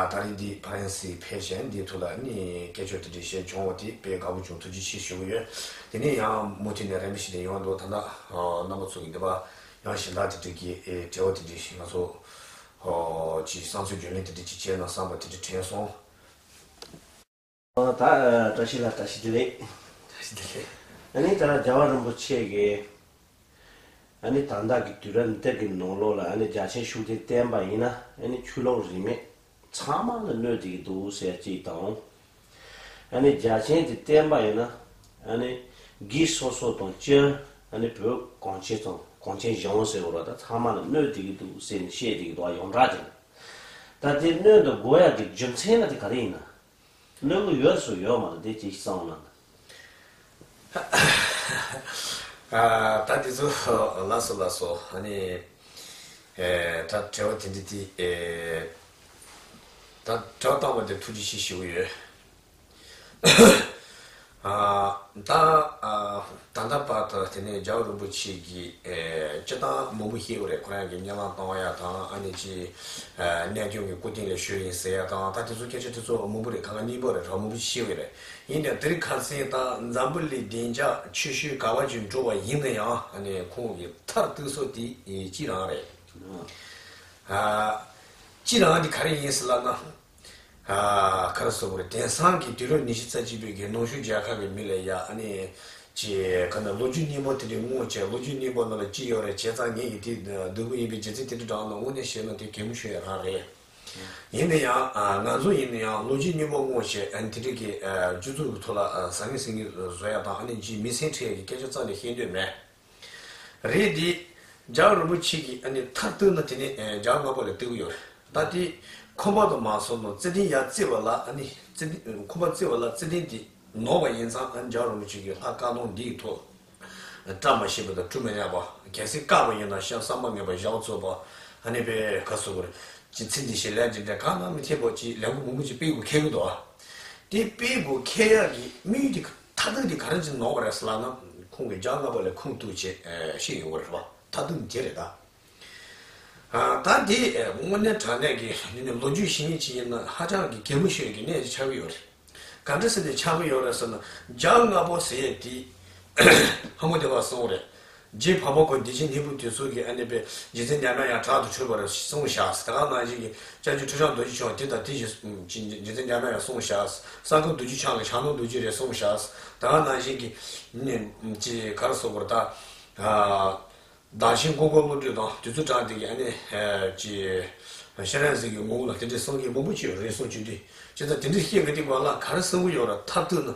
ད་རེས་འདི་ཕ་རན་སི་ཕེབས་བྱས་འདིའི་ཐོག་ལ་ནི་སྐད་ཆ་དེ་འདྲ་བཤད་བྱུང་བ་དེ་དཔེ་དགའ་པོ་བྱུང་། ཐུགས་རྗེ་ཆེ་ཞུ་གི་ཡོད། དེ་ནས་ཡང་མུ་མཐུད་ནས་རིམ་པ་བཞིན་དུ་ཡོང་འདུག་ད་ལྟ་རྣམ་པ་ཚོ་གི་འདི་པ་ཡང་གཞན་དག་དེ་འདྲ་གི་འབྲེལ་བ་དེ་འདྲ་ང་ཚོ་ཅིག་བསམ་ཚུལ་བརྗོད་ལེན་དེ་འདྲ་ཅིག་བྱས་ན་བསམ་པ་དེ་འདྲ་དྲན་སོང་། ད་བཀྲ་ཤིས་ལགས། བཀྲ་ཤིས་བདེ་ལེགས། བཀྲ་ཤིས་བདེ་ལེགས། ཨ་ནི་ད་རྒྱལ་བ་རིན་པོ་ཆེ་གིས་ཨ་ནི་ད་ལྟ་གི་དུས་རབས་འདི་གི་ནང་ལོགས་ལ་ཨ་ནི་རྒྱལ་ཆེན་ཤུགས་ལྡན་བསྟན་པ་ཡིན་ན་ཨ་ནི་ཆོས་ལུགས་རིས་མེད་ཚང་མ་ལ་གནོད་བསྡད་ཀྱི་འདུག་ཟེར་གཅིག་དང་། ཨ་ནི་རྒྱལ་ཆེན་དེ་བསྟན་པ་ཡིན་ན་ཨ་ནི་སྒེར་སོ་སོ་དང་སྤྱིར་ཨ་ནི་བོད་གངས་ཅན་དང་གངས་ཅན་གཞུང་ཟེར་བ་ལ་ད་ཚང་མ་ལ་གནོད་བསྡད་ཀྱི་འདུག་ཟེར་ནས་བཤད་བསྡད་ཀྱི་འདུག་ཡོངས་གྲགས་ཅན། ད་དེ་གནོད་དུ་དགོས་ཡག་གི་རྒྱུ་མཚན་ལ་དེ་ག་རེ་ཡིན་ན། གནོད་ཀྱི་ཡོད་སུ་ཡོད་མ་རེད་དེ་ཅིག་གསུངས་ན། ད་དེ་ཚོ་ལགས་སོ་ལགས་སོ། ཨ་ནི་ད་དྲི་བ་དེ་འདྲ་དེ་ད་དྲི་བ་བཏང་བ་དེ་ཐུགས་རྗེ་ཆེ་ཞུ་གི་ཡོད། ད་ད་ལྟ་བར་དུ་དེ་ནས་རྒྱལ་བ་རིན་པོ་ཆེ་གིས་སྤྱིར་བཏང་མང་པོ་བཤད་པ་རེད། ཁོ་རང་གི་གཉིད་ལམ་གཏོང་ཡ་དང་ཨ་ནི་ཅི་གནས་སྐྱོང་གི་སྐུ་རྟེན་ལ་བཞུགས་ཡིན་ཟེར་ཡ་དང་ད་དེ་ཚོ་སྐད་ཆ་དེ་ཚོ་མང་པོ་རེད། གང་ག་སྙིང་པོ་རེད། ར་མང་པོ་ཞིག་བཤད་པ་རེད། ཡིན་ནའང་དེ་རིང་ཁ་སང་ད་འཛམ་བུ་གླིང་བདེ་འཇགས་ཆེ་ཤོས་ག་བ་ཅིག་འགྲོ་བ་ཡིན་ན་ཡང་ཨ་ནི་ཁོང་གི་མཐར་གཏུགས་ས་དེ་གཅིག་རང་རེད། གཅིག་རང་དེ་ག་རེ་ཡིན་ཟེར་ལབ་ན། ག་རེ་ཟེར་དགོས་རེད། དེང་སང་གི་དུས་རབས་ཉི་ཤུ་རྩ་གཅིག་པའི་གི་ནང་ཆོས་རྒྱལ་ཁབ་ཀྱི་མི་ལ་ཡ་ཨ་ནི་ཅི་ག་ན་ལོ་རྒྱུས་རྙིང་པ་དེ་འདྲའི་དངོས་བྱས་ལོ་རྒྱུས་རྙིང་པ་ནང་ལ་ཅི་ཡོད་རེད་བྱས་ཙང་ངས་ཀྱི་དེ་སྡུག་པོ་ཡིན་པའི་རྒྱུ་མཚན་དེ་འདྲ་དྲངས་ན་དངོས་གནས་བཤད་ན་དེ་གད་མོ་ཤོར་ཡ་རང་རེད། ཡིན་ན་ཡང་ང་ཚོ་ཡིན་ན་ཡང་ལོ་རྒྱུས་རྙིང་པ་དངོས་བྱས་ཨ་ནི་དེ་འདྲའི་གི་སྤྱི་ཚོགས་ཀྱི་ཐོག་ལ་ཟང་ངེ་ཟིང་ངེ་བཟོ་ཡ་དང་ཨ་ནི་ཅི་མི་སེམས་ཁྲལ་གྱི་སྐད་ཆ་རྩ་ནས་བཤད་འདོད་མེད། རེད་དེ། རྒྱལ་བ་རིན་པོ་ཆེ་གིས་ཨ་ནི་མཐར་གཏུགས་ན་དེ་ནི་རྒྱལ་བ་ལྔ་པ་ལ་གཏུགས་ཀྱི་ཡོད་རེད། ད་དེ་ཁང་པ་དང་མ་སོང་ནོ་བརྩེ་ལྡན་ཡར་བརྩིགས་པ་ལ་ཨ་ནི་བརྩེ་ལྡན་ཁང་པ་བརྩིགས་པ་ལ་བརྩེ་ལྡན་དེ་ནོར་བ་ཡིན་ཙང་ཨ་ནི་རྒྱལ་བ་རིན་པོ་ཆེ་གིས་ལྷ་བཀའ་གདམས་འདིའི་ཐོག་བཀྲ་མ་ཤིས་པ་དང་གྲུ་མི་ཉག་པ་གལ་སྲིད་བཀག་པ་ཡིན་ན་ཤ་བསམ་པ་ངན་པ་བཞག་ཚུགས་པ་ཨ་ནི་པའི་ག་སུ་བར་ཅི་ཚིག་འདི་ཞིག་ལན་ཅི་འདྲ་གང་ན་མི་ཐེབས་པ་ཅི་ལས་འགུལ་མང་པོ་ཅིག་སྤེལ་དགོས་ཁེལ་གི་འདུག་ཨ། དེ་སྤེལ་དགོས་ཁེལ་ཡག་གི་དམིགས་ཡུལ་དེ་མཐའ་དོན་དེ་ག་རེ་ཅིག་ནོར་བ་རེད་ཟེར་ལབ་ན་ཁོང་གིས་རྒྱལ་བ་ལྔ་པ་ལ་ཁུངས་གཏུགས་བྱས་བཤད་ཡོང་གི་རེད་པ། མཐའ་དོན་དེ་རེད་ད། ད་དེ་དངོས་གནས་དྲང་གནས་ཀྱི་ནི་ལོ་རྒྱུས་ཤེས་མཁན་ཅིག་ཡིན་ན་ཧ་ཅང་གི་གད་མོ་ཤོར་གྱི་གནས་ཅིག་ཆགས་ཀྱི་ཡོད་རེད། ག་འདྲ་ཟེར་ནས་ཆགས་ཀྱི་ཡོད་རེད་ཟེར་ན་རྒྱལ་བ་ལྔ་པ་ཟེར་ཡས་དེ་ཧ་མོ་དེ་བ་སོང་རེད། རྗེ་འཕགས་པ་ཁོ་བདེ་ཆེན་སྙིང་པོ་དེ་ཚོ་གིས་ཨ་ནི་པའི་རྗེ་བཙུན་འཇམ་དབྱངས་བྲག་ཏུ་བྲོས་པ་རེད་གསུངས་བཞག་ད་ག་ནང་བཞིན་གྱི་སྐྱབས་རྗེ་ཁྲི་བྱང་རྡོ་རྗེ་འཆང་དེ་དང་དེ་བཞིན་རྗེ་བཙུན་འཇམ་དབྱངས་གསུངས་བཞག་ས་སྐྱ་རྡོ་རྗེ་འཆང་གི་ཕྱག་ན་རྡོ་རྗེ་རེད་གསུངས་བཞག་ད་ག་ནང་བཞིན་གྱི་ནི་ཅི་ག་རེ་ཟེར་དགོས་རེད་ད། བདག་གཞན་མགོན་པོ་བློ་གྲོས་དང་དེ་ཚོ་དྲངས་དེ་གི་ཨ་ནི་ཅི་ཤེས་རབ་འཛིན་གྱི་ངོ་བོ་ལ་དེ་འདྲའི་གསུང་མཁན་མང་པོ་ཅིག་ཡོད་རེད་གསུང་བྱོས་དུས་ཇི་ལྟར་དེ་འདྲའི་བཤད་མཁན་དེ་ག་ལ་ག་རེ་གསུང་གི་ཡོད་རེད་མཐར་གཏུགས་ན།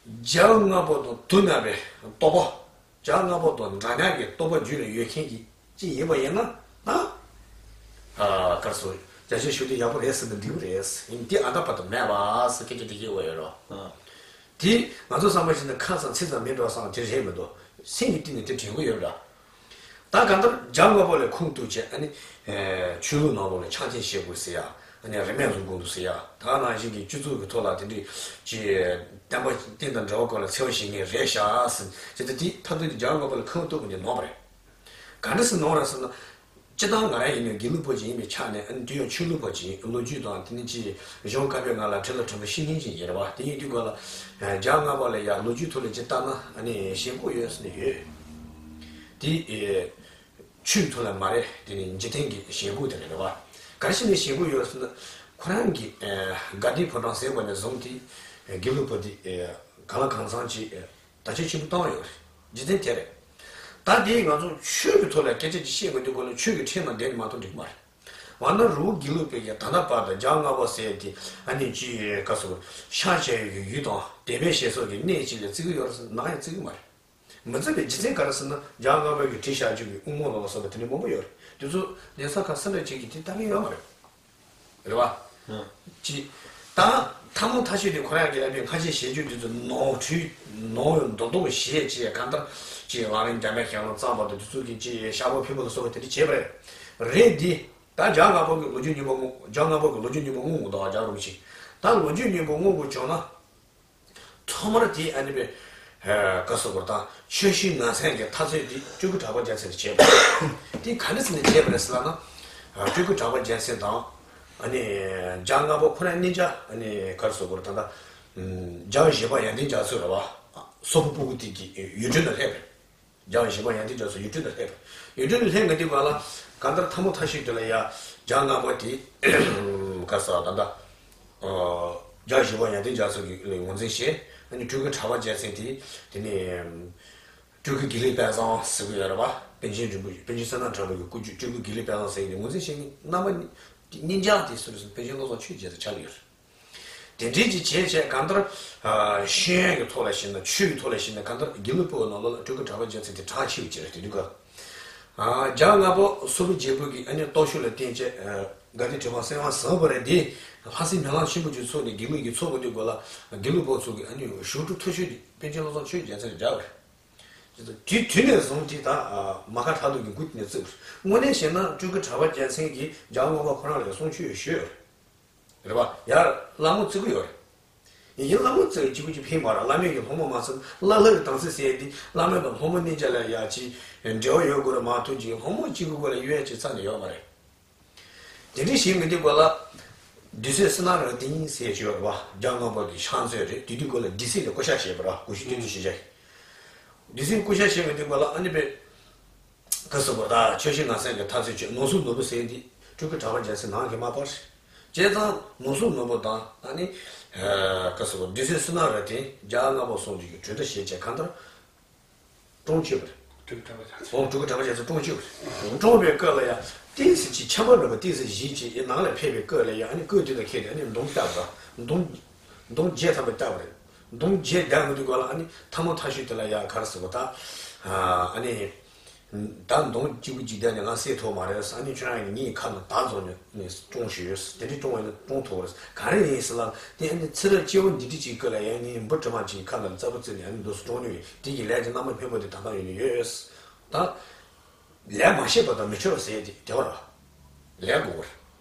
རྒྱལ་བ་ལྔ་པོ་དང་དུ་མ་པའི་རྟོགས་པ། རྒྱལ་བ་ལྔ་པོ་དང་འདྲ་མཉམ་གྱི་རྟོགས་པ་རྒྱུད་ལ་ཡོད་མཁན་གྱི་ཅི་ཡིན་པ་ཡིན་ན་ད། ག་རེ་ཟེར་རྒྱ་ཆེན་ཤུགས་ལྡན་ཡག་པོ་རེད་ཟེར་ན་འགྲིག་པ་རེད་ཡིན་དེ་ཨ་ད་བར་དུ་མེད་པ་ཟེར་སྐད་ཆ་དེ་བཤད་དགོས་ཡོད་རེད། དེ་ང་ཚོ་བསམ་པ་བྱས་ན་ཁ་ཙམ་ཚིག་ཙམ་མིན་འགྲོ་བསམ་དེ་རེད་མི་འདུག་སེམས་ཀྱི་གཏིང་ནས་དེ་དྲན་གྱི་ཡོད་ར། ད་གང་ལྟར་རྒྱལ་བ་ལྔ་པོ་ལ་ཁུངས་གཏུགས་བྱས་ཨ་ནི། ཆོས་ལུགས་ནང་ལོགས་ལ་ཕྱག་ཆེན་བཞེས་དགོས་ཟེར་ཡ། ཨ་ནི་རིས་མེད་བཟོ་དགོས་འདུག་ཟེར་ཡ། ད་ག་ནང་བཞིན་གྱི་སྤྱི་ཚོགས་ཀྱི་ཐོག་ལ་དེ་འདྲའི་ཅི། བསྟན་པ་བསྟན་དང་འགྲོ་བ་ཀུན་ལ་འཚེ་བ་བྱེད་མཁན་རེད་ཤག་ཟེར་ཅི་ད་དེ་མཐའ་དོན་དུ་རྒྱལ་བ་ལྔ་པོ་ལ་ཁུངས་གཏུགས་དགོས་ནི་ནོར་བ་རེད། ག་འདྲ་སེ་ནོར་ར་ཟེར་ན། སྤྱིར་བཏང་ང་རང་ཡིན་ན་དགེ་ལུགས་པ་ཅིག་ཡིན་པའི་ཆ་ནས་ཨ་ནི་དེ་ཡང་ཆོས་ལུགས་པ་ཅིག་ཡིན་ལོ་རྒྱུས་དང་དེ་ནི་ཅི་གཞུང་བཀའ་པོད་ལྔ་ལ་དྲི་ལ་དྲི་བ་ཤེས་མཁན་ཅིག་ཡིན་རེད་བ། དེ་ཡིན་དུས་སྐབས་ལ་རྒྱལ་བ་ལྔ་པ་ལ་ཡ་ལོ་རྒྱུས་ཐོག་ལ་ཅི་ལྟ་ན་ཨ་ནི་ཞེན་ཁོག་ཡོད་ཟེར་ནས་ཡོད། དེ་ཆོས་ཐོག་ལ་མ་རེད། དེ་ནི་འཇིག་རྟེན་གྱི་ཞེན་ཁོག་དེ་རེད་བ། ག་རེ་བྱས་ནས་ཞེན་ཁོག་ཡོད་ཟེར་ན་ཁོ་རང་གི་དགའ་ལྡན་ཕོ་བྲང་ཟེར་བ་ནས་བཟུང་སྟེ་དགེ་ལུགས་པ་དེ་གང་ལ་གང་འཚམ་ཅིག་བརྡ་ཆད་ཆེན་པོ་བཏང་ཡོད་རེད། རྗེ་བཙུན་དེ་རེད། ད་དེ་ང་ཚོ་ཆོས་ཀྱི་ཐོག་ལ་སྐད་ཆ་ཅིག་བཤད་དགོས་དུས་སྐོར་ལ་ཆོས་ཀྱི་ཁྲིམས་ནང་བསྡད་ནས་མ་གཏོགས་འགྲིག་མ་རེད། འོ་ན་རི་བོ་དགེ་ལུགས་པའི་གི་ད་ལྟ་བར་དུ་རྒྱལ་བ་ལྔ་པ་ཟེར་དེ་ཨ་ནི་ཅི་ག་སོ་ཤག་བྱས་ཡོད་ཀྱི་ཡུལ་དང་དད་པའི་བྱེད་སོགས་ཀྱི་གནས་ཅིག་ལ་བརྩི་གི་ཡོད་རེད་ཟེར་ན་ཡང་བརྩི་གི་མ་རེད། མི་བརྩི་བའི་རྒྱུ་མཚན་ག་རེ་ཟེར་ན་རྒྱལ་བ་ལྔ་པ་གི་བྲིས་བཞག་རྒྱུ་གི་དབུ་མ་ལ་སོགས་པ་དེ་འདྲ་མང་པོ་ཡོད་རེད། དེ་ཚོ་གདན་ས་ཁག་སུ་འདྲ་ཅིག་གིས་དེ་ལྟ་གི་ཡོད་མ་རེད། རེད་བ། ཅི། ད་ཐ་མ་ཐ་ཤོས་དེ་ཁོ་རང་གི་ཨ་ཕའི་སྔ་རྗེས་ཞལ་བརྗོད་དེ་ཚོ་ནོར་འཁྲུལ་ནོར་ཡོད་མདོག་མདོག་བྱས་བྱས་གང་ལྟར་ཅིག་ལམ་རིམ་འཇམ་དཔལ་ཞལ་ལུང་བརྩམས་པ་དང་དེ་ཚོ་གི་ཅིག་ཤར་པ་ཕུལ་བ་ལ་སོགས་པ་དེ་འདྲ་བྱས་པ་རེད། རེད་འདི། ད་རྒྱལ་བ་ལྔ་པ་གི་ལོ་རྒྱུས་སྙིང་པོ་དངོས། རྒྱལ་བ་ལྔ་པ་གི་ལོ་རྒྱུས་སྙིང་པོ་དངོས་དང་རྒྱལ་བ་རིན་པོ་ཆེ། ད་ལོ་རྒྱུས་སྙིང་པོ་དངོས་པོ་བྱུང་ན། ཐོག་མར་དེ་ཨ་ནི་པའི། ཧ་ག་སོ་གོ་དང་ཆོས་ཞུན་ངག་མཚན་གྱི་ཐ་ཚིག་དེ་སྤྲུལ་སྐུ་གྲགས་པ་རྒྱལ་མཚན་དུ་བྱས་པ། དེ་ག་འདྲ་ཟེར་ནས་བྱས་པ་རེད་ཟེར་ལབ་ན། སྤྲུལ་སྐུ་གྲགས་པ་རྒྱལ་མཚན་དང་། ཨ་ནི། རྒྱལ་བ་ལྔ་པ་ཁོ་རང་གཉིས་ཆ་ཨ་ནི་ག་རེ་ཟེར་དགོས་རེད་ད་ལྟ། རྒྱལ་བ་བཞི་པ་ཡོན་ཏན་རྒྱ་མཚོ་རེད་བ། སོག་པོ་སྤུ་གུ་དེ་གི་ཡུལ་གྲུ་ནང་སླེབས་པ་རེད། རྒྱལ་བ་བཞི་པ་ཡོན་ཏན་རྒྱ་མཚོ་ཡུལ་གྲུ་ནང་སླེབས་པ་རེད། ཡུལ་གྲུ་ནང་སླེབས་མི་དེ་བར་ལ་གང་ལྟར་ཐ་མ་ཐ་ཤོས་དེ་ལ་ཡ་རྒྱལ་བ་ལྔ་པ་དེ་ག་རེ་ཟེར་ད་ལྟ། རྒྱལ་བ་བཞི་པ་ཡོན་ཏན་རྒྱ་མཚོ་གི་ངོས་འཛིན་བྱས། ཨ་ནི་སྤྲུལ་སྐུ་གྲགས་པ་རྒྱལ་མཚན་དེ་དེ་ནས། སྤྲུལ་སྐུ་དགེ་ལེགས་དཔལ་བཟང་ཟེར་གྱི་ཡོད་རེད་བ། པཎ་ཆེན་རིན་པོ་ཆེ་པཎ་ཆེན་བསོད་ནམས་གྲགས་པ་གི་སྐུ་རྒྱུད་སྤྲུལ་སྐུ་དགེ་ལེགས་དཔལ་བཟང་ཟེར་གྱི་དེ་ངོས་འཛིན་བྱེད་མཁན་རྣམ་པ་གཉིས་ཀྱང་དེ་སུ་རེད་ཟེར་ན་པཎ་ཆེན་བློ་བཟང་ཆོས་རྒྱལ་ཟེར་ཆགས་ཀྱི་ཡོད་རེད། དེ་འདྲའི་ཅིག་བྱས་བྱས་གང་ལྟར། ཤེས་ཡོན་གྱི་ཐོག་ལ་བཤད་ན་ཆོས་ཀྱི་ཐོག་ལ་བཤད་ན་གང་ལྟར་དགེ་ལུགས་པའི་ནང་ལོགས་ལ་སྤྲུལ་སྐུ་གྲགས་པ་རྒྱལ་མཚན་དེ་གྲགས་ཆེ་བ་ཅིག་རེད་དེ་དུས་སྐབས། རྒྱལ་བ་ལྔ་པ་སོག་པོའི་རྒྱལ་པོ་གི་ཨ་ནི་སྟོབས་ཤུགས་ལ་བརྟེན་བྱས། དགའ་ལྡན་གྲུབ་དབང་གསན་དབང་བཟང་པོ་རེད་དེ། ལྷ་སའི་མི་ལམ་ཆེན་པོ་ཅིག་ཚོགས་ནས་དགེ་ལུགས་ཀྱི་ཚོགས་པ་དེ་སྒོ་ལ་དགེ་ལུགས་པ་ཚོ་གི་ཨ་ནི་ཞབས་དྲུང་མཐོ་ཤོས་དེ་པཎ་ཆེན་བློ་བཟང་ཆོས་རྒྱལ་མཚན་ལ་སྦྱར་བ་རེད། དེ་དུས་ནས་བཟུང་སྟེ་ད་མ་ཁ་ཐག་ཏུ་གི་འགོ་དེ་ནས་བརྩིས་པ་རེད། དངོས་གནས་བཤད་ན་སྤྲུལ་སྐུ་གྲགས་པ་རྒྱལ་མཚན་གྱིས་རྒྱལ་བ་ལྔ་པ་ཁོ་རང་ལ་གསུང་ཆོས་ཞུས་ཡོད་རེད། རེད་པ། ཡར་བླ་མ་བརྩི་གི་ཡོད་རེད། ཡིན་ཡིན་བླ་མ་བརྩི་གི་གཅིག་པུ་གཅིག་ཕན་མ་རེད། བླ་མའི་གི་སློབ་མ་མ་ཚད་བླ་ལྷ་གི་དམ་ཚིག་ཟེར་ཡས་དེ་བླ་མ་དང་སློབ་མ་གཉིས་ཆ་ལ་ཡ་ཅིག་འབྲེལ་བ་ཡོད་དགོས་རེད་མ་གཏོགས་ཅིག་སློབ་མ་གཅིག་གི་སྒོ་ལ་གཡོལ་ཡས་ཅིག་རྩ་ནས་ཡོད་མ་རེད། དེ་འདྲ་ཞིག་མི་འདུག་གོ་ལ། སྡེ་སྲིད་སི་ན་ར་ཏིང་ཟེར་ཞིག་ཡོད་རེད་པ། རྒྱལ་བ་ལྔ་པ་གི་ཕྱག་མཛོད་རེད། དེ་དུས་སྒོ་ལ་སྡེ་སྲིད་ལ་བསྐོ་བཞག་བྱས་པ་ར། གོ་ཤུལ་སྟོན་ཚུལ་ཞིག་བྱས། སྡེ་སྲིད་བསྐོ་བཞག་བྱས་མི་འདུག་གོ་ལ་ཨ་ནི་པའི། ག་སོ་པོ་ད་ཆོས་ཞུན་ངག་མཚན་གྱི་ཐ་ཚིག་ཆོས་ནོར་སྲུང་ནོར་བུ་ཟེར་འདི་སྤྲུལ་སྐུ་གྲགས་པ་རྒྱལ་མཚན་ནང་གི་མ་པར། བྱས་ཙང་ནོར་སྲུང་ནོར་བུ་དང་ཨ་ནི། ག་སོ་པོ་སྡེ་སྲིད་སི་ན་ར་ཏིང་རྒྱལ་བ་ལྔ་པ་གསུམ་གྱི་གྲོས་བསྡུར་བྱས་བྱས་གང་ལྟར། བཀྲོངས་བཅུག་པ་རེད། སྤྲུལ་སྐུ་གྲགས་པ་རྒྱལ་མཚན། འོ་སྤྲུལ་སྐུ་གྲགས་པ་རྒྱལ་མཚན་བཀྲོངས་བཅུག་པ་རེད། བཀྲོངས་པའི་སྐབས་ལ་ཡང་ཏོག་ཙམ་ཅིག་ཆམ་པ་འདྲ་པོ་ཏོག་ཙམ་བཞེས་བྱས་ཨེ་ནང་ལ་ཕེབས་པའི་སྐབས་ལ་ཡང་ཨ་ནི་སྐུ་དེ་དང་ཁྱེད་དེ་ཨ་ནི་མདུང་བཏབ་པ། མདུང་། མདུང་བརྒྱད་ཐམ་པ་བཏབ་པ་རེད། མདུང་བརྒྱད་བརྡབས་མི་འདུག་གོ་ལ་ཨ་ནི་ཐ་མ་ཐ་ཤོས་དེ་ལ་ཡང་ག་རེ་ཟེར་བ་ད། ཨ་ནི། ད་མདུང་གཅིག་པུ་གཅིག་བརྡབས་ནས་ང་བསད་ཐུབ་མ་རེད། ཨ་ནི་ཁྱོད་རང་གིས་ངའི་ཁ་ནང་མདའ་བཟུང་ནས་བཀྲོངས་ཤིག་ཡོད། དེ་འདྲའི་བཀྲོངས་ཡོད་ན་བཀྲོངས་ཐུབ་པ་རེད། ག་རེ་ཡིན་ཟེར་ལབ་དེ་ཨ་ནི་ཚེ་རབས་སྐྱེ་བོ་འདི་འདྲ་ཅིག་སྐབས་ལ་ཡང་ནི་འབུ་གྲིབ་མ་ཅིག་ཁ་ནང་ལ་རྩ་བ་བཙིར་ནས་ཨ་ནི་འདུག་སེ་བཀྲོངས་ནས་ཡོད། དེ་གི་ལས་ཀྱི་རྣམ་པ་སྨིན་པོ་དེ་ད་ལྟ་ཡོད་ནི་ཡོད། ད། ལས་མ་བྱས་པ་དང་མི་འཆོར་བ་ཟེར་དེ་དེ་བ་ར། ལས་དགོས་པ་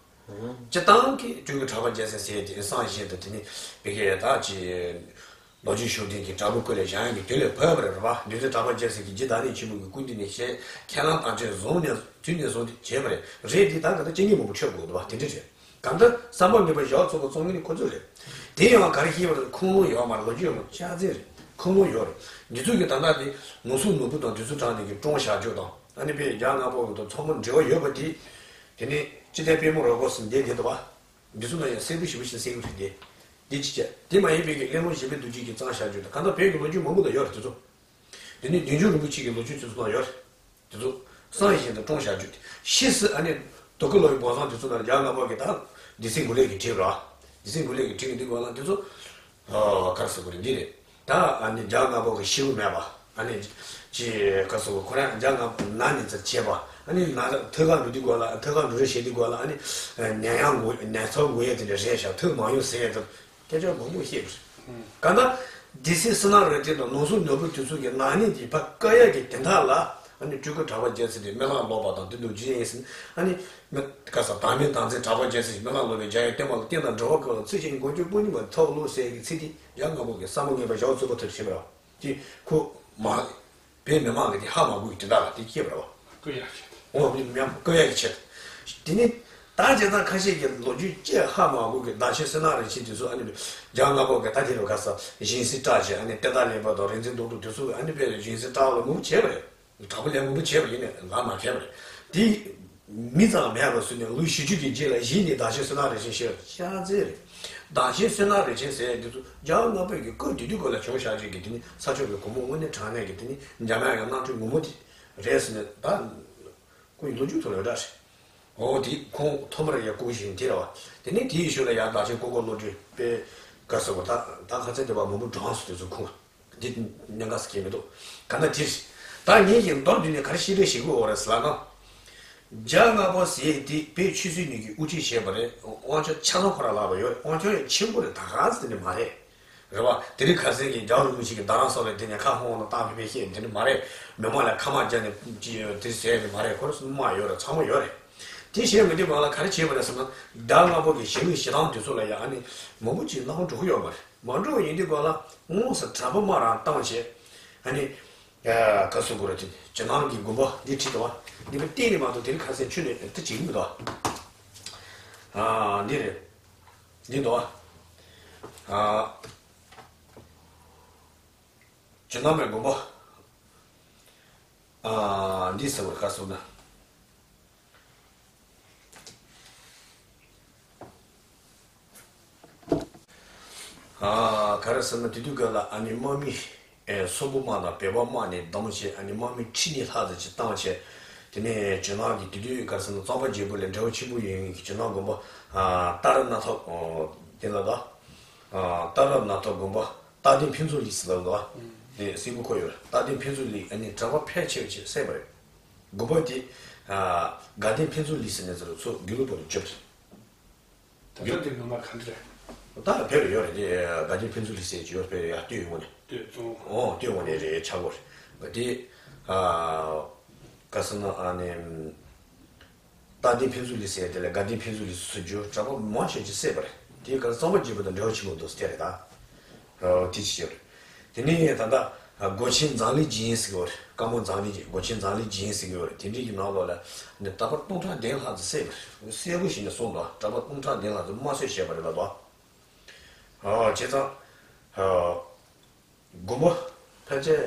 རེད། སྤྱིར་བཏང་གི་སྤྲུལ་སྐུ་གྲགས་པ་རྒྱལ་མཚན་ཟེར་དེ་སངས་རྒྱས་དང་དེ་ནི་བི་ཀའི་ད་ཅི། ལོ་རྒྱུས་ཤུགས་ལྡན་གྱི་བྲག་ཕུག་ཀུན་ལས་བཞེངས་ཡག་གི་དུས་ལས་བབས་པ་རེད་པ། འདི་ཚོ་གྲགས་པ་རྒྱལ་མཚན་གྱིས་རྗེ་བདག་ཉིད་ཆེན་པོ་གི་སྐུ་མདུན་ནས་བཤད། ཁས་བླངས་དམ་བཅའ་བཟུང་ནས་དུས་ནས་བཟུང་སྟེ་བྱས་པ་རེད། རེད་དེ་ད་ག་ད་སྤྱན་གྱི་མང་པོ་མཆོད་དགོས་འདུག་པ་དེ་འདྲ་རེད། གང་ལྟར་བསམ་པ་ངེས་པར་བཞག་ཚུགས་པ་བཙོང་མཁན་ནི་ཁོ་ཚོ་རེད། དེ་ཡང་ག་རེ་ཤེས་པ་རེད། ཁུངས་ལུང་ཡོད་མ་རེད། ལོ་རྒྱུས་ཡོད་མ་རེད། ཅག་ཙེ་རེད། ཁུངས་ལུང་ཡོད་རེད། འདི་ཚོ་གི་ད་ལྟ་དེ་ནོར་སྲུང་ནོར་བུ་དང་དེ་ཚོ་དྲངས་ནས་ཀྱི་བཀྲོངས་བཞག་རྒྱུ་དང་ཨ་ནི་པའི་རྒྱ་ལྔ་པོ་གི་དང་ཚང་མ་འབྲེལ་བ་ཡོད་པ་དེ། དེ་ནི་སྤྱི་བཏང་དཔལ་མོ་རོལ་གོ་སི་འདི་དེ་འདུག་པ། འདི་ཚོ་ན་ཡང་གསལ་པོ་ཞེ་པོ་ཞིག་གསལ་གི་རེད་དེ། འདི་ཅི་བྱས་དེ་མ་ཡིན་པའི་གི་གླེང་སློང་གཞན་པའི་འདུག་ཅིག་གི་གཙང་བཞག་རྒྱུ་དང་གང་ལྟར་བོད་ཀྱི་ལོ་རྒྱུས་མང་པོ་ལ་ཡོད་རེད་དེ་ཚོ། དེ་ནི་བདུད་འཇོམས་རིན་པོ་ཆེ་གི་ལོ་རྒྱུས་དེ་ཚོ་ན་ཡོད་རེད། དེ་ཚོ་སངས་རྒྱས་དང་བཀྲོངས་བཞག་རྒྱུ་དེ་ཕྱིས་སུ་ཨ་ནི་དོ་ཀི་ལོ་ཡི་བོ་བཟང་དེ་ཚོ་ན་རྒྱ་ལྔ་པ་གི་ད་སྡེ་སྲིད་མགོ་ལེགས་ཀྱིས་བྲིས་པ་ར། སྡེ་སྲིད་མགོ་ལེགས་ཀྱིས་བྲིས་ཀྱི་འདུག་པ་ལ་དེ་ཚོ། ཨ་ག་རེ་ཟེར་དགོས་རེད་འདི་རེད། ད་ཨ་ནི་རྒྱ་ལྔ་པ་གི་ཤི་བོ་མེད་པ་ཨ་ནི་ཅི་ག་རེ་ཟེར་དགོས་ཁོ་རང་རྒྱ་ལྔ་པ་ན་ནས་ཚར་བྱས་པ་ཨ་ནི་ན་ཐོད་ཁ་འགྲོ་དུས་སྐོར་ལ་ཐོད་ཁ་འགྲོ་རེས་བྱེད་དུས་སྐོར་ལ་ཨ་ནི་ནད་ཡམས་འགོ་ནད་ཚབས་འགོ་ཡས་དེ་འདྲ་རེད་ཤག་ཐུགས་མ་ཡོང་ཟེར་ཡས་དེ། སྐད་ཆ་མང་པོ་བཤད་པ་རེད། གང་ལྟར་སྡེ་སྲིད་སི་ན་ར་ཏི་དང་ནོར་སྲུང་ནོར་བུ་དེ་ཚོ་གི་ནག་ཉེས་དེ་ཕར་བཀག་ཡག་གི་དོན་དག་ལ་ཨ་ནི་སྤྲུལ་སྐུ་གྲགས་པ་རྒྱལ་མཚན་དེ་སྨོན་ལམ་ལོག་པ་དང་དེ་འདུག་རྒྱུ་ཡིན་ཟིན་ཨ་ནི་མི་ག་ས་དམ་མི་དམ་ཚིག་གྲགས་པ་རྒྱལ་མཚན་གྱི་སྨོན་ལམ་ལོག་པའི་རྒྱ་ཡི་བསྟན་པ་ལ་བསྟན་དང་འགྲོ་བ་ཀུན་ལ་ཚུལ་བཞིན་མགོན་སྐྱོབ་པོ་ཉིད་པ་ཐོབ་ལོ་ཟེར་གི་ཚིག་དེ་ཡང་ང་ཕོ་གི་བསམ་བློ་ངེས་པ་བཞག་ཚུལ་པོ་ཐོབ་ཤེས་པ་རེད་བ། དེ་ཁོ་མ། བོད་མི་མང་གི་དེ་ཧ་མ་གོ་གི་དེ་དག་ལ་དེ་སྐྱེས་པ་རེད་བ། བསྐོ་ཡག་ཆེད་དུ། འོ་མི་མཉམ་བསྐོ་ཡག་གི་ཆེད་དུ། དེ་ནི་ད་བྱས་ཙང་ཁ་ཤས་ཀྱི་ལོ་རྒྱུས་སྐྱེ་ཧ་མ་གོ་གི་བདག་ཆེན་སེ་ན་རིན་ཆེན་དེ་ཚོ་ཨ་ནི་རྒྱ་ལྔ་པོ་གི་ད་དེ་རུ་ག་ས་གཞན་སྲིད་བཀྲ་ཆེ་ཨ་ནི་ཏེ་ད་ལེན་པ་དང་རིག་འཛིན་རྡོག་ཏུ་དེ་ཚོ་ཨ་ནི་པའི་གཞན་སྲིད་བཀྲ་ལ་མུ་བྱས་པ་རེད། དྲག་པོ་ལས་མང་པོ་བྱས་པ་ཡིན་ནས་ལ་མ་ཁེལ་བ་རེད། དེ་མི་ཙམ་མེད་པ་སུ་ནས་ལོ་བཞི་བཅུ་གི་རྗེས་ལ་གཞི་ནས་བདག་ཆེན་བསོད་ནམས་རིན་ཆེན་ཤེས་ཤ་ཚེ་རེད། བདག་ཆེན་བསོད་ནམས་རིན་ཆེན་ཟེར་ཡ་འདི་ཚོ་རྒྱལ་བ་ལྔ་པའི་གི་སྐུ་དེ་དུས་སྐོར་ལ་བྱུང་བཞག་ཅིག་གི་དེ་ནི་ས་ཕྱོགས་ཀྱི་གོང་མ་དངོས་གནས་དྲང་གནས་ཀྱི་དེ་ནི་འཇམ་དབྱངས་ཀྱི་རྣམ་འཕྲུལ་ངོ་མ་དེ་རེད་ཟེར་ནས་ད་ཁོ་ཡི་ལོ་རྒྱུས་ཐོག་ལ་ཡོད་འདྲ་རེད། འོ་དེ་ཁོང་ཐོག་མར་ཡ་སྐུ་བཞེངས་དེ་རེད་བ། དེ་ནི་དེའི་ཤུལ་ལ་ཡ་བདག་ཆེན་ཀོ་ཀོ་བློ་གྲོས་དཔེ་དགའ་སོ་བ་ད་ད་ཁ་ཚན་དེ་བ་མང་པོ་གྲངས་སུ་དེ་ཚོ་ཁོང་། འདི་གནད་འགག་སྐྱེ་མི་འདུག་གང་ལྟར་དེ་རེད། ད་ངེད་ཀྱིས་མདོར་བསྡུས་ནས་ག་རེ་བཤད་རེས་བྱེད་དགོས་འོ་རེད་ཟེར་ལབ་ན། རྒྱལ་བ་ལྔ་པ་ཟེར་དེ་བོད་ཆོས་སྲིད་གཉིས་ཀྱི་དབུ་ཁྲིད་བྱས་པ་རེད། དབང་ཆ་ཆ་ཚང་ཁོ་རང་ལག་ལ་ཡོད་རེད། དབང་ཆ་ཡང་ཆེན་པོ་རེད། ད་ག་ཟེར་ནི་མ་རེད། རེད་བ། དེ་རིང་ཁ་སང་གི་རྒྱལ་བ་རིན་པོ་ཆེ་གི་རྡ་རམ་ས་ལ་དེ་ནས་ཁ་ཧོང་ལ་བཏང་ཕེབས་ཕེབས་བཤད་དེ་ནི་མ་རེད། མི་མང་ལ་ཁ་མ་བརྒྱབ་ནས་ཅི་དེ་ཟེར་ནི་མ་རེད། ཁོ་རང་སུ་མ་ཡོད་རེད། ཚང་མ་ཡོད་རེད། དེ་བཤད་མི་དེ་བ་ལ་ག་རེ་བྱས་པ་རེད་ཟེར་ན། རྒྱལ་བ་ལྔ་པ་གི་ཞི་ལུགས་བྱེད་སྟངས་དེ་ཚོ་ལ་ཡང་ཨ་ནི་མང་པོ་ཅིག་ལབ་འགྲོ་གི་ཡོད་མ་རེད། མ་འགྲོ་བ་ཡིན་དུས་ག་ལ་དངོས་སུ་གྲྭ་པ་མ་རང་བཏང་བྱས། ཨ་ནི། ཡ། ག་སུ་གོ་ར་དེ་ཇོ་ནང་གི་དགོན་པ་འདི་ཁྲིད་དོ། འདི་ག་བལྟས་ནས་མ་གཏོགས་དེ་རིང་ཁ་སང་ཆུ་ནས་དེ་བྱེད་ཀྱི་མི་འདུག་ཨ། འདི་རེད། འདི་འདུག་ཨ། ཇོ་ནང་མའི་དགོན་པ། ཨ། འདི་ཟེར་བར་ག་སུ་ན། ཨ། ག་རེ་ཟེར་ན་དེ་དུས་སྐབས་ལ་ཨ་ནི་དམག་མི་ཨེ་སོག་པོ་དམག་དང་བོད་པ་དམག་ནས་བསྡོམས་བྱས་ཨ་ནི་དམག་མི་ཁྲི་གཉིས་ལྷག་ཙམ་ཅིག་བཏང་བྱས། དེ་ནས་ཇོ་ནང་གི་དེ་དུས་ག་རེ་ཟེར་ན་གཙང་པ་རྒྱལ་པོ་ལ་འབྲེལ་བ་ཆེན་པོ་ཡོད་མཁན་གྱི་ཇོ་ནང་དགོན་པ། ཨ། རྟ་རབ་སྣ་ཐོག་དེ་ལ་ད། ཨ། རྟ་རབ་སྣ་ཐོག་དགོན་པ་རྟ་སྡིངས་ཕུན་ཚོགས་གླིང་ཟེར་ལབ་འདུག་དེ་སྲིན་པོ་ཁོ་ཡོད་རེད། རྟ་སྡིངས་ཕུན་ཚོགས་གླིང་ཨ་ནི་གྲྭ་པ་ཕལ་ཆེ་བ་ཅིག་བསད་པ་རེད། དགོན་པ་དེ། ཨ། དགའ་ལྡན་ཕུན་ཚོགས་གླིང་ཟེར་ནས་ཟེར་ཚོ་དགེ་ལུགས་པ་ལ་བཅོལ་བ་རེད། ད་ལྟ་དེ་ངོ་མ་ག་འདྲ་རེད། ད་བོད་ལ་ཡོད་རེད་དེ། དགའ་ལྡན་ཕུན་ཚོགས་གླིང་ཟེར་གྱི་ཡོད། བོད་ཡ་སྟོད་ངོས་ནས། སྟོད་ཙོང་། ཨོ། སྟོད་ངོས་ནས་རེད། ཆག་སྒོ་རེད་དེ། ཨ། ག་ཟེར་ན་ཨ་ནི། རྟ་སྡིངས་ཕུན་ཚོགས་གླིང་ཟེར་དེ་ལ་དགའ་ལྡན་ཕུན་ཚོགས་གླིང་ཟེར་རྒྱུ་གྲྭ་པ་མང་ཆེ་ཅིག་བསད་པ་རེད། དེའི་སྐབས་གཙང་པ་རྒྱལ་པོ་དང་འབྲེལ་བ་ཆེན་པོ་འདུག་ཟེར་དེ་རེད་ད། ཨོ། དེ་ཅི་ཡོད་རེད། དེ་ནས་ད་ལྟ་སྒོ་ཆེན་འཛམ་གླིང་རྒྱན་ཟེར་གྱི་ཡོད་རེད། བཀའ་མོལ་འཛམ་གླིང་རྒྱན། སྒོ་ཆེན་འཛམ་གླིང་རྒྱན་ཟེར་གྱི་ཡོད་རེད། དེ་འདྲའི་གི་ནང་ལོགས་ལ་ནི་རྟ་པ་སྟོང་ཕྲག་བདུན་ལྷག་ཙམ་བསད་པ་རེད། གསལ་པོ་ཞིག་ནས་གསུངས་འདུག་རྟ་པ་སྟོང་ཕྲག་བདུན་ལྷག་ཙམ་དམར་གསོད་བྱས་པ་རེད་ལབ་འདུག་ཨོ། བྱས་ཙང་། ཨོ། དགོན་པ་ཕལ་ཆེར་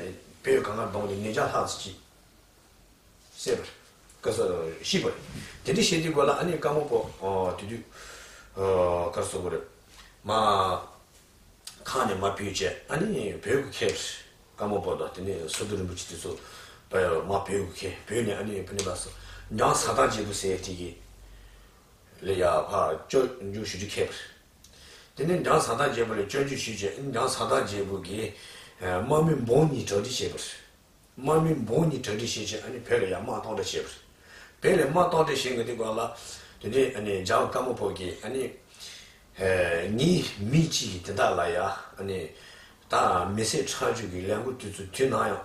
བོད་གང་ག་བསྡོམས་ཏེ་ཉིས་བརྒྱ་ལྷག་ཙམ་ཅིག་བསད་པར་བཀའ་སྲོལ་ཤེས་པ་རེད། དེ་འདྲ་བཤད་དུས་སྐབས་ལ་ཨ་ནི་ཀརྨ་པ་དེ་དུས་ག་རེ་ཟེར་དགོས་རེད། མར་ཁ་ནས་མར་བོད་བྱས། ཨ་ནི་བོད་ཀྱི་ཁེ་ཀརྨ་པ་དང་དེ་ནས་སི་ཏུ་རིན་པོ་ཆེ་དེ་ཚོ་མར་བོད་ཀྱི་ཁེ། བོད་ནས་ཨ་ནི་བོད་ནས་མར་སོང་། འཇང་བཟའ་ཟླ་རྒྱལ་པོ་ཟེར་དེ་གི་ལ་ཡ་ཕར་སྐྱོར་འཇུག་ཞུ་རྒྱུ་ཁེལ་བ་རེད། དེ་ནས་འཇང་བཟའ་ཟླ་རྒྱལ་པོ་ལ་སྐྱོར་འཇུག་ཞུས་བྱས། འཇང་བཟའ་ཟླ་རྒྱལ་པོ་གིས་དམག་མི་འབུམ་གཉིས་གྲ་སྒྲིག་བྱས་པ་རེད། དམག་མི་འབུམ་གཉིས་གྲ་སྒྲིག་བྱས་བྱས་ཨ་ནི་བོད་ལ་ཡར་དམག་གཏོང་གྲ་བྱས་པ་རེད། བོད་ལ་དམག་གཏོང་གྲ་བྱེད་མཁན་དེ་སྒང་ལ་དེ་ནས་ཨ་ནི་རྒྱལ་བ་ཀརྨ་པ་གིས་ཨ་ནི་ངའི་མི་གཅིག་གིས་དེ་དག་ལ་ཡ་ཨ་ནི་ད་མི་བསད་ཁྲག་སྦྱོར་གྱི་ལས་འགུལ་དེ་ཚོ་དུས་ནམ་ཡང་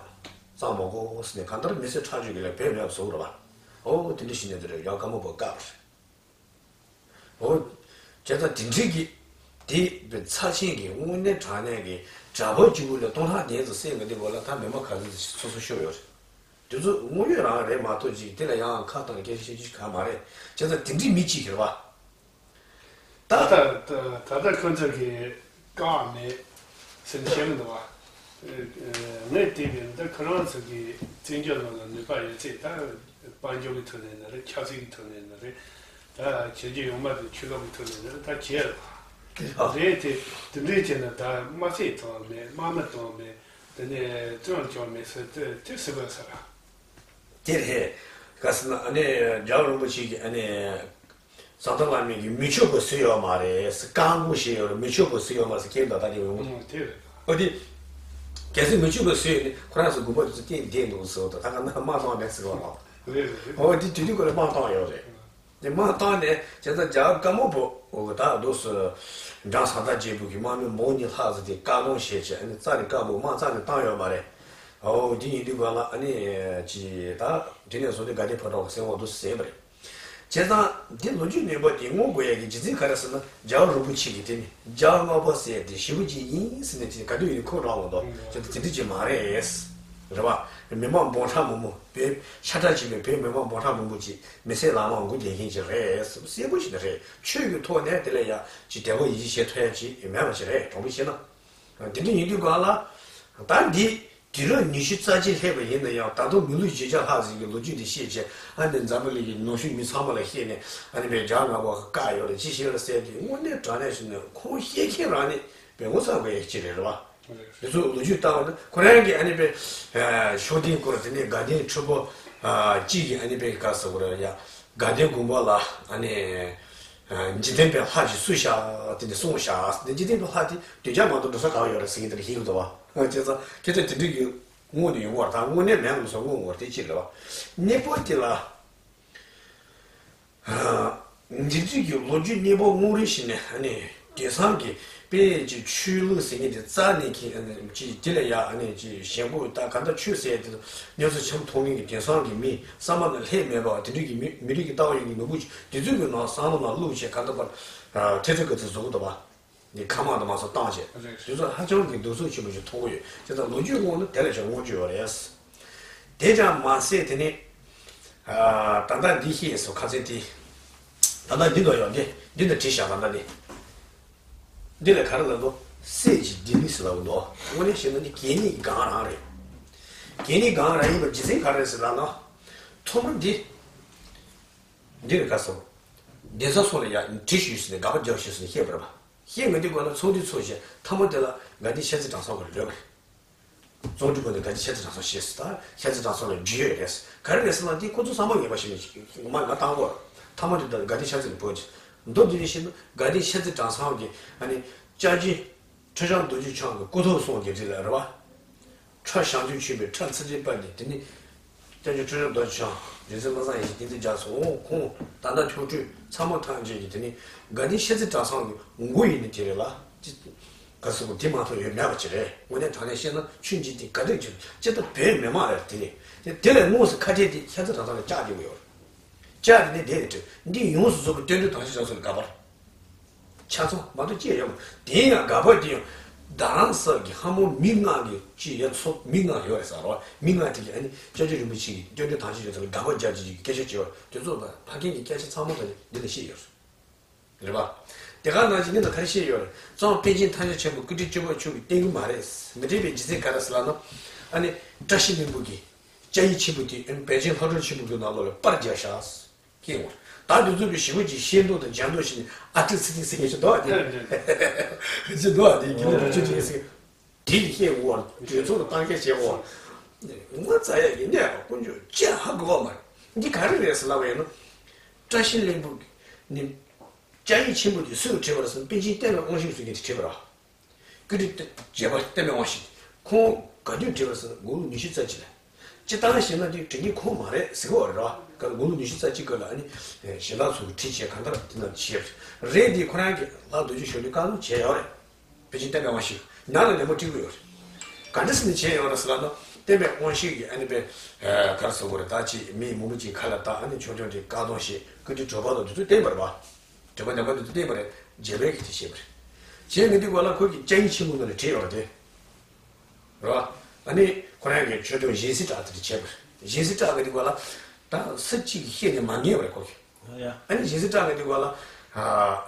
བརྩམ་མ་དགོས་ཟེར་ནས། གང་ལྟར་མི་བསད་ཁྲག་སྦྱོར་གྱི་ལས་བོད་ལ་ཡང་བཟོ་དགོས་རེད་པ། ཨོ། དེ་འདྲ་བྱས་ནས་དེ་རེད། རྒྱལ་བ་ཀརྨ་པ་བཀག་པ་རེད། འོ། བྱས་ཙང་དེ་འདྲའི་གི་དེ་ཚབས་ཆེན་གྱི་དངོས་གནས་དྲང་གནས་ཀྱི་གྲྭ་པ་གཅིག་པུ་ལ་སྟོང་ཕྲག་བདུན་ཙམ་བསད་མཁན་དེ་སྒང་ལ་ད་མི་མང་ག་ཚོད་ཅིག་སོ་སོ་ཤོར་ཡོད་རེད། དེ་ཚོ་དངོས་ཡོད་རང་རེད་མ་གཏོགས་ཅིག་དེ་ལ་ཡང་ཁ་གཏད་སྐད་ཆ་བཤད་རྒྱུ་གང་མ་རེད། བྱས་ཙང་དེ་འདྲའི་མི་གཅིག་གིས་རེད་པ། ད། ད་ལྟ་ད་ལྟ་ཁོ་ཚོ་གིས་བཀག་མེད་ཟེར་ནས་བཤད་གི་འདུག་པ། ངས་བལྟས་པའི་ད་ཁོ་རང་ཚོ་གི་བཙན་བྱོལ་ནང་ལ་ནུས་པ་ཡོད་ཚད་ད་དཔལ་འབྱོར་གྱི་ཐོག་ནས་ན་རེད། ཆབ་སྲིད་ཀྱི་ཐོག་ནས་ན་རེད། ད་བྱས་རྗེས་ཡོང་མ་དེ་ཆོས་ལུགས་ཀྱི་ཐོག་ནས་ན་རེད། ད་བྱས་རེད། དེ་དེ་འདྲའི་བྱས་ན་ད་དམག་ཆས་གཏོང་མེད། དམག་མི་གཏོང་མེད། དེ་ནས་བཙོན་བཅོལ་མེད་ཟེར་དེ་དེ་སྲིད་པ་ཟེར། དེ་རེད། ག་ཟེར་ན་ཨ་ནི་རྒྱལ་བ་རིན་པོ་ཆེ་གིས་ཨ་ནི་ཟམ་གདོང་བླ་མ་གིས་མི་ཆོག་པ་བཟོས་ཡོད་མ་རེད་ཟེར་བཀག་འགོག་བྱས་ཡོད་རེད། མི་ཆོག་པ་བཟོས་ཡོད་མ་རེད་ཟེར་སྐད་འདི་ལྟ་དེ་ཡོང་གི་འདུག་ཨ་དེ་རེད། ཨོ་དེ། གལ་སྲིད་མི་ཆོག་པ་བཟོས་ཡོད་ནི་ཁོ་རང་ཚོ་དགོན་པ་དེ་ཚོ་སྟེང་བསྡད་འདུག་ཟེར་བ་དང་། ད་ག་ན་དམག་བཏང་མེད་ཟེར་བ་ལ། རེད་རེད། ཨོ་དེ་དུས་དུས་ཁོ་ལ་དམག་བཏང་ཡོད་རེད། དེ་དམག་བཏང་ནས་བྱས་ཙང་རྒྱལ་བ་ཀརྨ་པ་འོ་ད་འདུག་སེ་འཇང་བཟའ་ཟླ་རྒྱལ་པོ་གི་དམག་མི་འབུམ་གཉིས་ལྷག་ཙམ་དེ་བཀག་སྡོམ་བྱས་བྱས། ཨ་ནི་རྩ་ནས་བཀག་འགོག་དམག་རྩ་ནས་བཏང་ཡོད་མ་རེད། འོ་དེ་ཡིན་དུས་སྒང་ལ་ཨ་ནི་ཅི་ད་དེ་ནས་བཟུང་སྟེ་དགའ་ལྡན་ཕོ་བྲང་གི་སྲིད་དབང་འདུག་སེ་བྱས་པ་རེད། བྱས་ཙང་འདི་ལོ་རྒྱུས་རྙིང་པ་དེ་ངོ་དགོས་ཡ་གི་རྒྱུ་མཚན་ག་རེ་ཟེར་ན། རྒྱལ་བ་རིན་པོ་ཆེ་གིས་དེ་ནི་རྒྱལ་བ་ལྔ་པ་ཟེར་དེ་ཞེ་པོ་ཅིག་ཡིན་ཟེར་ནས་དེ་ག་དུས་ཡིན་ཁོ་རང་ལ་འདུག་ཅེས་དེ་འདྲ་ཅིག་མ་རེད། རེད་པ། མི་མང་འབུམ་ཕྲག་མང་པོ་བོད་ཤ་ཁྲག་གཅིག་པའི་བོད་མི་མང་འབུམ་ཕྲག་མང་པོ་ཅིག་མི་ཚེ་ལམ་ལྷོང་སྒོ་འབྱེད་མཁན་ཅིག་རེད། གསལ་པོ་ཞིག་ནི་རེད། ཆོས་ཀྱི་ཐོག་ནས་དེ་ལ་ཡ་ཅིག་དད་པ་ཡིད་ཆེས་བྱེད་ཐུབ་ཡ་ཅིག་མེད་པ་ཞིག་རེད། དྲང་པོ་བཤད་ན། དེ་འདྲ་ཡིན་དུས་སྒང་ལ་ད་འདི་དུས་རབས་ཉི་ཤུ་རྩ་གཅིག་སླེབས་པ་ཡིན་ན་ཡང་ད་དུང་མི་ལོ་བཞི་བརྒྱ་ལྷག་ཙམ་གྱི་ལོ་རྒྱུས་འདི་བཤད་བྱས། ཨ་ནི་འཛམ་བུ་གླིང་གི་ནུབ་ཕྱོགས་མི་ཚང་མ་ལ་བཤད་ནས། ཨ་ནི་བས་རྒྱལ་བ་ལྔ་པ་བཀག་ཡོད་རེད། ཅི་ཞིག་རེད་ཟེར་དུས་དངོས་གནས་དྲང་གནས་བཤད་ན་ཁོང་བཤད་མཁན་རང་ནི་བས་ངོ་ཚ་དགོས་ཡ་ཅིག་རེད། རེད་པ། དེ་ཚོ་ལོ་རྒྱུས་ལྟ་བ་ན་ཁོ་རང་གིས་ཨ་ནི་བས་ཤུགས་ལྡན་སྐོར། དེ་ནས་དགའ་ལྡན་ཕྲུ་གུ་གཅིག་གིས་ཨ་ནི་བས་ག་ཟེར་དགོས་རེད་ཡ། དགའ་ལྡན་དགོན་པ་ལ་ཨ་ནི་འཇིག་རྟེན་པའི་ལྷ་ཅིག་གསོལ་བཞག་དེ་འདྲ་གསུངས་བཞག་དེ། འཇིག་རྟེན་པའི་ལྷ་དེ་གདུལ་བྱ་མ་གཏོགས་འགྲོ་ས་གང་ཡོད་རེད་ཟེར་མཁན་དེ་འདྲ་ཞིག་འདུག་པ། བྱས་ཙང་སྐད་ཆ་དེ་འདྲ་གི་དངོས་ནས་ཡོང་གི་རེད། ད་དངོས་གནས་མེད་ལམ་སོགས་དངོས་ཡོང་གི་རེད། དེ་གཅིག་རེད་པ། གཉིས་པ་དེ་ལ། འདི་ཚོའི་གི་ལོ་རྒྱུས་སྙན་པོ་རྔུལ་རིང་ཞིག་ནས་ཨ་ནི་དེང་སང་གི་དཔེ་ཅིག་ཆོས་ལུགས་ཟེར་མཁན་དེ་རྩ་ནས་ཁྱེད་ཅིག་དེ་ལ་ཡ་ཨ་ནི་ཅིག་ཞེན་ཁོག་ད་ག་འདྲ་ཆོས་ཟེར་དེ་གནས་ཚུལ་ཆེན་པོ་མཐོང་མཁན་གི་དེང་སང་གི་མི་བསམ་པ་ནང་ལྷད་མེད་པ་དེ་འདྲ་གི་མི་མི་རིགས་ཀྱི་ལྟ་བ་ཡོད་མཁན་ནོར་བུ་ཅིག་དེ་ཚོའི་གི་ནང་བསམ་བློ་ནང་བླུགས་བྱས་ག་འདྲ་པར་ཐེ་ཚོམ་ག་ཚོད་བཟོ་གི་འདུག་པ། འདི་ཁ་མང་དུ་མ་སོང་བཏང་བྱས། རེད། དུས་ཚོད་ཧ་ཅང་གི་གདུག་རྩུབ་ཆེན་པོ་ཞིག་མཐོང་གི་ཡོད། དེ་ལྟར་ལོ་རྒྱུས་དངོས་ནི་དེ་ལས་ཀྱང་མངོན་གྱི་ཡོད་རེད། དེ་ཙམ་མ་ཟད་དེ་ནི། ཨ། ད་ལྟ་འདི་ཤེས་སོང་ཁ་ཚན་དེ། ད་ལྟ་འདི་འདྲ་ཡོད་འདི་འདི་འདྲ་བྲིས་བཞག་ད་ལྟ་འདི། འདི་ལ་ག་རེ་ལབ་འདུག་སྲས་ཀྱི་ལྡེ་མིག་ཟེར་ལབ་འདུག་དངོས་གནས་བཤད་ན་འདི་གད་སྙིགས་གང་རང་རེད། གད་སྙིགས་གང་རང་ཡིན་པ་རྒྱུ་མཚན་ག་རེ་རེད་ཟེར་ལབ་ན། ཐོག་མར་འདི། འདི་ལ་ག་སོང་། གདན་ས་སོགས་ལ་ཡ་བྲིས་ཞུས་ཟེར་ནས་དགག་པ་རྒྱག་ཞུས་ཟེར་ནས་བཤད་པ་རེད་པ། བཤད་མི་འདི་དགོས་ན་ཚོགས་འདུ་ཚོགས་བྱས་མཐའ་མ་དེ་ལ་དགའ་ལྡན་ཤར་རྩེ་དྲང་སྲོང་གི་ལོས་པ་རེད། ཚོགས་འདུ་ཁོ་ནས་དགའ་ལྡན་ཤར་རྩེ་དྲང་སྲོང་ཞེས་ཟེར་ད་ཤར་རྩེ་དྲང་སྲོང་ལ་འབྲེལ་ཡོད་རེད། ག་རེ་རེད་ཟེར་ན་འདི་ཁོ་ཚོ་བསམ་པ་ངན་པ་ཞིག་ནས་ངོ་མ་ང་བཏང་གོ། མཐའ་མ་དེ་ལ་དགའ་ལྡན་ཤར་རྩེ་ལ་བོད་ཀྱི་མདོ་འདི་ནས་བཤད་ན་དགའ་ལྡན་ཤར་རྩེ་དྲང་སྲོང་གི་ཨ་ནི་ལྕགས་ཀྱི། ཁྲི་བྱང་རྡོ་རྗེ་འཆང་གི་སྐུ་ཐོག་སོང་རྒྱལ་རྩེ་ལ་རེད་པ། ཁྲ་ཞང་སྟོན་ཆོས་འཕེལ་ཁྲ་ཚེ་རིང་དཔལ་ལྡན་དེ་ནི། སྐྱབས་རྗེ་ཁྲི་བྱང་རྡོ་རྗེ་འཆང་རྒྱལ་རྩེ་བློ་བཟང་ཡེ་ཤེས་བསྟན་འཛིན་རྒྱ་མཚོ་འོང་ཁོང་ད་ལྟ་མཆོག་སྤྲུལ་ཚང་མ་ཐམས་ཅད་ཀྱི་དེ་ནི་དགའ་ལྡན་ཤར་རྩེ་གྲྭ་ཚང་གི་མགོ་ཡིན་ནི་དེ་རེད་ལ། ཅི། ག་ཟེར་དགོས་དེ་མ་གཏོགས་ཡོད་མེད་པ་ཅིག་རེད། དངོས་གནས་དྲང་གནས་བཤད་ན་ཆོས་འཇིག་རྟེན་ག་དུས་ཀྱི་ཅི་ལྟར་བོད་མི་མང་རེད་དེ་ནི། དེ་དེ་ལས་དངོས་སུ་ཁ་བྲལ་དེ་ཤར་རྩེ་གྲྭ་ཚང་ལ་བཅར་རྒྱུ་ཡོད་རེད། བཅར་དེ་ནས་དེ་ནས་དྲི་འདི་ཡོངས་སུ་རྫོགས་པའི་བསྟན་འགྲོའི་དྭངས་ཤེལ་རྒྱ་མཚོ་ལ་དགག་པར། ཆ་ཚང་མ་གཏོགས་ཅི་ཡང་ཡོད་མ་རེད། དེ་ཡང་དགག་པ་དེ་ཡང་རྡ་རམ་ས་གི་ལྷ་མོ་མི་ལྔ་གི་ཅི་ཡ་ཚོ་མི་ལྔ་ཡོད་རེད་ཟེར་རོ། མི་ལྔ་དེ་གི་ཨ་ནི་སྐྱབས་རྗེ་རིན་པོ་ཆེ་གི་བསྟན་འགྲོའི་དྭངས་ཤེལ་རྒྱ་མཚོ་ལ་དགག་པ་རྒྱག་ཅིག་གི་སྐད་ཆ་བྱས་པ་དེ་ཚོ་ཕ་རྒན་གྱི་སྐད་ཆ་ཚང་མ་དང་འདི་ལ་བཤད་ཡོད་རེད། རེད་པ། དེ་ག་ནང་བཞིན་ནི་ད་ག་རེ་བཤད་ཡོད་རེད། གཙང་པཎ་ཆེན་ཐམས་ཅད་མཁྱེན་པ་ཀིརྟི་སྤྱི་ཕོ་མཆོག་གིས་བསྟན་གྱི་མ་རེད། མི་འགྲིག་པའི་རྒྱུ་མཚན་ག་རེ་ཟེར་ལབ་ན། ཨ་ནི། བཀྲ་ཤིས་ལྷུན་པོ་གིས། སྐྱ་ཡིག་ཆེན་པོ་དེ་ཨ་ནི་པཎ་ཆེན་ལྷ་སྒྲོན་ཆེན་པོ་གི་ནང་ལོགས་ལ་པར་རྒྱག་ཤག་སྐྱེས་འོང་། ད་དེ་ཚོ་གི་ཞི་བ་གྱི་ཤེས་མདོག་དང་འཇམ་མདོག་ཞིག་ནི་ཨ་ཏི་སི་ཏི་ཟེར་མཁན་ཞིག་འདུག་ཨ་དེ། ཅི་འདུག་ཨ་དེ་གི་ནི་འགྲོ་ཆུ་ཅིག་ཟེར། དེ་ཡི་ཤེས་འོང་། གྲོས་ཚོགས་ལ་གཏམ་བཤད་བྱེད་འོང་། ངོ་ཚ་ཡ་ཡིན་ནས་དཀོན་མཆོག་ཅི་ཧ་གོ་བ་མ་རེད། འདི་ག་རེ་རེད་ཟེར་ལབ་པ་ཡིན་ན། བཀྲ་ཤིས་ལྷུན་པོ་ནི། སྐྱ་ཡིག་ཆེན་པོ་དེ་སུས་བྲིས་པ་རེད་ཟེར་ན་པཎ་ཆེན་བསྟན་པའི་དབང་ཕྱུག་ཟེར་མཁན་དེ་བྲིས་པ་རེད། ཀིརྟི་རྒྱལ་པོ་བསྟན་པའི་དབང་ཕྱུག་ཁོང་ག་དུས་བྲིས་པ་ཟེར་ན་དགུང་ལོ་ཉི་ཤུ་རྩ་གཅིག་ལ། སྤྱིར་བཏང་བཤད་ན་དེ་དྲན་རྒྱུ་ཁོང་མ་རེད་ཟེར་གི་ཡོད་རེད་བ། ག་ལ་དགུང་ལོ་ཉི་ཤུ་རྩ་གཅིག་སྐབས་ལ་ཨ་ནི་ཞལ་ལག་ཚོ་བྲིས་བྱས་གང་ལྟར་དེ་ན་བྱས་རེད། དེ་ཁོ་རང་གི་ལྷ་རྡོ་རྗེ་གཞོན་ནུའི་བཀའ་དྲིན་བྱས་ཡོད་རེད། པཎ་ཆེན་བསྟན་པའི་དབང་ཕྱུག་ནང་ལ་ལན་མོ་སྤྲད་གི་ཡོད་རེད། ག་འདྲ་ཟེར་ནས་བྱས་ཡོད་རེད་ཟེར་ལབ་ན་བསྟན་པའི་དབང་ཕྱུག་གི་ཨ་ནི་པའི་ག་རེ་ཟེར་དགོས་རེད། ད་ཅིག་མི་མང་པོ་ཅིག་ཁ་ལ་བཏགས་ཨ་ནི་ཆོས་སྐྱོང་དེ་བཀའ་དྲིན་བྱས་ཀིརྟི་གྲོལ་བར་དང་དེ་ཚོ་བསྟན་པ་རེད་བ། དྲི་བ་ལན་པ་འདི་ཚོ་བལྟས་པ་རེད། རྒྱལ་པོས་ཀྱི་དེ་བྱས་པ་རེད། བྱས་ངས་འདི་སྐོར་ལ་ཁོ་གི་སྐྱ་ཡིག་ཆེན་པོ་ནང་ལ་བྲིས་ཡོད་རེད་དེ། རེད་བ། ཨ་ནི་ཁོ་རང་གི་ཆོས་དུང་གཞན་སྲིད་བྲག་དེ་བྲིས་བྱས་པ་རེད། གཞན་སྲིད་བྲག་གི་འདི་སྐོར་ལ། ད་ས་གཅིག་གིས་བཤད་ནས་མ་ངེས་པ་རེད་ཁོ་གི། ཨ་ཡ། ཨ་ནི་གཞན་སྲིད་བྲག་གི་འདི་སྐོར་ལ།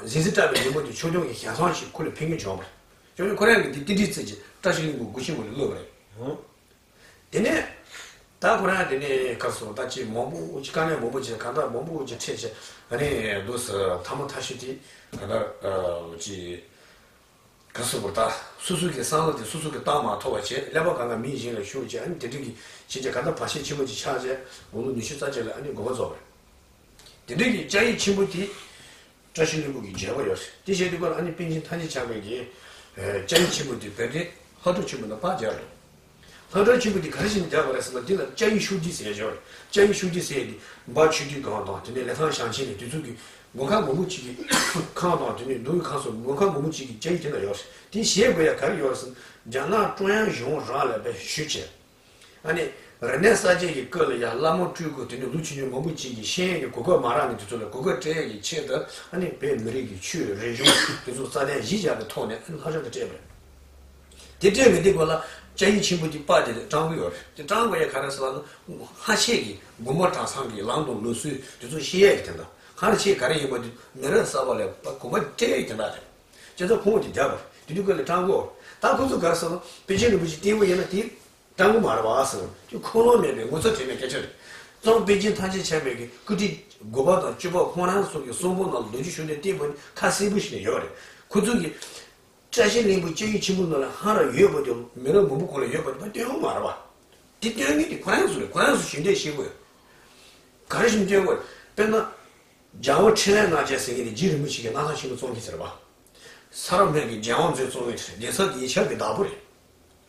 གཞན་སྲིད་བྲག་གི་མི་མོ་དེ་ཆོས་སྐྱོང་གི་ཞལ་བཟང་ཞིག་ཁོ་ལ་ཕུལ་མཁན་བྱུང་བ་རེད། ཁྱོད་ནི་ཁོ་རང་གི་འདི་རྟེན་འབྲེལ་རྩིས་ཀྱི་བཀྲ་ཤིས་ལྷུན་པོ་སྒོ་ཆེན་མོ་ལ་གློད་པ་རེད། དེ་ནས། ད་ཁོ་རང་དེ་ནས་གར་སོང་ད་ཅི་མང་པོ་ཅི་དཀའ་ངལ་མང་པོ་ཅི་གང་ལྟར་མང་པོ་ཅི་འཕྲད་ཅི་ཨ་ནི་འདུག་སེ་ཐ་མ་ཐ་ཤི་དེ་གང་ལྟར་ཅི་ག་སོ་བར་ད་སོ་སོ་གི་བསམ་བློ་དེ་སོ་སོ་གི་བཏང་མ་ཐུབ་པ་བྱས་ཀླད་པ་གང་ག་མི་གཞན་ལ་ཤོར་ཅི་ཨ་ནི་དེ་འདྲ་གི་ཕྱིན་ཅི་གང་ལྟར་བར་ཆད་ཆེན་པོ་ཅིག་ཆགས་ཅི་དགུང་ལོ་ཉི་ཤུ་རྩ་གཅིག་ལ་ཨ་ནི་དགོངས་པ་རྫོགས་པ་རེད། དེ་འདྲ་གི་སྐྱ་ཡིག་ཆེན་པོ་དེ། བཀྲ་ཤིས་ལྷུན་པོ་གི་མཇལ་བ་ཡོད་རེད། དེ་བཞིན་དུ་ཁོ་ལ་ཨ་ནི་པཎ་ཆེན་ཐམས་ཅད་མཁྱེན་པའི་གི་སྐྱ་ཡིག་ཆེན་པོ་དེ་བོད་དོན་ལྷ་སྒྲོན་ཆེན་པོ་ནང་ཕར་སྦྱར་རེད། ལྷ་སྒྲོན་ཆེན་པོ་དེ་ག་རེ་བྱས་ནས་སྦྱར་བ་རེད་ཟེར་ན་འདི་ལ་སྐྱ་ཡིག་ཤུགས་ལྡན་ཟེར་ཡ་ཡོད་རེད། སྐྱ་ཡིག་ཤུགས་ལྡན་ཟེར་ཡ་འདི་འབའ་ཆོས་སྡེ་སྒང་དང་དེ་ནས་ལི་ཐང་ཞིང་ཆེན་ནས་དེ་ཚོ་གི་མགོན་ཁང་མང་པོ་ཅིག་གི་ཁང་དང་དེ་ནས་མདོ་དབུས་ཁམས་གསུམ་མགོན་ཁང་མང་པོ་ཅིག་གི་སྐྱ་ཡིག་དེ་ན་ཡོད་རེད། དེ་བཞེས་དགོས་ཡ་ག་རེ་ཡོད་རེད་ཟེར་ན་རྒྱ་ནག་ཀྲུང་དབྱང་གཞུང་རང་ལ་དཔེ་ཞུས་བྱས། ཨ་ནི། རིག་གནས་གསར་བརྗེ་ཡི་སྐབས་ལ་ཡང་བླ་མ་སྤྲུལ་སྐུ་དེ་ནི་ལོ་ཆུང་ཆུང་མང་པོ་ཅིག་གིས་ཤེས་ཡོན་གྱི་གོ་སྐབས་མ་རག་ནས་དེ་ཚོ་ལ་གོ་སྐབས་སྤྲད་ཡག་གི་ཆེད་དུ་ཨ་ནི་བོད་མི་རིགས་ཀྱི་ཆོས་རིག་གཞུང་དེ་ཚོ་རྩ་དོན་གཞི་བཞག་པའི་ཐོག་ནས་ཨ་ནི་ལྷ་སྒྲོན་དེ་སྤྲད་པ་རེད། དེ་སྤྲད་པའི་དེ་སྐོར་ལ་སྐྱ་ཡིག་ཆེན་པོ་དེ་པར་དེ་བཀྲམ་གི་ཡོད་རེད། དེ་བཀྲམ་དགོས་ཡག་ག་རེ་ཟེར་ལབ་ན་ལྷ་ཆོས་ཀྱི་དགོན་པ་གྲྭ་ཚང་གི་ལམ་དང་ལུགས་སྲོལ་དེ་ཚོ་ཤེས་ཡག་གི་དོན་དག་ལྷ་ཆོས་ག་རེ་ཡིན་པ་དེ་མི་རབས་གསར་པ་ལ་གོ་བ་སྤྲད་ཡག་གི་དོན་དག་རེད། སྤྱི་ཚོགས་ཁོང་དེ་རྒྱབ་པ་དེ་དུས་སྐབས་ལ་བཀྲམ་གོ། ད་ཁོ་ཚོ་ག་རེ་ཟེར་ན་པཎ་ཆེན་རིན་པོ་ཆེ་སྟོན་པ་ཡིན་ན་དེ་བཀྲམ་གི་མ་རེད་བ་ཟེར་ན་དེ་ཁུངས་ལུང་མེད་པའི་ངོ་ཚ་དྲན་མེད་སྐད་ཆ་རེད། གཙང་པཎ་ཆེན་ཐམས་ཅད་མཁྱེན་པའི་གི་སྐུ་ཕྲེང་དགུ་པ་དང་བཅུ་པ་ཁོང་རང་ཚོ་གི་གསུང་འབུམ་ནང་ལ་རྡོ་རྗེ་གཞུང་ནས་བསྟན་པ་ནི་ཁ་གསལ་པོ་ཞིག་ནས་ཡོད་རེད། ཁོ་ཚོ་གི་བཀྲ་ཤིས་ལྷུན་པོ་སྐྱ་ཡིག་ཆེན་པོ་ནང་ལ་ཧ་ར་ཡོད་པ་དེ་མི་རབས་མང་པོ་གོང་ལ་ཡོད་པ་དེ་མ་སྟོན་གི་མ་རེད་བ། དེ་སྟོན་མཁན་དེ་ཁོ་རང་ཚོ་རེད། ཁོ་རང་ཚོ་ཞིབ་འདྲེས་ཤེས་དགོས། ག་རེ་ཞིབ་འདྲེས་དགོས་དཔེར་ན། རྒྱལ་བ་འཕྲིན་ལས་རྣམ་རྒྱལ་ཟེར་མཁན་དེ་རྗེ་རིན་པོ་ཆེ་གི་སྣར་ཐང་ཆེན་པོ་བཙོང་མཁན་ཟེར་བ། ས་རབ་མེ་གི་རྒྱལ་དབང་མཛོད་བཙོང་མཁན་དེ་རེད། གདན་ས་དེ་ཡིག་ཆ་གི་བདག་པོ་རེད།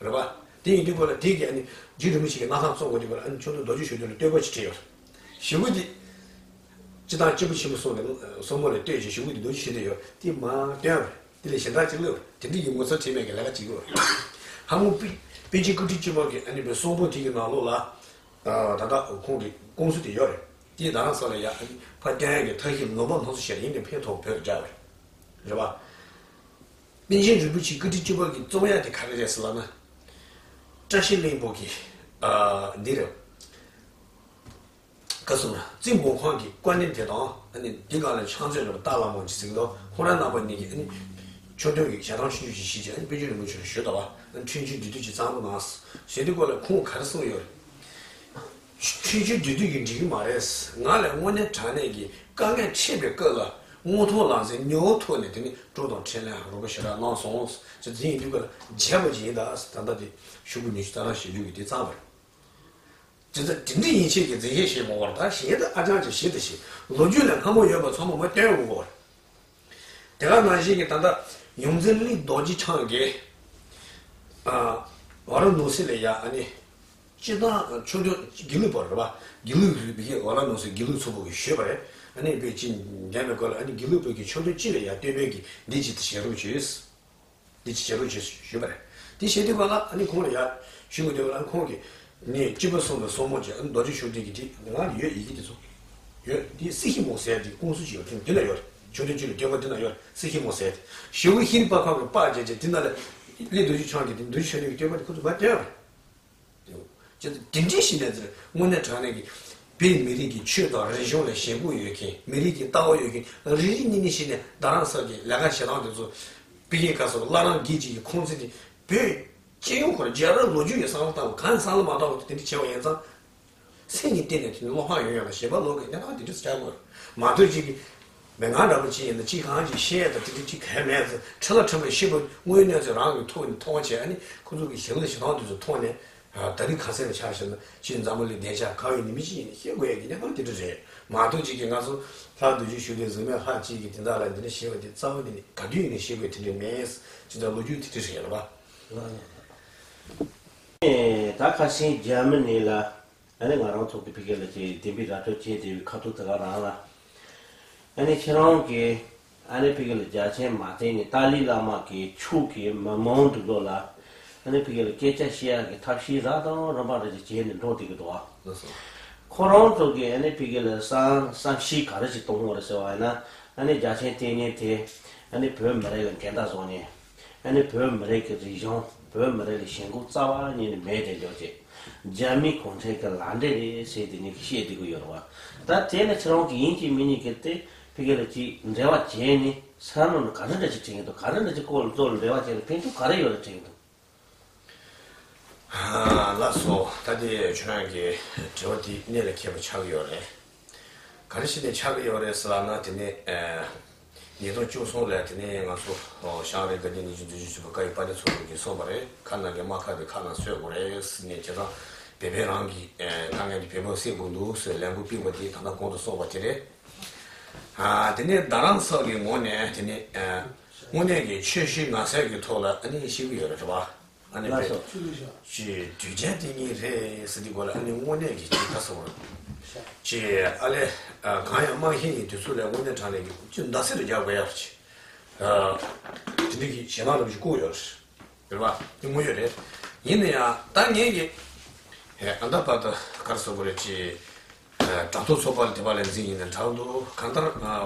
རེད་པ། དེ་ཡིན་དུས་སྐོར་ལ་དེ་གི་ཨ་ནི་རྗེ་རིན་པོ་ཆེ་གི་སྣར་ཐང་བཙོང་དགོས་དུས་སྐོར་ལ་ཨ་ནི་ཆོས་དུང་རྡོ་རྗེ་གཞུང་དུ་ལ་བསྟོད་པ་ཅིག་བྲིས་ཡོད་རེད། ཞེ་པོ་དེ། སྤྱིར་བཏང་སྐྱེས་བུ་ཆེན་པོ་གསུམ་གྱི་གསུང་འབུམ་ལ་ལྟོས་ཤིག་གཞུག་གུ་དེ་འདུག་ཞུས་དེ་ཡོད། དེ་མ་སྟོན་པར་དེ་ལས་གཞན་དག་ཅིག་ལབ་དེ་འདྲ་ཡི་ངོ་ཚ་ཁྲེལ་མེད་ཀྱི་ལས་ཀ་བྱེད་དགོས། ལྷ་མོ་པཎ་པཎ་ཆེན་སྐུ་ཕྲེང་བཅུ་པ་གི་ཨ་ནི་པའི་གསུང་འབུམ་དེ་གི་ནང་ལོགས་ལ། ད་ལྟ་ཁོང་གི་ཀུང་སི་དེ་ཡོད་རེད། དེ་རྡ་རམ་ས་ལ་ཡ་ཨ་ནི་ཕར་བསྟན་ཡག་གི་ཐབས་ཤེས་ནུས་པ་སྣ་ཚོགས་བྱས་ནས་ཡིན་ནའི་ཕན་ཐོགས་བོད་ལ་སྦྱར་བ་རེད། རེད་པ། པཎ་ཆེན་རིན་པོ་ཆེ་སྐུ་ཕྲེང་བཅུ་པ་གི་རྩོམ་ཡག་དེ་ག་རེ་རེད་ཟེར་ལབ་ན། བཀྲ་ཤིས་གླིང་པོ་གི་ཨ་འདི་རེད། ག་སོང་ན་རྩེ་མགོན་ཁང་གི་བཀའ་ནན་དེ་དང་ཨ་ནི་འདི་ག་ལ་ཕྱག་མཛོད་རེད་པ། སྟག་ལྷ་མོ་ཅིག་ཟེར་གི་འདུག་ཁོང་རང་རྣམ་པ་གཉིས་ཀྱིས་ཨ་ནི་ཆོས་དོན་གྱི་ཞལ་ཐང་ཆུང་ཆུང་ཞིག་བྱས་བྱས་ཨ་ནི་པཎ་ཆེན་རིན་པོ་ཆེ་ལ་ཞུས་ད་པ། ཨ་ནི་འཕྲིན་བཅོལ་བདུད་འདུལ་ཅིག་བརྩམས་གནང་ཟེར་དུས་སྐོར་ལ་ཁོང་ག་རེ་གསུངས་ཡོད་རེད། འཕྲིན་བཅོལ་བདུད་འདུལ་གྱིས་འགྲིག་གི་མ་རེད། ང་ལ་དངོས་གནས་དྲང་གནས་ཀྱི་དཀའ་ངལ་འཕྲད་པའི་སྐབས་ལ་རྔོག་ཐོག་ལག་འཛིན་ཉི་འོད་ཐོག་ནས་དེ་ནི་སྤྲོ་དང་འཕྲིན་ལས་རོགས་པ་ཞེ་དྲག་གནང་སོང་ཟེར། དེ་ཡིན་དུས་སྐབས་ལ་བྱས་པ་ཅིག་ཡིན་ད་ཟེར། ད་ལྟ་དེ་ཤོག་གུ་ཉི་ཤུ་རྩ་གྲངས་ཞེ་དྲུག་གི་དེ་བརྩམས་པ་རེད། དེ་ཚོ་དེ་འདྲ་ཡིན་ཆེད་ཀྱི་འཛིན་ཤེས་ཤེས་མ་བར་ད་གཞན་དུ་ཨ་ཅང་ཅིག་ཞིག་ཏུ་ཞིག་ལོ་རྒྱུས་ལ་སྔ་མོ་ཡོད་པ་ཚང་མ་མ་སྟོན་འོང་བར། དེ་ག་ནང་བཞིན་གྱི་ད་ལྟ་ཡོངས་འཛིན་གླིང་རྡོ་རྗེ་འཆང་གིས་ཨ་ཝཱ་ར་ཎཱ་སི་ལ་ཡ་ཨ་ནི་སྤྱིར་བཏང་ཆོས་དོན་དགེ་ལུགས་པ་རེད་པ། དགེ་ལུགས་རིག་པའི་ཝཱ་ར་ཎཱ་སི་དགེ་ལུགས་ཚོགས་པ་གིས་ཞུས་པ་རེད། ཨ་ནི་དཔེ་ཅི་འགན་མེད་སྐོར་ལ་ཨ་ནི་དགེ་ལུགས་པ་གི་ཆོས་དོན་སྤྱི་ལ་ཡ་བསྟོད་པའི་གི་འདི་ཅིག་ཏུ་བྱེད་རོགས་བྱོས། འདི་ཅི་བྱེད་རོགས་བྱེད་ཞུས་པ་རེད། དེ་བྱེད་དུས་ག་ལ་ཨ་ནི་ཁོང་ལ་ཡ་ཞུ་དགོས་དུས་ག་ལ་ཁོང་གིས་ནི་སྐྱེས་བུ་གསུམ་ལ་གསུང་འབུམ་གྱི་ཨ་ནི་རྡོ་རྗེ་ཤུགས་ལྡན་གྱི་དེ་ང་ལ་ཡོད། ཡི་གེ་དེ་ཚོ་ཡོད། དེ་སི་ཧི་མོ་ཟེར་དེ་ཀུང་སི་ཅིག་ཡོད། དེ་འདི་ལ་ཡོད་རེད། ཆོས་དོན་སྤྱི་ལ་བསྟོད་པ་འདི་ན་ཡོད་རེད། སི་ཧི་མོ་ཟེར་དེ་ཞེ་པོ་ཧི་རི་པ་ཁ་གི་པར་བརྒྱབ་བྱས་དེ་ན་ལ་གླིང་རྡོ་རྗེ་འཆང་གི་དེ་འདུལ་ཆོས་སྡེ་གི་བསྟོད་པ་དེ་ཁོ་ཚོ་མ་བསྟན་རེད། དེ་འདྲའི་ཞིག་ནས་དངོས་གནས་དྲང་གནས་ཀྱི་བོད་མི་རིགས་ཀྱི་ཆོས་དང་རིག་གཞུང་ལ་ཞེན་ཁོག་ཡོད་མཁན། མི་རིགས་ཀྱི་ལྟ་བ་ཡོད་མཁན་རེ་རེ་གཉིས་གཉིས་ཤིག་ནས་རྡ་རམ་ས་ལ་གི་ལས་ཀ་བྱེད་སྟངས་དེ་ཚོ་དཔེ་རྒྱན་ཁ་སོགས་བླ་བྲང་རྒྱས་བྱེད་ཀྱི་ཁུངས་བཙན་དེ་བོད་སྤྱི་ཡོངས་ཁོ་རང་རྒྱལ་རབས་ལོ་རྒྱུས་ཀྱི་བསམ་བློ་བཏང་བ་གང་བསམ་བློ་མ་བཏང་བ་དེ་འདྲ་བྱས་པ་ཡིན་ཙང་། སེམས་ཀྱི་སྟེང་ནས་དེ་ནི་བློ་ཕམ་ཡོང་ཡག་ལ་ཞེན་པ་ལོག་གི་གནས་སྟངས་དེ་འདྲ་ཆགས་ཀྱི་ཡོད་རེད། མ་གཏོགས་ཅིག་གི་མི་ང་འདྲ་པོ་ཅིག་ཡིན་ན་ཅིག་གང་ཅིག་བཤད་ཡག་དང་དེ་འདྲ་ཅིག་གང་ཡང་མེད་ཙང་། ཁྲི་ལ་ཁྲི་མོ་ཤི་བ་དངོས་ཡོད་གནས་ཚུལ་རང་གི་ཐོག་ནས་མཐོང་བྱས། ཨ་ནི་ཁོ་ཚོ་གི་ཞི་ལུ་ཞི་སྟངས་དེ་ཚོ་མཐོང་ནས། ཨ། ད་རིང་ག་ཚད་ལ་ཆགས་ཤག་ན་ཅིག་འཛམ་བུ་གླིང་བདེ་འཇགས་གང་ཡོད་ནི་མི་ཅིག་ཡིན་ན་ཤེས་དགོས་ཡག་གི་གནས་སྟངས་དེ་འདྲ་རེད། མ་གཏོགས་ཅིག་གི་ང་ཚོ་ལྷ་རྡོ་རྗེ་ཤུགས་ལྡན་གཟིགས་མེད་ལྷ་གཅིག་གིས་དེ་འདྲ་ལ་འདི་འདྲ་ཞེས་པ་དེ་རྩ་བ་ནས་ནི་ག་དུས་ཡིན་ན་ཤེས་དགོས་དེ་འདྲ་མེད། ཅི་ལྟར་ལོ་རྒྱུས་དེ་འདྲ་རེད་རེད་པ། ད་ཁ་སང་འཇར་མ་ནི་ལ། ཨ་ནི་ང་རང་ཚོ་གི་ཕ་གི་ལ་ཅིག་བདེན་པའི་ར་སྤྲོད་བྱས་བསྡད་པའི་ཁ་ཐུག་དེ་ག་རང་ལ། ཨ་ནི་ཁྱེད་རང་གིས་ཨ་ནི་ཕ་གི་ལ་རྒྱ་ཆེན་མ་བསྟེན་ནས་ཏཱ་ལའི་བླ་མ་གི་ཕྱོགས་ཀྱི་མི་མང་དུ་ལོ་ལ། ཨ་ནི་ཕ་གི་ལ་སྐད་ཆ་བཤད་ཡག་གི་ཐབས་ཤེས་རག་དང་རིམ་པ་རེ་ཅིག་བྱས་ནས་འགྲོ་བསྡད་ཀྱི་འདུག་ཨ། ལགས་སོ། ཁོ་རང་ཚོ་གིས་ཨ་ནི་ཕ་གི་ལ་བསམ་བསམ་ཤེས་ག་རེ་ཅིག་གཏོང་དགོས་རེད་ཟེར་བ་ཡིན་ན། ཨ་ནི་རྒྱ་ཆེན་བསྟེན་མཁན་དེ་ཨ་ནི་བོད་མི་རིགས་ལ་འགལ་ཟླ་བཟོ་མཁན། ཨ་ནི་བོད་མི་རིགས་ཀྱི་རིག་གཞུང་། བོད་མི་རིགས་ལ་ཞེན་ཁོག་རྩ་བ་ཉིད་ནས་མེད་དེ་འཇོག་བྱེད། རྒྱ་མི་གུང་ཁྲན་གྱི་ལག་འབྲེལ་རེད་ཟེར་དེ་ཉིད་ཀྱིས་བཤད་བསྡད་ཀྱི་ཡོད་རེད་བ། ད་དེ་ནི་ཁྱེད་རང་གི་ཡིན་གཅིག་མིན་གཉིས་ཀྱི་དེ་ཕ་གི་ལ་ཅིག་འབྲེལ་བ་བྱས་ནས་ས་ནང་ལ་ག་རེ་འདྲ་ཅིག་དྲན་གྱི་འདུག་ག་རེ་འདྲ་ཅིག་སྐོར་ལ་ཚོ་ལ་འབྲེལ་བ་བྱས་ནས་ཕན་ཐོགས་ག་རེ་ཡོད་རེད་དྲན་གྱི་འདུག་ལགས་སོ། ད་དེ་ཁྱོད་རང་གི་དྲི་བ་དེ་གནད་ལ་འཁེལ་བ་ཆགས་ཀྱི་ཡོད་རེད། ག་རེ་བྱས་ནས་ཆགས་ཀྱི་ཡོད་རེད་ཟེར་ལབ་ན། དེ་ནས་ཨ་ཉིས་སྟོང་བཅུ་གསུམ་ལ་དེ་ནས་ང་ཚོ་ཞང་རེ་དགའ་ལྡན་ནས་ཆུང་དུས་ཆུང་ཆུང་བ་བཀའ་ཡི་དཔལ་ལྡན་ཚོགས་གཙོ་གིས་གསུངས་པ་རེད། ཁ་ནང་གི་རྨ་ཁ་དེ་ཁ་ནང་གསོས་དགོས་རེད་ཟེར་ནས། བྱས་ཙང་བོད་པས་རང་གི་ཨ་དཀའ་ངལ་དེ་བོད་པས་སེལ་དགོས་འདུག་ཟེར་ལས་འགུལ་སྤེལ་བ་དེ་ད་ལྟ་གོང་དུ་གསུངས་པ་དེ་རེད། ཨ་དེ་ནས་རྡ་རམ་ས་ལ་གི་ངོས་ནས་དེ་ནས་ཨ་དངོས་གནས་ཀྱི་ཆོས་བཞིན་ངལ་གསོ་གི་ཐོག་ལ་ཨ་ནི་བཤད་ཀྱི་ཡོད་རེད་བ། ཨ་ནི་ལགས་སོ། ཅི་དུས་རྒྱུན་དེ་ཉིད་རེད་ཟེར་དུས་སྐོར་ལ་ཨ་ནི་དངོས་གནས་ཀྱི་ཅིག་ཁ་སོ་ར་ཅིག་ཨ་ལས་གང་ཡང་མ་ཤེས་ཡིན་དུས་ཚོད་ལ་དངོས་གནས་དྲང་གནས་ཀྱི་ཅིག་མདའ་སེ་རུ་རྒྱག་དགོས་ཡག་ཅིག་དེ་འདྲ་གི་ཞེད་སྣང་འདྲ་པོ་ཞིག་བསྐུལ་ཡོད་རེད། རེད་བ། དེ་དངོས་ཡོད་རེད། ཡིན་ན་ཡང་ད་ངས་ཀྱི་ཨ་ད་པ་ད་ག་རེ་ཟེར་དགོས་རེད། ཅིག་དྲ་ཐོག་ཚོགས་པ་ལ་དེ་བ་ལས་འཛིན་ཡིན་ན་དྲག་འདུག་གང་ལྟར་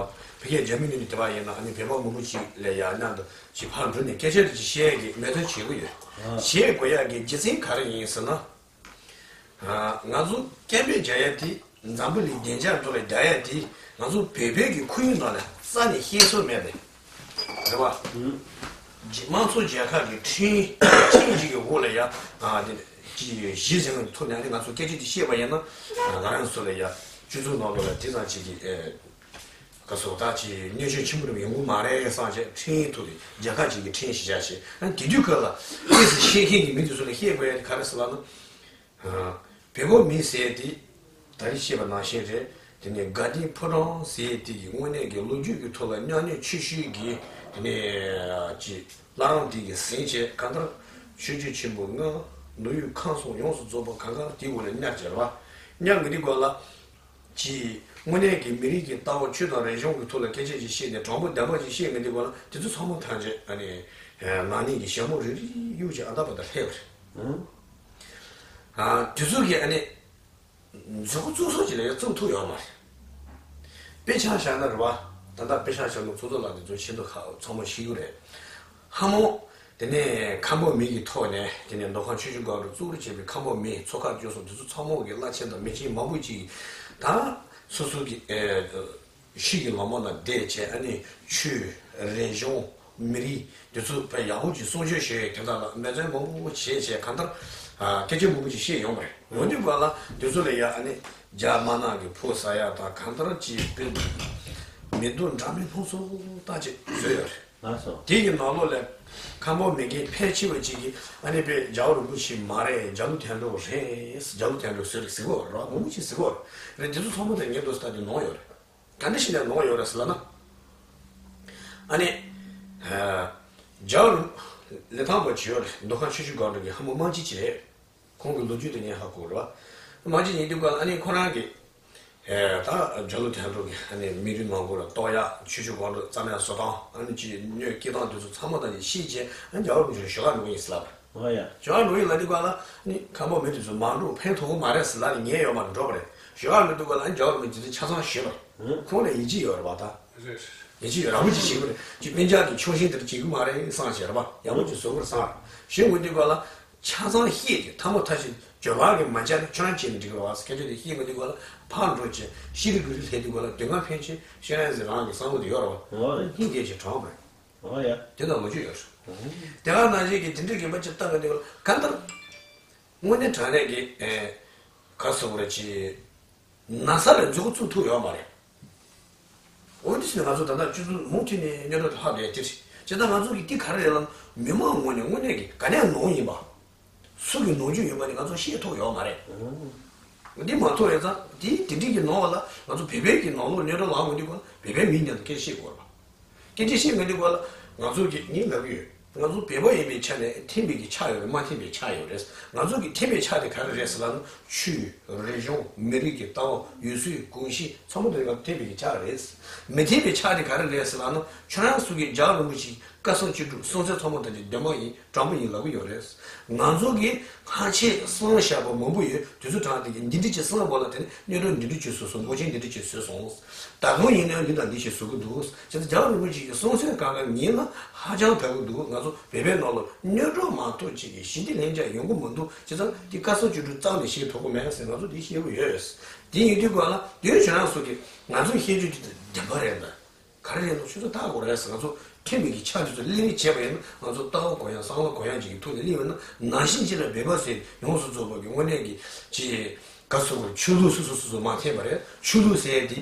ཕ་གིའི་རྒྱ་མི་ནས་དེ་བ་ཡིན་ན་ཨ་ནི་བོད་པ་མང་པོ་ཅིག་ལ་ཡ་མཉམ་དུ་ཅིག་ཕར་འགྲོ་ནས་སྐད་ཆ་རེ་ཅིག་བཤད་ཀྱི་མོས་མཐུན་བྱེད་ཀྱི་ཡོད། བྱེད་དགོས་ཡག་གི་རྒྱུ་མཚན་ག་རེ་ཡིན་ཟེར་ན། ང་ཚོ་སྐད་འབོད་རྒྱག་ཡག་དེ། འཛམ་བུ་གླིང་བདེ་འཇགས་ཐོག་ལ་རྒྱག་ཡག་དེ་ང་ཚོ་བོད་པའི་གི་ཁོར་ཡུག་ནང་ལ་རྩ་ནས་བཤད་སྲོལ་མེད་པས། རེད་བ། དམངས་གཙོ་རྒྱལ་ཁབ་ཀྱི་ཁྲིམས་ཁྲིམས་ཅིག་གི་འོག་ལ་ཡ་དེ་ཅིག་གཞི་འཛིན་ཐོག་ནས་ང་ཚོ་སྐད་ཆ་དེ་བཤད་པ་ཡིན་ན། ང་རང་ཚོ་ལ་ཡ་སྤྱི་ཚོགས་ནང་ལོགས་ལ་དེ་ཙམ་ཅིག་གི་ག་སོ་ད་ཅིག་གནོད་སྐྱོན་ཆེན་པོ་རེ་ཡོང་གི་མ་རེད་བསམ་བྱས། ཁྲིམས་ཐོག་གི་རྒྱལ་ཁབ་ཅིག་གི་ཁྲིམས་ཤིག་བཞག་བྱས། ཨ་དེ་དུས་སྐབས་ལ་དངོས་སུ་བཤད་མཁན་གྱི་མི་དེ་ཚོ་ལ་བཤད་དགོས་ཡ་དེ་ག་རེ་ཟེར་ལབ་ན། བོད་པ་མིན་ཟེར་དེ་ད་རེས་བཤད་པ་ནང་བཞིན་རེད། དེ་ནས་དགའ་ལྡན་ཕོ་བྲང་ཟེར་དེ་གི་དངོས་གནས་ཀྱི་ལོ་རྒྱུས་ཀྱི་ཐོག་ལ་མཉམ་མྱོང་ཆེ་ཤོས་ཀྱི་དེ་ནས་ཅིག་བླ་བྲང་དེ་གི་ཟིན་བྱས། གང་ལྟར་ཆོས་བརྒྱུད་ཆེན་པོ་ལྔ། ནོར་བུའི་ཁང་གསུམ་ཡོངས་སུ་རྫོགས་པ་གང་ག་དེའི་འོག་ལ་མཉམ་བྱས་རེད་བ། མཉམ་གི་དེ་སྐོར་ལ་ཅིག་ དངོས་གནས་ཀྱི་མི་རིགས་ཀྱི་ལྟ་བ་ཆོས་དང་རིག་གཞུང་གི་ཐོག་ལ་སྐད་ཆ་ཅིག་བཤད་ནས་དྲང་པོ་བདེན་པ་ཅིག་བཤད་མི་འདུག་པ་ལ། དེ་ཚོ་ཚང་མ་ཐམས་ཅད་ཨ་ནི་ནག་ཉེས་ཀྱི་ཞྭ་མོ་རིལ་རིལ་གཡུག་ཅིག་ཨ་ད་པ་ད་ལྷས་པ་རེད། ཨ་དེ་ཚོ་གི་ཨ་ནི་མཛུབ་གུ་བཙུགས་སོ་ཅིག་ལ་ཡང་བཙུགས་ཐུབ་ཡོད་མ་རེད། དཔེ་ཆ་བཞག་ན་རེད་བ། ད་ལྟ་དཔེ་ཆ་བཞག་ན་ཚོགས་གཙོ་ལགས་དེ་ཚོ་ཤེས་འདུག་ཁ་ཚང་མ་ཤེས་ཀྱི་རེད། ཧ་མོ། དེ་ནས་ཁམས་པ་མི་གི་ཐོག་ནས་དེ་ནས་མདོ་ཁམས་ཆུ་བཞི་སྒང་དྲུག་གཙོ་བོར་བྱས་པའི་ཁམས་པ་མི་ཚོ་ཁག་བཅུ་གསུམ་དེ་ཚོ་ཚང་མ་གི་བླ་ཆེན་དང་མི་ཆེན་མང་པོ་ཅིག་ད་སོ་སོ་གི་ཨེ་ཤི་གི་ལོ་མ་ལ་བསྡད་བྱས། ཨ་ནི་ཆོས་རིག་གཞུང་མི་རིགས་དེ་ཚོ་དཔེ་ཡག་པོ་ཅིག་སྲུང་སྐྱོབ་བྱས། དེ་དག་ལ་འབད་བརྩོན་མང་པོ་བྱས་བྱས་གང་ལྟར་ཨ་སྐད་ཆ་མང་པོ་ཅིག་བཤད་ཡོང་བ་རེད། འོན་ཏེ་ག་ལ་དེ་ཚོ་ལ་ཡ་ཨ་ནི་རྒྱ་དམར་ནག་གི་ཕོ་ཟ་ཡ་དང་གང་ལྟར་ཅིག་དཔེ་མི་སྡུག་འདྲ་མིན་སྣ་ཚོགས་ད་ཅིག་བཟོས་ཡོད་རེད། ལགས་སོ། དེ་ཡི་ནང་ལོགས་ལ་ཁམས་པ་མི་རྒན་ཕལ་ཆེ་བ་ཅིག་གིས་ཨ་ནི་དཔེ་རྒྱལ་བ་རིན་པོ་ཆེ་མ་རེད། རྒྱ་ལོ་དོན་གྲུབ་རེད། རྒྱ་ལོ་དོན་གྲུབ་ཟེར་ཟེར་གོ་ར་མང་པོ་ཅིག་ཟེར་གོ་རེད། དེ་ཚོ་ཚང་མ་དང་ངས་འདུག་ས་ད་དེ་ནོར་ཡོད་རེད། ག་འདྲ་ཞིག་ནས་ནོར་ཡོད་རེད་ཟེར་ལབ་ན། ཨ་ནི་ཨ་རྒྱལ་བ་རིན་ལི་ཐང་པ་ཅིག་ཡོད་རེད། མདོ་ཁམས་ཆུ་བཞི་སྒང་དྲུག་གི་ཧ་མོ་དམག་སྤྱི་ཅིག་རེད། ཁོང་གི་ལོ་རྒྱུས་དེ་ངས་ཧ་གོ་རེད་བ། དམག་སྤྱི་ཡིན་དུས་སྒང་ལ་ཨ་ནི་ཁོ་རང་གིས་ཨེ་ད་རྒྱ་ལོ་དོན་གྲུབ་ཀྱི་ཨ་ནི་མི་རིགས་མང་པོ་ལ་གཏོར་ཡག་ཆུ་བཞི་སྒང་དྲུག་རྩ་མེད་བཟོ་སྟངས། ཨ་ནི་ཅིག་སྣོད་སྐྱེལ་སྟངས་དེ་ཚོ་ཚང་མ་དང་ཅིག་ཤེས་བྱས། ཨ་ནི་རྒྱལ་བ་རིན་པོ་ཆེ་ཞོགས་ཀ་འགྲོ་གི་ཡིན་ཟེར་ལབ་རེད། ཨོ་ཡ། ཞོགས་ཀ་འགྲོ་གི་ཡིན་ལབ་དུས་སྒང་ལ་ཨ་ནི་ཁམས་པ་མི་དེ་ཚོ་མ་འགྲོ་ཕན་ཐོགས་གི་མ་རེད་ཟེར་ལབ་ནས་ཉན་ཡོད་མ་རེད། འགྲོ་བ་རེད། ཞོགས་ཀ་འགྲོ་དུས་སྒང་ལ་ཨ་ནི་རྒྱལ་བ་རིན་པོ་ཆེ་དེ་ཆ་ཚང་ཤེས་པ་རེད། ཁོང་ལ་ཡིད་ཆེས་ཡོད་རེད་བ་ད། རེད། ཡིད་ཆེས་ཡོད། ར་བ་ཅིག་བྱེད་དགོས་རེད། ཅིག་སྤུན་ཀྱག་གི་ཆོག་ཤེས་དེར་བྱེད་དགོས་མ་རེད་བསམ་བྱས་རེད་བ། ཡག་པོ་ཅིག་བཟོ་དགོས་རེད་བསམ་རེད། ཞེས་འོ་དེ་སྒང་ལ་ཆ་ཚང་ཤེས་ཏེ་ཐ་མ་ཐ་ཤི་འཇོན་པ་གི་མ་བྱས་ན་ཁྱོད་རང་བྱས་ནས་འགྲིག་རེད་བ། སྐད་ཆ་དེ་ཤེས་འོ་དེ་སྒང་ལ་ཕར་འགྲོ་བྱས་ཤི་རི་གུ་རི་ལྷས་དུས་སྒང་ལ་དོན་ཁ་ཕན་ཆེ་ཤེས་རན་ཟེར་རང་གི་བསམ་བློ་དེ་ཡོད་རེད་བ། ཨོ་ཡ། སྙིང་རྗེ་ཆེ་གྲོགས་པོ་རེད། ཨོ་ཡ། དེ་དང་ལོ་རྒྱུས་ཡོད་རེད། དེ་ག་ནང་བཞིན་གྱི་དེ་འདྲའི་གི་མ་ཅིག་བཏང་གི་འདུག་ག་ལ་གང་ལྟར་དངོས་གནས་དྲང་གནས་ཀྱི་ཨེ་ག་སོ་རེད་ཅི། ན་ས་ལ་མཛུབ་གུ་བཙུགས་ཐུབ་ཡོད་མ་རེད། འོ་དེ་ཕྱིན་ང་ཚོ་ད་ལྟ་སྤྱི་ཚོགས་མུ་མཐུད་ནས་གནས་སྟངས་དེ་ལྷག་བསྡད་དེ་རེད། བྱས་ཙང་ང་ཚོ་གི་དེ་ག་རེ་རེད་ལབ་ན་མི་མང་ངོས་ནས་དངོས་གནས་ཀྱི་ག་ནས་ནོར་ཡིན་པ། སུ་གི་ནོར་འཁྲུལ་ཡོད་པ་དེ་ང་ཚོ་ཤེས་ཐུབ་ཡོད་མ་རེད། འདི་མ་ཐུབ་ཡོད་ཙང་དེ་དེ་འདྲའི་གི་ནོར་བ་ལ་ང་ཚོ་བོད་པའི་གི་ནང་ལོགས་གནས་སྟངས་ལ་འོང་དུས་སྒང་ལ་བོད་པའི་མི་མཉམ་དུ་སྐད་ཆ་བཤད་དགོས་རེད་པ། སྐད་ཆ་བཤད་མི་འདུག་ག་ལ་ང་ཚོ་གི་ངས་ལབ་ཀྱི་ཡོད། ང་ཚོ་བོད་པ་ཡིན་པའི་ཆ་ནས་འཐེན་པའི་གི་ཆ་ཡོད་རེད། མ་འཐེན་པའི་ཆ་ཡོད་རེད། ང་ཚོ་གི་འཐེན་པའི་ཆ་དེ་ག་རེ་རེད་ཟེར་ལབ་ན་ཆོས་རིག་གཞུང་མི་རིགས་ཀྱི་ལྟ་བ་ཡུལ་སྲོལ་གོམས་གཤིས་ཚང་མ་དེ་ང་ཚོ་འཐེན་པའི་གི་ཆ་རེད། མི་འཐེན་པའི་ཆ་དེ་ག་རེ་རེད་ཟེར་ལབ་ན་ཁྱོད་རང་ཚོ་གི་རྒྱལ་བ་རིན་པོ་ཆེ་བཀའ་གསུང་བཅུ་དྲུག་གསུང་ཚུལ་ཚང་མ་དེ་འདི་བདེན་པ་ཡིན་དྲང་པོ་ཡིན་ལབ་ཀྱི་ཡོད་རེད། ང་ཚོ་གི་ཕལ་ཆེར་གསུང་བཞག་པ་མང་པོ་ཡོད། དུས་ཚོད་གྲངས་དེ་གི་འདི་འདྲ་ཅིག་གསུངས་པ་ལ་དེ་ནས་གནས་སྟངས་འདི་འདྲ་ཅིག་བཟོས་སོང་། མགོ་ཆེན་འདི་འདྲ་ཅིག་བཟོས་སོང་། ད་དུང་ཡིན་ན་ཡང་འདི་དང་འདི་ཞིག་བཟོ་གི་འདུག་བྱས་ཙང་རྒྱལ་བ་རིན་པོ་ཆེ་གི་གསུང་སྲོལ་སྒང་ག་ཉན་ན་ཧ་ཅང་དགའ་གི་འདུག་ང་ཚོ་བོད་པའི་ནང་ལ་གནོད་གྲོགས་མ་གཏོགས་ཅིག་གི་ཞི་བདེ་ལྷིང་འཇགས་ཡོང་གི་མི་འདུག་བྱས་ཙང་འདི་བཀའ་གསུང་བཅུ་དྲུག་རྩ་ནས་བཞེས་ཐུབ་ཀྱི་མེད་ཟེར་ང་ཚོ་འདི་བཤད་ཀྱི་ཡོད། དེ་ཡིན་དུས་སྒང་ལ་དེའི་ཁྱོད་རང་ཚོ་གི་ང་ཚོས་བཤད་རྒྱུ་དེ་བདེན་པ་རེད་ད། ག་རེ་རེད་ན་ཆུ་ཚོད་ལྟ་དགོས་རེད་ཟེར། ང་ཚོ་འཐེན་པའི་གི་ཆ་དེ་ཚོ་ལེན་བྱས་པ་ཡིན་ན་ང་ཚོ་ལྟ་བ་གོ་ཡ་བསམ་བློ་གོ་ཡ་ཅིག་གི་ཐོག་ནས་སླེབས་ཡོད་ན། ནང་བཞིན་ཅིག་ལ་བོད་པ་ཟེར་ཡོངས་སུ་རྫོགས་པ་གི་དངོས་གནས་ཀྱི་ཅིག་ག་སོ་གོ་ཆོས་ལུགས་སོ་སོ་སོ་སོ་མ་འཐེན་པ་རེད། ཆོས་ལུགས་ཟེར་དེ་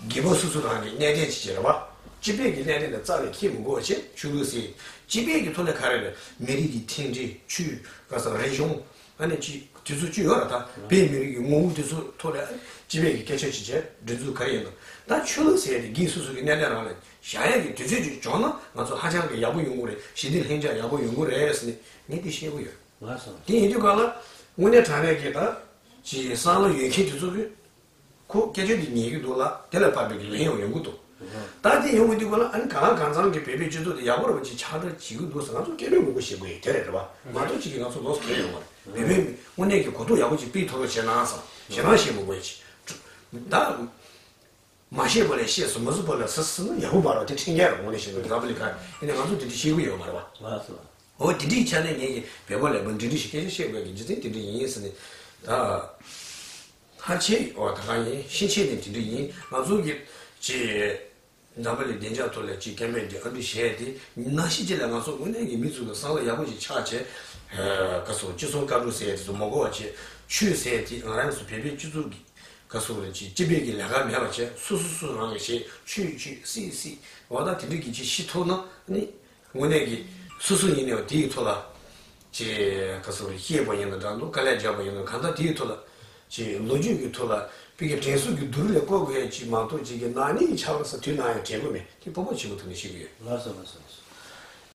སྒེར་པ་སོ་སོ་རང་གི་གནད་དོན་ཅིག་ཅིག་རེད་བ། སྤྱི་པའི་གི་གནད་དོན་ལ་རྩ་ནས་འཁེལ་མི་དགོས་པ་བྱས། ཆོས་ལུགས་ཟེར་སྤྱི་པའི་གི་ཐོག་ལ་ག་རེ་རེད། མི་རིགས་ཀྱི་མཐུན་སྒྲིལ། ཆོས་ག་ས་རིག་གཞུང་། ཨ་ནི་ཅི་དེ་ཚོ་ཅི་ཡོད་ར་ད། བོད་མི་རིགས་ཀྱི་ངོ་བོ་དེ་ཚོ་ཐོག་ལ་སྤྱི་པའི་གི་སྐད་ཆ་ཅིག་བྱས། སྒྲིག་འཛུགས་ག་རེ་ཡིན་ན། ད་ཆོས་ལུགས་ཟེར་ཡ་དེ་སྒེར་སོ་སོ་གི་གནད་དོན་རང་ལ་བཞག་ཡ་གི་དུས་ཚོད་ཅིག་བྱུང་ན་ང་ཚོ་ཧ་ཅང་གི་ཡག་པོ་ཡོང་གི་རེད། ཞི་བདེ་ལྷིང་འཇགས་ཡག་པོ་ཡོང་གི་རེད་ཟེར་ནས་ངས་དེ་བཤད་གི་ཡོད། ལགས་སོ། དེ་ཡིན་དུས་སྒང་ལ་དངོས་གནས་དྲང་གནས་ཀྱི་ད་ཅི་བསམ་བློ་ཡོད་མཁན་དེ་ཚོ་གི་ཁོ་སྐད་ཆ་འདི་ཉན་གྱི་འདུག་ལ། དེ་ལ་བབ་པའི་གི་ལན་ཡང་ཡོང་གི་འདུག་ད་དེ་ཡོང་གི་འདུག་ག་ལ། ཨ་ནི་གང་ལ་གང་འཚམ་གྱི་བོད་པའི་སྤྱི་ཚོགས་དེ་ཡག་པོ་རེད་པ་ཅིག་ཆགས་འགྲོ་བྱེད་ཀྱི་འདུག་ཟེར་ང་ཚོ་སྐད་འབོད་མང་པོ་བྱེད་དགོས་ཡིན། དེ་རེད་རེད་པ། མ་གཏོགས་ཅིག་གིས་ང་ཚོ་ལོགས་སུ་གང་ཡོང་མ་རེད། བོད་པའི་དངོས་གནས་ཀྱི་གོ་རྟོགས་ཡག་པོ་ཅིག་སྤེལ་ཐུབ་རོགས་བྱེད་གནང་ཟེར་ཞེད་སྣང་བྱེད་མི་དགོས་ཡ་ཅིག་ད་མ་ཤེས་པ་ལས་ཤེས་སོང་། མ་བཟོད་པ་ལས་ཟ་ཟ་ན་ཡག་པོ་མ་རེད་པ། དེ་འཕྲིན་ལས་རེད། དངོས་གནས་བཤད་ན་རེ་ལ་པ་ལི་ཁ་ཡིན་ན་ང་ཚོ་དེ་འདྲ་ཤེས་ཀྱི་ཡོད་མ་རེད་པ། ལགས་སོ། འོ་དེ་འདྲའི་ཆ་ནས་ངས་ཀྱི་བོད་པ་ལ་མ་འདི་འདྲ་ཞིག་སྐད་ཆ་བཤད་དགོས་ཀྱི་རྒྱུ་མཚན་དེ་འདྲ་ཡིན་ཟེར་ནས་ད། ཕལ་ཆེར་འོ་ད་ག་ཡིན། ཕྱིན་ཆད་ནས་དེ་འདྲ་ཡིན། ང་ཚོ་གི་ཅི་འཛམ་བུ་གླིང་བདེ་འཇགས་ཐོག་ལ་ཅི་སྐད་མེད་འདི་ཨ་འདྲ་བཤད་དེ་ནང་བཞིན་ཅི་ལ་ང་ཚོ་དངོས་གནས་ཀྱི་མི་ཚོ་གི་བསམ་བློ་ཡག་པོ་ཞིག་ཆགས་བྱས། ག་སོ་ཅི་སོང་བཀའ་སྒྲུབ་ཟེར་དེ་ཚོ་མ་གོ་བ་བྱས། ཆོས་ཟེར་དེ་ང་རང་ཚོ་བོད་པའི་སྤྱི་ཚོགས་ཀྱི་ག་སོ་རེ་ཅི་སྤྱི་པའི་གི་ལས་ཀ་མེད་པ་བྱས། སོ་སོ་སོ་རང་གི་བྱས་ཆོས་ཆོས་སྲིད་སྲིད་འོ་ད་དེ་འདྲ་གི་ཅི་ཤི་ཐུབ་ན་ནི། དངོས་གནས་ཀྱི་སོ་སོ་ཡིན་ནའང་དེའི་ཐོག་ལ་ཅེས་ག་སོ་རེ་བཤད་པ་ཡིན་ན་འདྲ་འདུག་དཀའ་ལས་རྒྱག་པ་ཡིན་ན་གང་ལྟར་དེའི་ཐོག་ལ་ཅེས་ལོ་རྒྱུས་ཀྱི་ཐོག་ལ་བི་གའི་དྲན་གསོ་གི་རྡོ་རིང་ལ་བཀོད་དགོས་ཡ་ཅིག་མ་གཏོགས་ཅིག་གི་ནག་ཉེས་ཀྱི་ཆགས་པ་ས་དུས་ནམ་ཡང་དྲན་གི་མེད། དེ་སྤོབས་པ་ཆེན་པོ་ཐོག་ནས་བཤད་གི་ཡོད། ལགས་སོ་ལགས་སོ་ལགས་སོ།